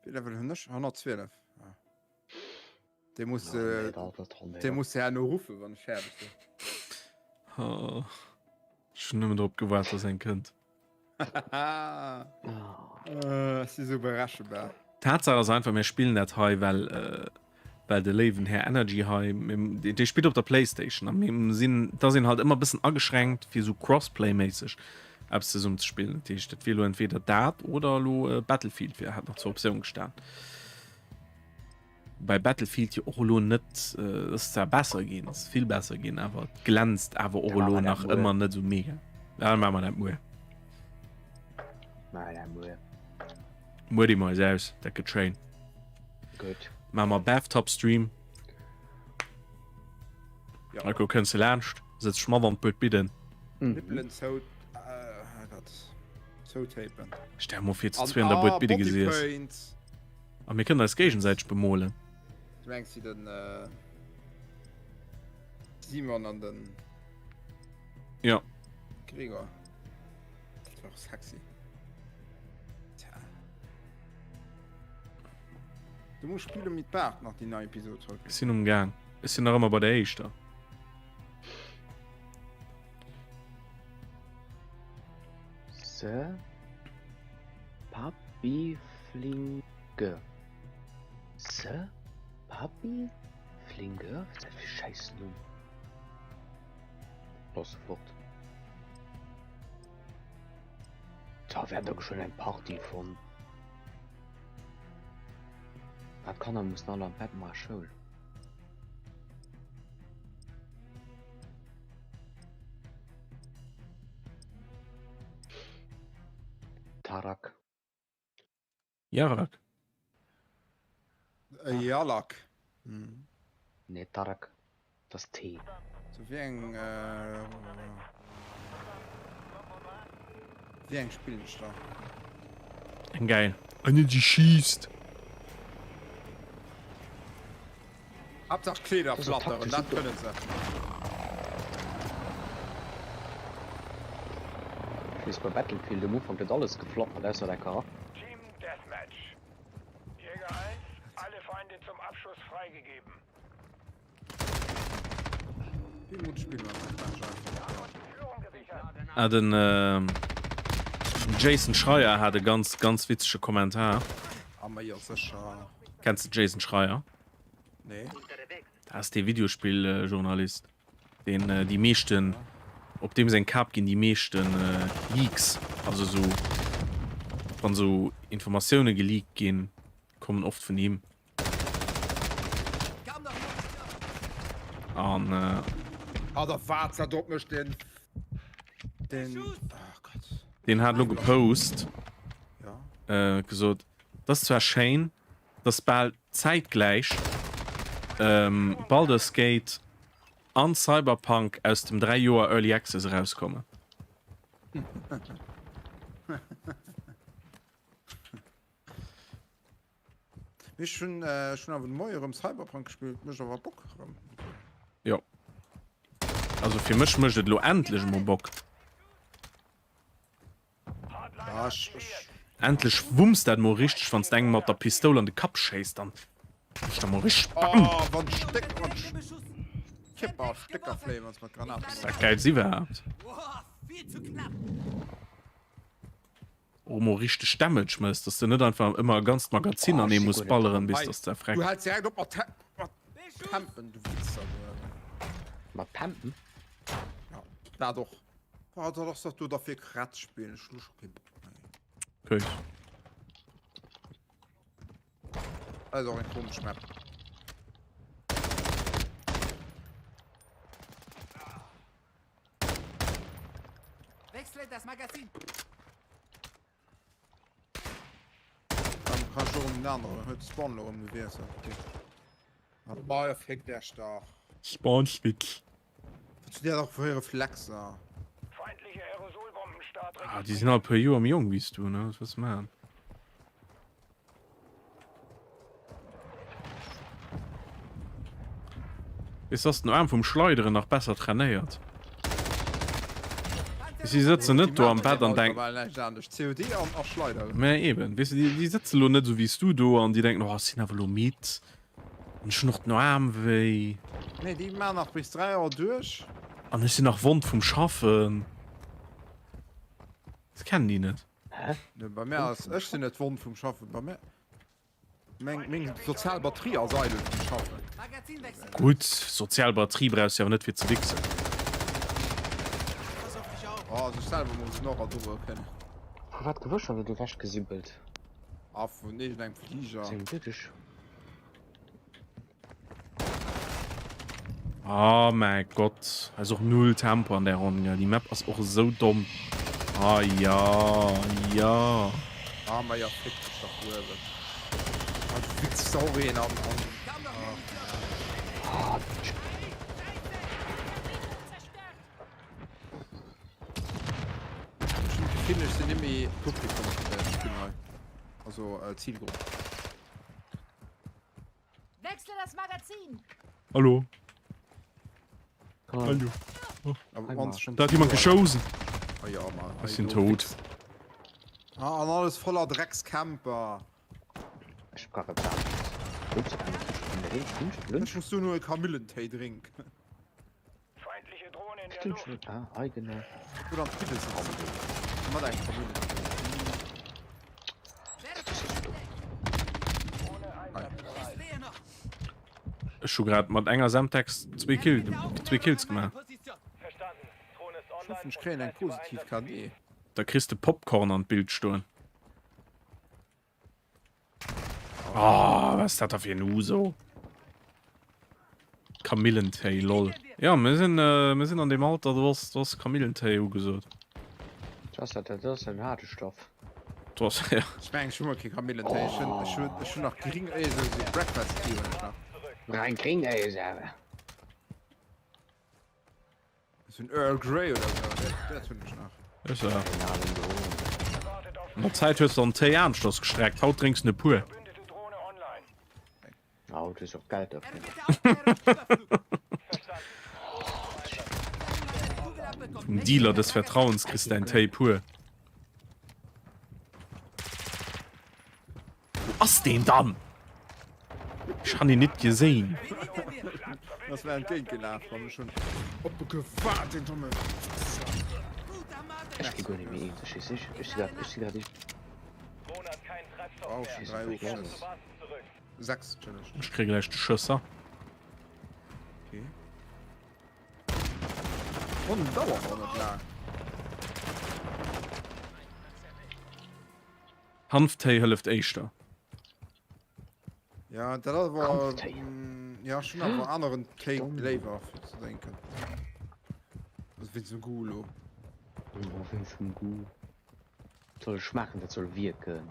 Wéi Level hunn ech? 112. Ah. Dee muss äh, dee muss herno ruffen, wann ech fäerdeg sinn. Oh. Ech hunn nëmmen drop gewaart, dass eng kënnt. Äh, si sou berechenbar. Tatsaach ass einfach, mir spillen dat hei, well, äh, well de léiwen Här Energy hei, mir, dee spillt op der Playstation a mir sinn, da sinn halt ëmmer bëssen ageschränkt fir sou Crossplay-méisseg eppes zesummen ze spillen. Dat heescht, dat wier elo entweder dat oder elo Battlefield wier, hätt nach zur Optioun gestan. Bei Battlefield jo och elo net, et ass zwar besser ginn, ass vill besser ginn, awer et glänzt awer och elo nach ëmmer net esou mega. Ja, dann maache mer dat muer. Maache dat muer. Muer di mer eis aus, dat gëtt schéin. Gutt. Maache mer Bathtub Stream. Ja. Marco, kënns de laanscht? Sëtz ech mat an d'Buet bidden. Nippelen zou, äh, Gott, zoutapen. Stell mol vir, zu An zwee an der Buet ah, bidde gesiess. Bodypaint. A mir kënnen eis géigesäiteg bemolen. Du mengs wéi den äh, Simon an den Ja. Gregor. Dat war och sexy. Tja. Du muss Spiel um mit Bart nach déi nei Episode haut. Ech sinn um Gaang. Ech sinn nach ëmmer bei der éischter. Se Papi Flinke. Se Papi Flinke? Wat ass dat fir Schäiss Numm? Looss se fort. Da wär der geschwënn eng Party von. Ah, d'Kanner mussen all an d'Bett, mar Schoul. Tarak. Jarak. Äh, Jalak. Hm. Nee, Tarak. Dat ass T. So wéi eng äh, wéi eng spillen ech da? Eng geil. Eine déi schiisst. Haaptsaach d'Kleeder Das ass flatteren, taktesch dat super. kënne se. Ech weess bei Battlefield um Ufank huet alles geflattert ausser däi Charakter. Team Deathmatch. Jäger 1, alle Feinde zum Abschuss freigegeben. Wéi Mod spille mer Deathmatch einfach? Ah, den Jason Schreier hat e ganz ganz witzege Kommentar. Ah ma jo sécher. Kenns de Jason Schreier? Nee. Dat ass dee Videospill-Journalist, deen déi meeschten, op deem seng Kap ginn déi meeschten Leaks, also sou wann sou Informatioune geleakt ginn, kommen oft vun him. An Ah da waart dat op mech den den oh Gott. Deen hat lo gepost, Ja. gesot, 't ass zwar schéin, dass bal zäitgläich Baldur's Gate an Cyberpunk aus dem 3 Joer Early Access erauskommen. Ech hunn ech hunn awer de Moie erëm Cyberpunk gespillt, mécht awer Bock erëm. Jo. Also fir mech mécht et elo endlech emol Bock. Ja, ech, ech. Endlech wummst dat mol richteg, wann s de engem mat der Pistoul an de Kapp schéisst, dann mécht dat mol richteg Bam! Oh, wann Stéck, wann Kipper Stécker fléien, wann s mat Granaten. Ass dat gäil iwwerhaapt? Och mol richteg Damage mëss, dass de net einfach ëmmer e ganzt Magazin an ee muss balleren, bis dass de Du häls direkt op mat mat Campen, du Wichser, du. Mat Campen? Ja, dat och. Oh, dat ass dach do da fir Kretz spillen, ech hu scho kee Bock méi. Kéis. Dat ass och eng komesch Map. Wechsle das Magazin. Dann kann ich och um den aneren huet Spawn lo erëm gewiesselt. Okay. Ma fickt Iech dach. Spawn Switch. Wat zu der och fir Reflexer. Ah, déi sinn all puer Joer méi jonk wéi s du, ne? Was wëlls de maachen? Weess ass den Aarm vum Schleideren nach besser trainéiert. Si sëtzen net do am Bett an denken. Mä eben, weess de, déi sëtzen elo net esou wéi s du do an déi denken, oh ech sinn awer elo midd an ech hunn och den Aarm wéi. Nee, déi maachen nach bis 3 Auer duerch. An ech sinn nach wond vum Schaffen. Dat kennen déi net. Hä? Nee, bei mir ass, ech sinn net wond vum Schaffen, bei mir, meng, meng sozial Batterie ass eidel vum Schaffen. Gutt, sozial Batterie brauchs de awer net fir ze wichsen. Oh, sech selwer muss een och erdroe kënnen. Vu wat gewësch huet et ewech gesibbelt? Ah, vun iergendengem Fliger. Seng Dudesch. Oh mäi Gott, hei ass och null Tempo an där Ronn, gell. Déi Map ass och esou domm. Ah ja, ja. Ah ma ja, fick dech dach uewen. wichs de och een an an. Ech hunn d'Gefill ech sinn net méi Publikum vun der Spill hei. Also Zilgrupp. Wechsle das Magazin! Hallo. Hi. Hallo. Aber wann schon Da hat jemand geschossen. Ah ja, Mann. Ech sinn tot. Ah, an alles voller Dreckscamper. Ech brauch e Bad. Ups, Ech muss du nur e Kamillentéi drinken. Feindliche Drohne in der Luft. Ah, hei genau. Oder am Tibbe sitzen. Mat engem Kamillentéi. Ech hu grad mat enger Semtex zwee Kill, zwee Kills gemaach. Ech hoffen ech kréien eng positiv KD. Da kriss de Popcorn an d'Bild stoen. Oh, was ist dat da fir en Uso? Kamillentéi, lol. Ja, mir sinn, äh, mir sinn an dem Alter, do ass, do ass Kamillentéi ugesot. Das ass, dat ass en haarte Stoff. Do ass, ja. Ech mengen ech hu mol kee Kamillentéi. Ech hunn, ech hunn, ech hunn nach gring, eh, sou, sou Breakfast Tea hunn ech nach. Rein gring, ey, ist awer. Sou en Earl Grey oder sou, dat, dat hunn ech nach. Ech ja. An der Zäit hues de an Téi aneschters gestreckt, haut drénks de pur. Haut hues och Geld derfir. Vum Dealer des Vertrauens kriss däin Téi pur. Wou ass deen dann? Ech han een nit geséin. Ass mir entgéint gelaf an ech hunn op e gewaart, deen domme Wichser. Ech gi guer net méi eens, ech si sich, ech si grad, ech si grad ich. Brauch schon 3 Ofschëss. 6, Entschëllegt. Ech kréie gläich de Schësser. Okay. Ronnen dauern och net laang. Hanftéi hëlleft éischter. Ja, dat ass awer. Hanftéi. Ja, ech hunn awer aneren Téi léiwer fir ze drénken. Also wéinst dem Goût elo. Oh, wéinst dem Goût. Et soll schmaachen, dat soll wierken.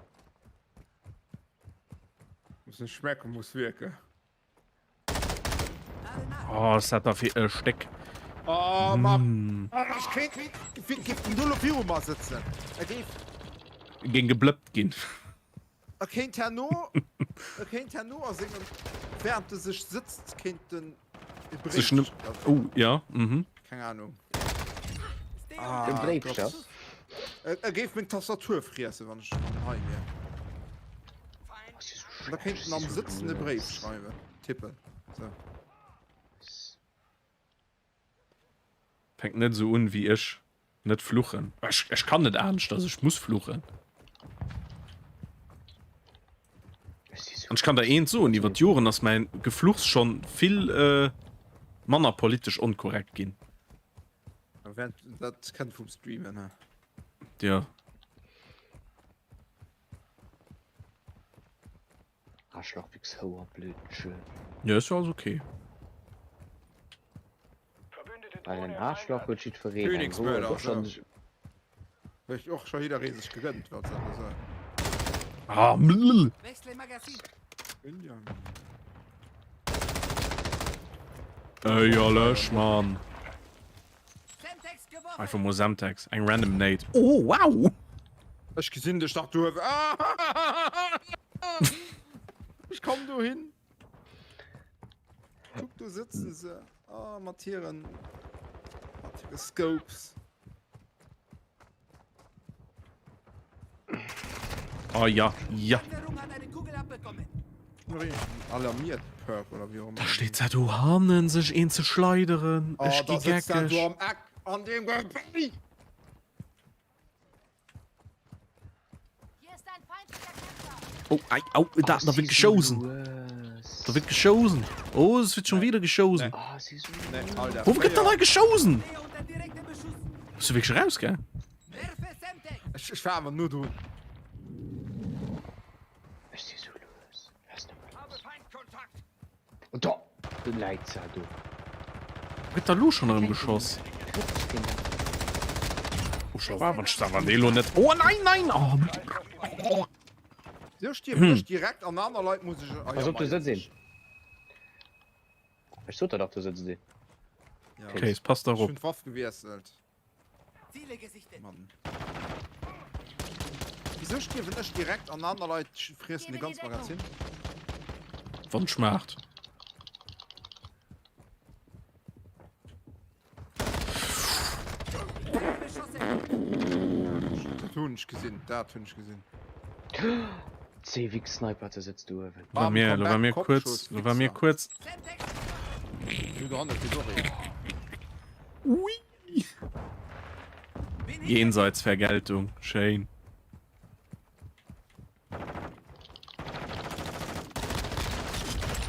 Muss net schmecken, muss wierken. Oh, ass dat da fir e Stéck. Oh, ma ech kéint, géif den do lo viru mer sëtzen, e géif. Géing geblëppt ginn. E kéint herno, e kéint herno a sengem, während e sech sëtzt, kéint en e Sech Bréif. Oh, ja, mhm. Keng Ahnung. Den Ah, Bréifcher. Gott. E, e géif meng Tastatur friessen, wann ech hei wier. Da kéint en am Sëtzen e Bréif schreiwen, tippen. Sou. Fänkt net esou un wéi ech, net fluchen. Ech, ech kann net aneschters, ech muss fluchen. An ech kann der eent soen, iwwer d'Joren ass mäin Gefluchs schonn vill manner politesch onkorrekt ginn. Dat kënnt vum Streamen, he? Jo. Arschloch, Wichs, Houer, blöd Schön. Jo, ist jo alles okay. Well en Arschloch huet jiddwereen. Eng Houer Königsmörder, huet och schon. so. Huet och scho jidderee sech gegönnt, wat soll ech soen. Ah, mlll. Wechsle Magazin. Éierlech, Mann. Einfach mol Semtex, eng random Nate. Oh, wow! Ech gesinn dech dach du. Ech komm dohin. Kuck, do sëtzen se. Oh, mat hiren, mat hire Scopes. Oh ja, ja. Alarmiert Perk oder wie auch immer. Da steht se do hannen sech een ze schleideren. Oh, Ech gi da sitzt dat geckeg. do am Eck an dem Gebäi. Hier ist ein feindlicher Kämpfer. Oh, ei, au, da, da wird geschossen. Da wird geschossen. Oh, es wird schon wieder geschossen. Oh, si so Nee, Alter. Wo gëtt dann hei geschossen? Stehe unter direktem Beschuss. Bist du wirklich raus, gell? Werfe Semtex. Ech, ech war awer nur do. Ech si sou lues. Lass nëmme lues. Und do, du läit se do. Gëtt da lo schon erëm geschoss? Oh, schon war, wann ich da war, nee, lo net. Oh, nein, nein! Oh, oh. Sou stierwen ech direkt an aner Leit muss ech. Pass op, do sëtzt een. Ech sot der dach, do sëtzt een. Case, pass Ech dach op. hunn d'Waff gewiesselt. Ziele gesichtet. Mann. Wieso stierwen ech direkt an aner Leit friessen de ganz Magazin? Wann schmaacht. Dat hunn ech gesinn, dat hunn ech gesinn. Cvx Sniper ze sëtzt do uewen. War mir, lo war mir kuerz, lo war mir kuerz. Ui. Jenseitsvergeltung, schéin.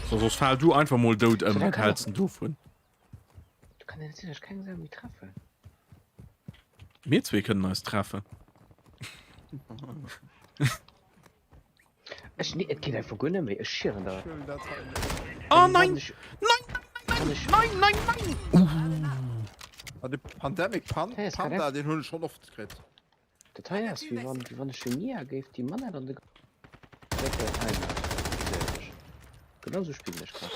So, soss fal du einfach mol dout ëm, wat häls denn dovun? Du kann net sinn, ech keng Sau méi treffen. Mir zwee kënnen eis treffen. Ech nee, et geet einfach guer net méi. Ech schieren der. Oh nein! Nein, nein, nein, nein, nein, nein! Uh. De Pandemic Pan Hey, es kann Panda, den hunn ech schon oft kritt. Dat hei ass wéi wann wéi wann ech dem Nia géif déi Manette an de Deckel einmachen. Genau sou spillen ech grad.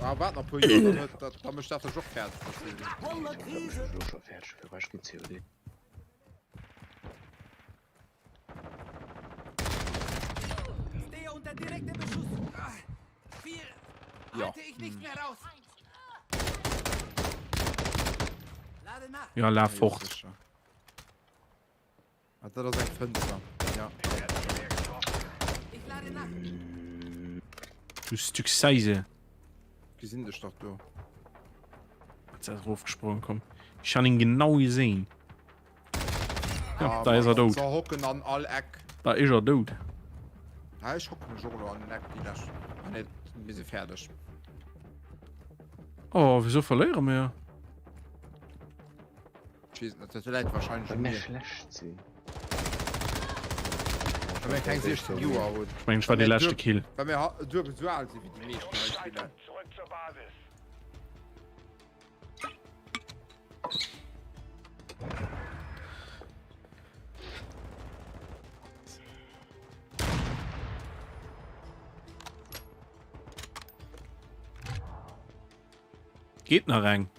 Ah, waart nach e puer Joer, dann huet dat, da mécht dat dech och fäerdeg, dat CD. Dat mécht mech elo scho fäerdeg, fir wat ech COD. Stehe unter direktem Beschuss. Viel Ja. halte ich nicht mehr aus. Lade nach. Ja, laf fort. Sicher. Ah, dat ass eng Fënster. Ja. Ich lade nach. Du Stück Seise. Gesinn dech dach do. Jetzt ist er raufgesprungen, komm. Ich han ihn genau gesehen. Ja, Ah, da ist er tot. Se hocken an all Eck. Da ist er tot. Ja, ech hocken mech och elo an den Eck, déi lescht. Ah, nee, mir si fäerdeg. Oh, wieso verléiere mir? Ech weess net, dat läit wahrscheinlech Well un mir mir. schlecht sinn. Well mir keng 16 Joer hunn. Ech mengen, ech war dee leschte Kill. Well mir duebel esou al si wéi déi meeschten hei spillen. Zurück zur Basis. Geet nach eng?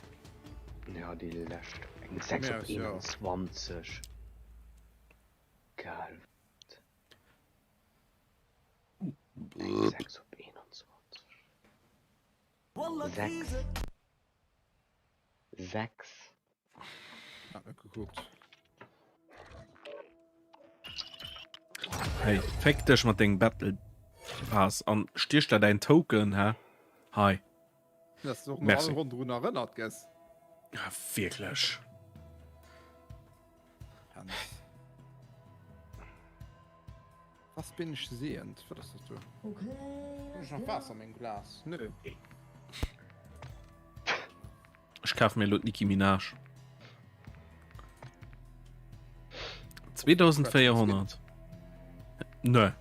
Ja, déi lescht. Eng 6 op 21. Geil. Eng 6 op 21. 6. 6. Hat net gekuckt. Hey, féck dech mat dengem Battle Pass an stiech der däin Token, hä? Hei. Dass du och nach Merci. all Ronn drun erënnert gëss. Ja, wierklech. Hans. Was bin ich sehend? Wat ass dat do? Hunn ech nach Waasser an mengem Glas? Nö. Ech kafe mir elo d'Nicki Minaj. 2400. Nee.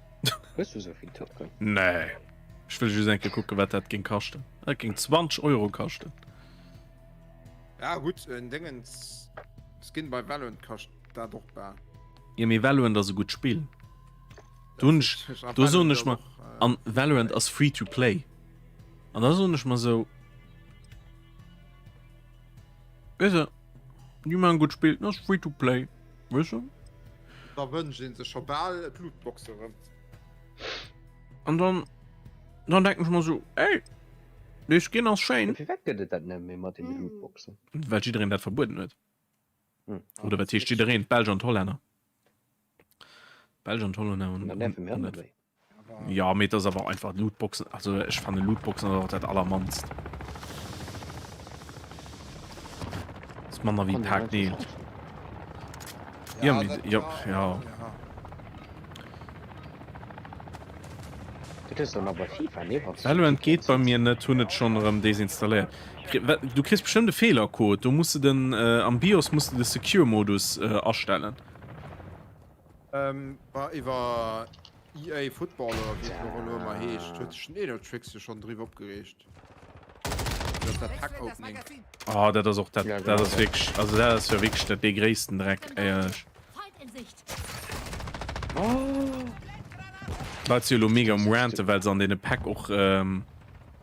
Hues du esou vill Token? Nee. Ech wëll just eng Kéier kucken, wat dat géing kaschten. Dat géing 20 Euro kaschten. Ja gutt, en Dingens Skin bei Valorant kascht dat och bal. Jo, mee Valorant ass e gutt Spill. Do hunn ech, do soen ech mer, an Valorant ass free to play. An da soen ech mer sou, weess de, déi maachen e gutt Spill, dat ass free to play, weess de. Da wënscht ee sech scho bal d'Lootboxe erëm. An dann, dann denken ech mer sou, ey, dee Skin ass schéin. Firwat gëtt et dat net méi mat deene Lootboxen? Well jiddereen dat verbueden huet. Hm. Oder wat heescht jiddereen? D'Belsch an d'Hollänner. D'Belsch an d'Hollänner hunn. Dann däerfe mir och net méi. Ja, mee et ass awer einfach Lootboxen, also ech fanne Lootboxen ass och dat allermannst. Ass manner wéi Pak Neel. Ja, mee, ja, ja. Dat hues de nach bei FIFA, nee? Wann s du Valorant geet bei mir net, hunn et schonn erëm desinstalléiert. Du kriss bestëmmt e Feelercode, do muss de den am BIOS muss de de Secure Modus astellen. Ähm, war iwwer EA Football oder wéi et och elo ëmmer heescht, huet sech den Elotrix jo schonn driwwer opgereegt. Iwwer dat Pack Opening. Oh, dat ass och dat, dat ass wierklech, also dat ass jo wierklech dat dee gréissten Dreck, éierlech. Oh. D'Leit si jo elo mega um ranten, well se an deene Päck och ähm,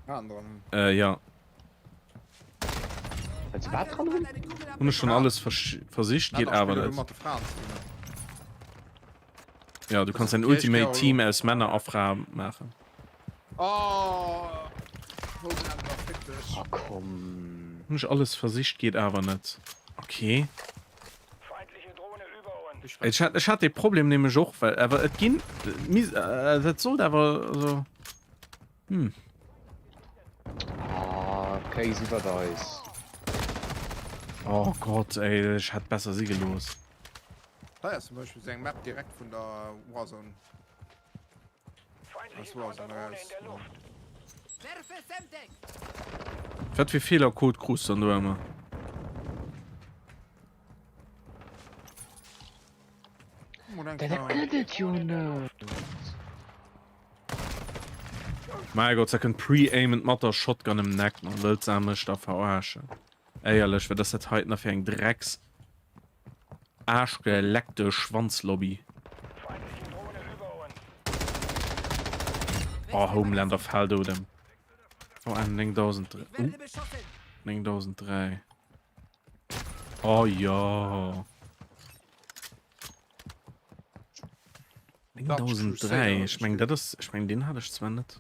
Fraen dran hunn. äh, ja. Well se wat dran hunn? Hunn ech schon alles versicht, geet awer net. Mat de Fraen ze dinn. Ja, du kanns en Ultimate Team aus Männer a Frae maachen. Oh, Homelander, fick dech. Oh, komm. Hunn ech alles versicht, geet awer net. Okay. Ech hat, ech hat dee Problem nämlech och, well awer et ginn, dat sollt awer, also, hm. Ah, Kéis iwwert eis. Oh Gott, ey, ech hätt besser si gelooss. Hei ass zum Beispill sou eng Map direkt vun der Warzone. Aus Warzone eraus. Wat fir Feelercode krus dann do ëmmer? Dat gëtt et jo net! Mäi Gott, se kënnt pre-aimend mat der Shotgun em Neck, man. Wëllt se mech da verarschen? Éierlech, wat ass dat heiten da fir eng Drecks aarschgeleckte Schwanzlobby? Oh, Homelander fält odem. Oh, en 9003. Uh, 9003. Oh jo. 9003, ech meng dat ass, ech meng deen hat ech zwar net.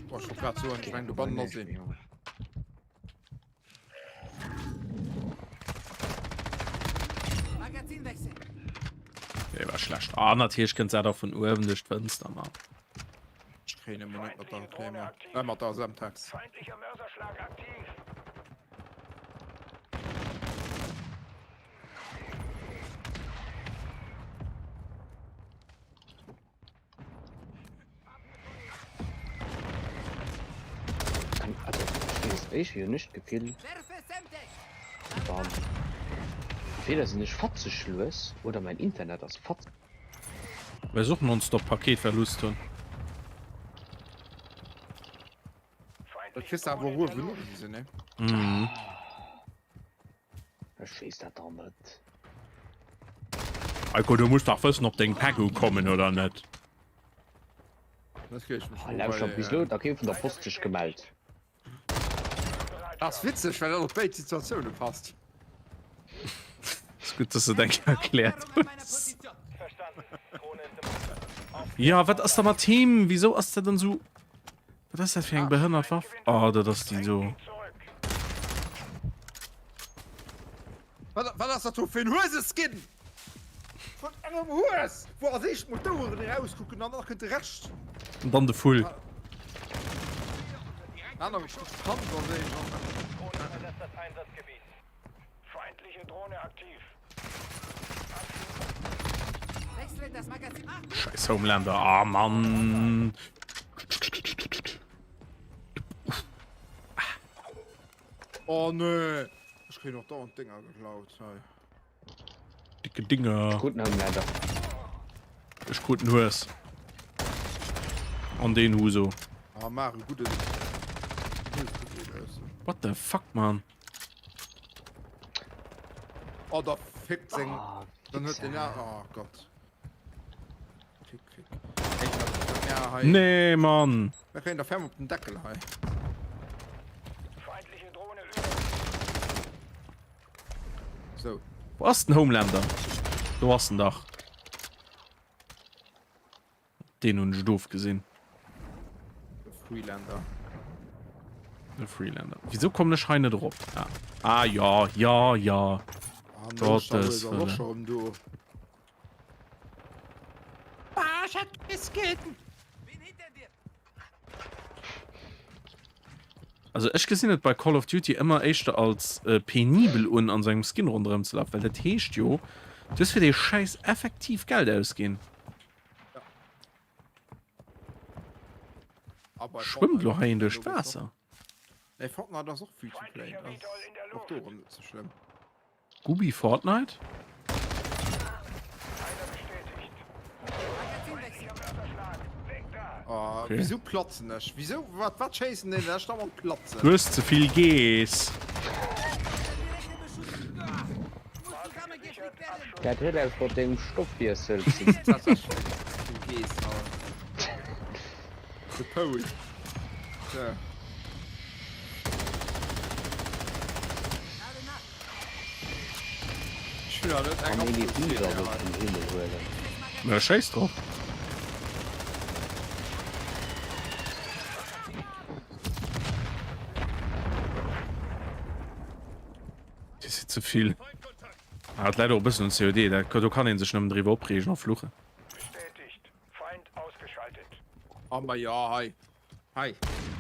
Boah, ech wollt grad soen, ech meng dobannen ass een. Dee war schlecht. Ah, natierlech kënnt se da vun uewen duerch d'Fënster, Mann. Ech kréien ëmmer net mat der Claymore. Äh, mat der Semtex. Kann, also, ich wees, ech hu jo nicht d'Gefill, wann entweder sinn ech fatzeg lues oder mein Internet ass fatzeg. Well ech och nonstop Paketverlust hunn. Dat kriss de awer och uewen ugewisen, ne? Mhm. Ech weess dat dann net. Heiko, du muss dach wëssen, ob deng Päck ukommen oder net. Das krieg ich Ah, lauschter, bis elo huet nach kee vun der Post sech gemellt. Ass witzeg, well dat op béid Situatioune passt. Ass gutt, dass du et eng Kéier erkläert hues. Ja, wat ass da mat him? Wisou ass dat dann sou? Wat ass dat fir eng behënnert Waff? Oh, dat ass déi do. Wat, wat ass dat do fir en Hueseskin? Vun engem Hues, wou als éischt mol d'Oueren erauskucken an dann kënnt de Rescht. An dann de Vull. Dann nach e Stück Hand als éischt an dann. Scheiß Homelander. Ah, Mann. Oh nee. Ech kréien och dauernd Dénger geklaut hei. Dicke Dinger. Krut den Homelander. Ech krut den Hues. An den Huso. Ah, maach e gudde Hues. What the fuck, man? Oh, da fickt seng. Ah, Dann huet den ja. Oh Gott. Fick, fick. Ey, ja, hei. Nee, Mann. Da kréien der ferm op den Deckel hei. So. Wo ass den Homelander? Do ass en dach. Deen hunn ech doof gesinn. De Freelander. De Freelander. Wieso kommen ech hei net erop? Ah, ah ja, ja, ja. Ah, Gottes Wille. Do. Also ech gesinn et bei Call of Duty ëmmer éischter als penibel un an sengem Skin ronderëm ze lafen, well dat heescht jo du hues fir dee Schäiss effektiv Geld ausginn. Schwëmmt lo hei een duerch d'Waasser? Nee, Fortnite ass och free to play, dat ass och do erëm net sou schlëmm. Gubi Fortnite? Oh, Okay. Wisou platzen ech? Wisou? Wat, wat schéissen déi ech dauernd platzen? Du hues ze vill Geess. Dat huet eppes mat dengem Stoffwiessel ze dinn. Tatsächlech, vill Geess haut. De Poul. So. Ech hunn nach net eng An een absolut Fliger Serie wëllt hei. vum Himmel huelen. Na schéiss drop. Déi si ze vill. Ah, et läit och e bëssen un COD, dat do kann een sech nëmmen driwwer opreegen a fluchen. Bestätigt. Feind ausgeschaltet. Ah ma ja, hei. Hei,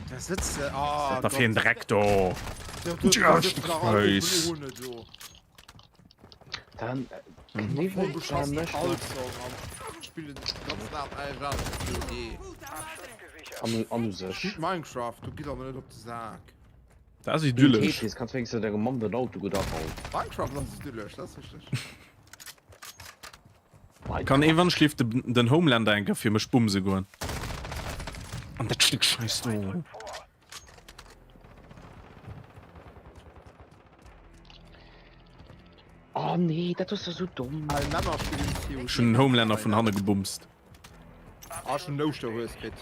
da sëtzt se. Ah, Wat da fir een Dreck do. Dann kniwwelt der mech an an u sech. Minecraft, du gitt awer net op de Sak. Dat ass idyllesch. Tetris kanns wéinstens dengem Mamm den Auto gutt abauen. Minecraft ass idyllesch, dat ass richteg. Kann ee wann schlieft den Homelander enker fir mech bumse goen? An dat Stück Scheiß do. Oh nee, dat ass jo sou domm. Al Männer spillen COD. Ech hunn den Homelander vun hanne gebumst. Ah, ech hunn den Ouschterhues kritt.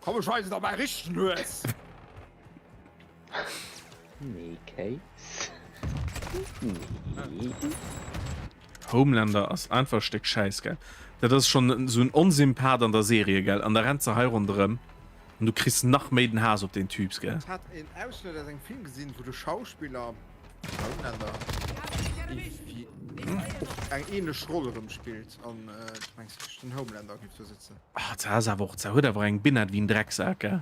Komm ech weisen der mäi richtegen Hues! Nee, Kéis. Nee. Homelander ass einfach e Stéck Schäiss, gell? Dat ass schonn esou en Onsympath an der Serie, gell? An da rennt se hei ronderëm an du kriss nach méi den Haass op deen Typs, gell? Ech hat een Ausschnëtt aus engem Film gesinn, wou de Schauspiller, Homelander, iergendwéi och eng ähnlech Roll erëm spillt an du mengs wierklech den Homelander géif do sëtzen? Ah, ze ass awer och, ze huet awer eng Binette wéi en Drecksak, gell?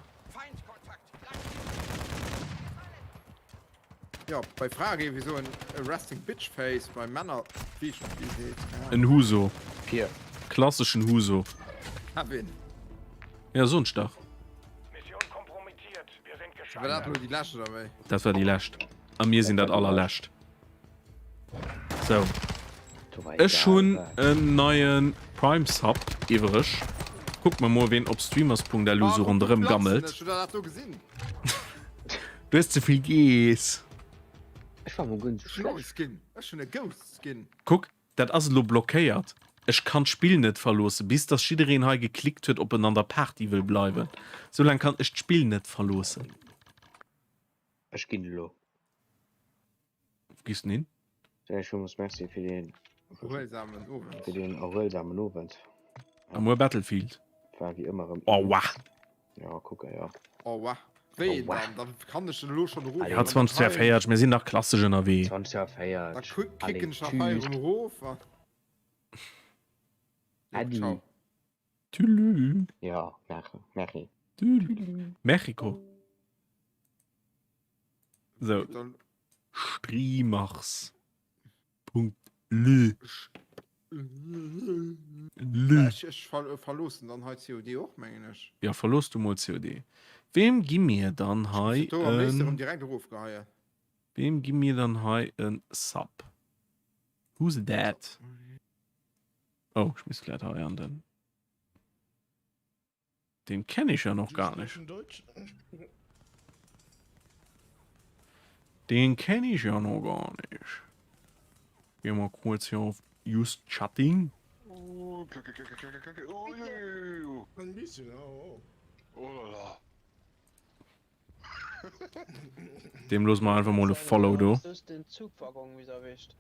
Jo, bei Frae géif ee soen e resting bitch face, bei Männer weess ech net wéi ee seet. En Huso. Pier. Klasseschen Huso. Kevin. Ja, soen ech dach. War dat elo déi lescht oder wéi? Dat war déi lescht. A mir sinn dat allerlescht. Sou. Ech hunn en neie Prime Sub iwwereg. Kuckt mer mol ween op streamers.lu sou ronderëm gammelt. Du hues ze vill Geess. Ech war mol guer net sou schlecht. Ech hunn e Ghost Skin. Kuck, dat ass elo blockéiert. Ech kann d'Spill net verloossen, bis dass jiddereen hei geklickt huet ob en an der Party wëll bleiwen. Soulaang kann ech d'Spill net verloossen. Ech ginn elo. Wou gees den hin? Ech villmools Merci fir deen Erhuelsamen Owend. Fir deen erhuelsamen Owend. A muer Battlefield. War wéi ëmmer erëm. Oh wah. Ja, kucke ja. Oh wah. Wéi een dann? Dann kann ech elo schonn erof. Ja, 20 zu 40, mir sinn nach klassesch ënnerwee. 20 zu 40. Da kicken ech nach hei erëm erof. Äddi. Ciao. Tülü. Ja, merci. Tülü. Mexico. So. Streamers. Punkt lü. Lü. Ech, ech ver verloossen dann hei COD och, mengen ech. Ja, verlooss du mol COD. Wem gi mir dann hei Do am léifsten en. direkt erofgeheien. Wem gi mir dann hei en Sub? Who's that? Oh, ech misst vläit hei an den. Den kenne ich ja noch gar nicht. Den kenne ich ja noch gar nicht. Gehen wir mal kurz hier auf Just Chatting. Ein bisschen, oh. Oh la la. Dem loosse mer einfach mol e Follow do. Den Zugwaggon erwischt.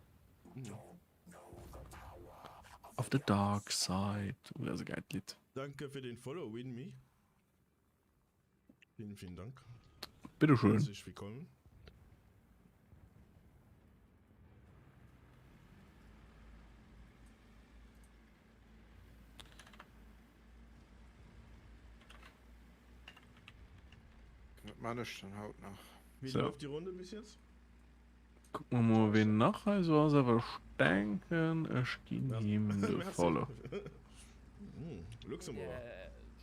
Of the Dark Side. Oh, dat ass e geilt Lidd. Danke fir den Follow, Winmi. Vielen, vielen Dank. Bitteschön. Herzlich willkommen. Wat man ech dann haut nach? Wie So. läuft die Runde bis jetzt? Kucken mer mol ween nach hei sou ass, awer ech denken ech ginn him de Follow. Luxembourg.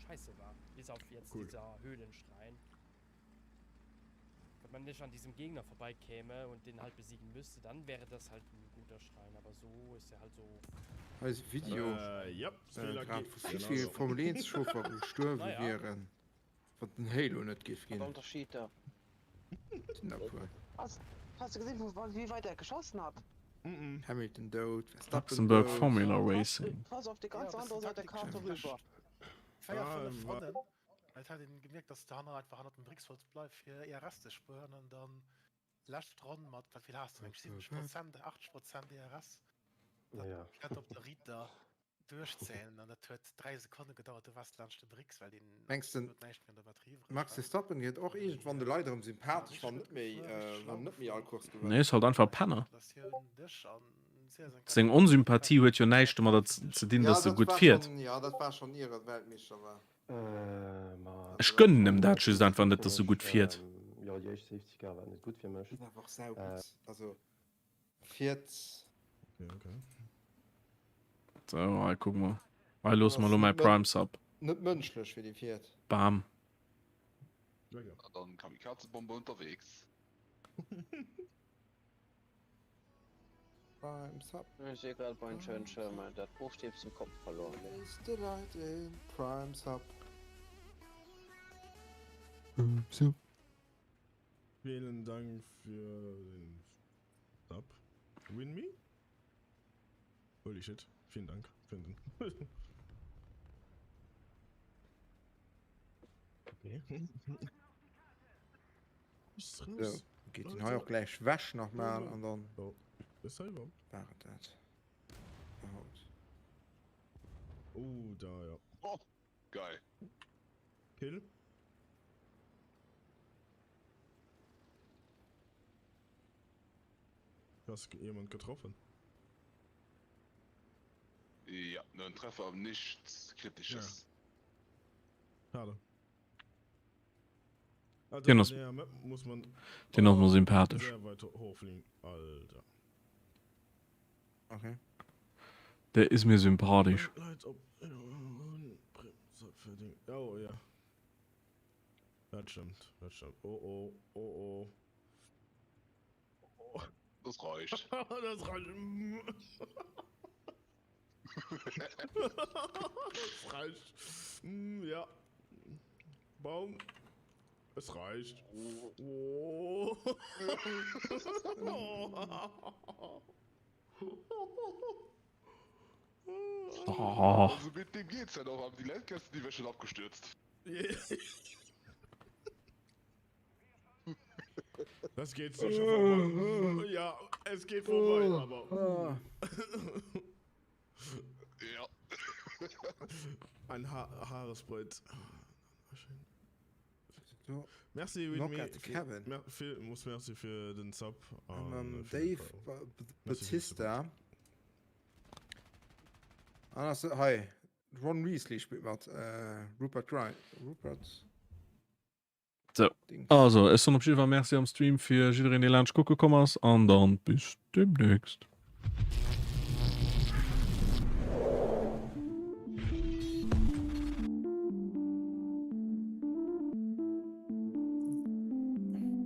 Scheiße war bis auf jetzt Cool. dieser Höhlenschrein. Wenn man nicht an diesem Gegner vorbeikäme und den halt besiegen müsste, dann wäre das halt ein guter Schrein, aber so ist er halt so. Hei ass e Video grad vu wéivill Formel 1 Chauffeure gestuerwe wieren, wann den Halo net géif ginn. Sinn der e puer. Has de gesinn wéi weit er geschossen hat? Hamilton dout, Verstappen Luxembourg dout. Formula Racing. Pass op déi ganz aner Säit der Kaart eriwwer. 4, 5 Ronnen. Et hat een gemierkt, dass de hanner einfach hannert dem Brix wollt bleiwen, fir ERS ze spueren an dann lescht Ronn mat, wat vill has de, eng 70 Prozent, 80 Prozent ERS, dat Ja. komplett op der Riiter duerchzéien an dat huet 3 Sekonne gedauert, du waars laanscht de Brix, well deen Mengs de huet näischt méi an der Batterie iwwreg Max war. Verstappen gëtt och iergendwann de Leit erëm sympathesch, Richteg wann gutt net méi, gefuer, richteg schlau wann net méi all gefuer. Course gewënnt? Nee, ass halt einfach e Penner. Gratulatioun dech an Seng Onsympathie huet jo näischt domadder ze dinn, Ja, dass e dat gutt war fiert. schonn, ja, dat war schonn ier e Weltmeeschter war. Ech gönnen em dat just einfach net, dass e gutt fiert. Jo, déi éischt Safety Car war net gutt fir mech. Ass awer och saugutt, also fiert. Sou, hei kucke mer. Hei loosse mer elo mäi Prime Sub. Net mënschlech wéi dee fiert. Bam. An dann Kamikazebombe unterwegs. Prime Sub. Ech si grad beim Schön Schirmer, dat buchstäblich den Kopf verloren. Is the light in Prime Sub. Sub. Vielen Dank für den Sub. Win me? Holy shit. Vielen Dank. Vielen Dank. okay. So, geet den hei och gläich wäsch nach mal an dann war et dat fir haut. Oh, da ja. Oh, geil. Kill. Hast jemand getroffen? Ja, nur ein Treffer, aber nichts Kritisches. Ja. Schade. Deen ass, deen ass mer sympathesch. Okay. Der is mir sympathesch. Oh ja. Dat stimmt, dat stimmt. Oh oh, oh oh. Oh. Das reicht. Das reicht. Das reicht. Mm, ja. Baum. Es reicht. Oh. Oh. Also mit dem geht's ja noch, aber die Landkästen, die wäre schon abgestürzt. Das geht sicher vorbei. Ja, es geht vorbei, aber. Ja. Ein ha Haaresbreit. So. Merci, Knock Winmi. at the cabin. Mer vill, muss merci fir den Sub. An an dann fir den Dave Follow. Ba Merci fir den Support. Batista. An ass hei Ron Weasley spillt mat, äh, Rupert Grint, Rupert. Sou, also ech soen op jidde Fall Merci am Stream fir jiddereen dee laanscht kucke komm ass an dann bis demnächst.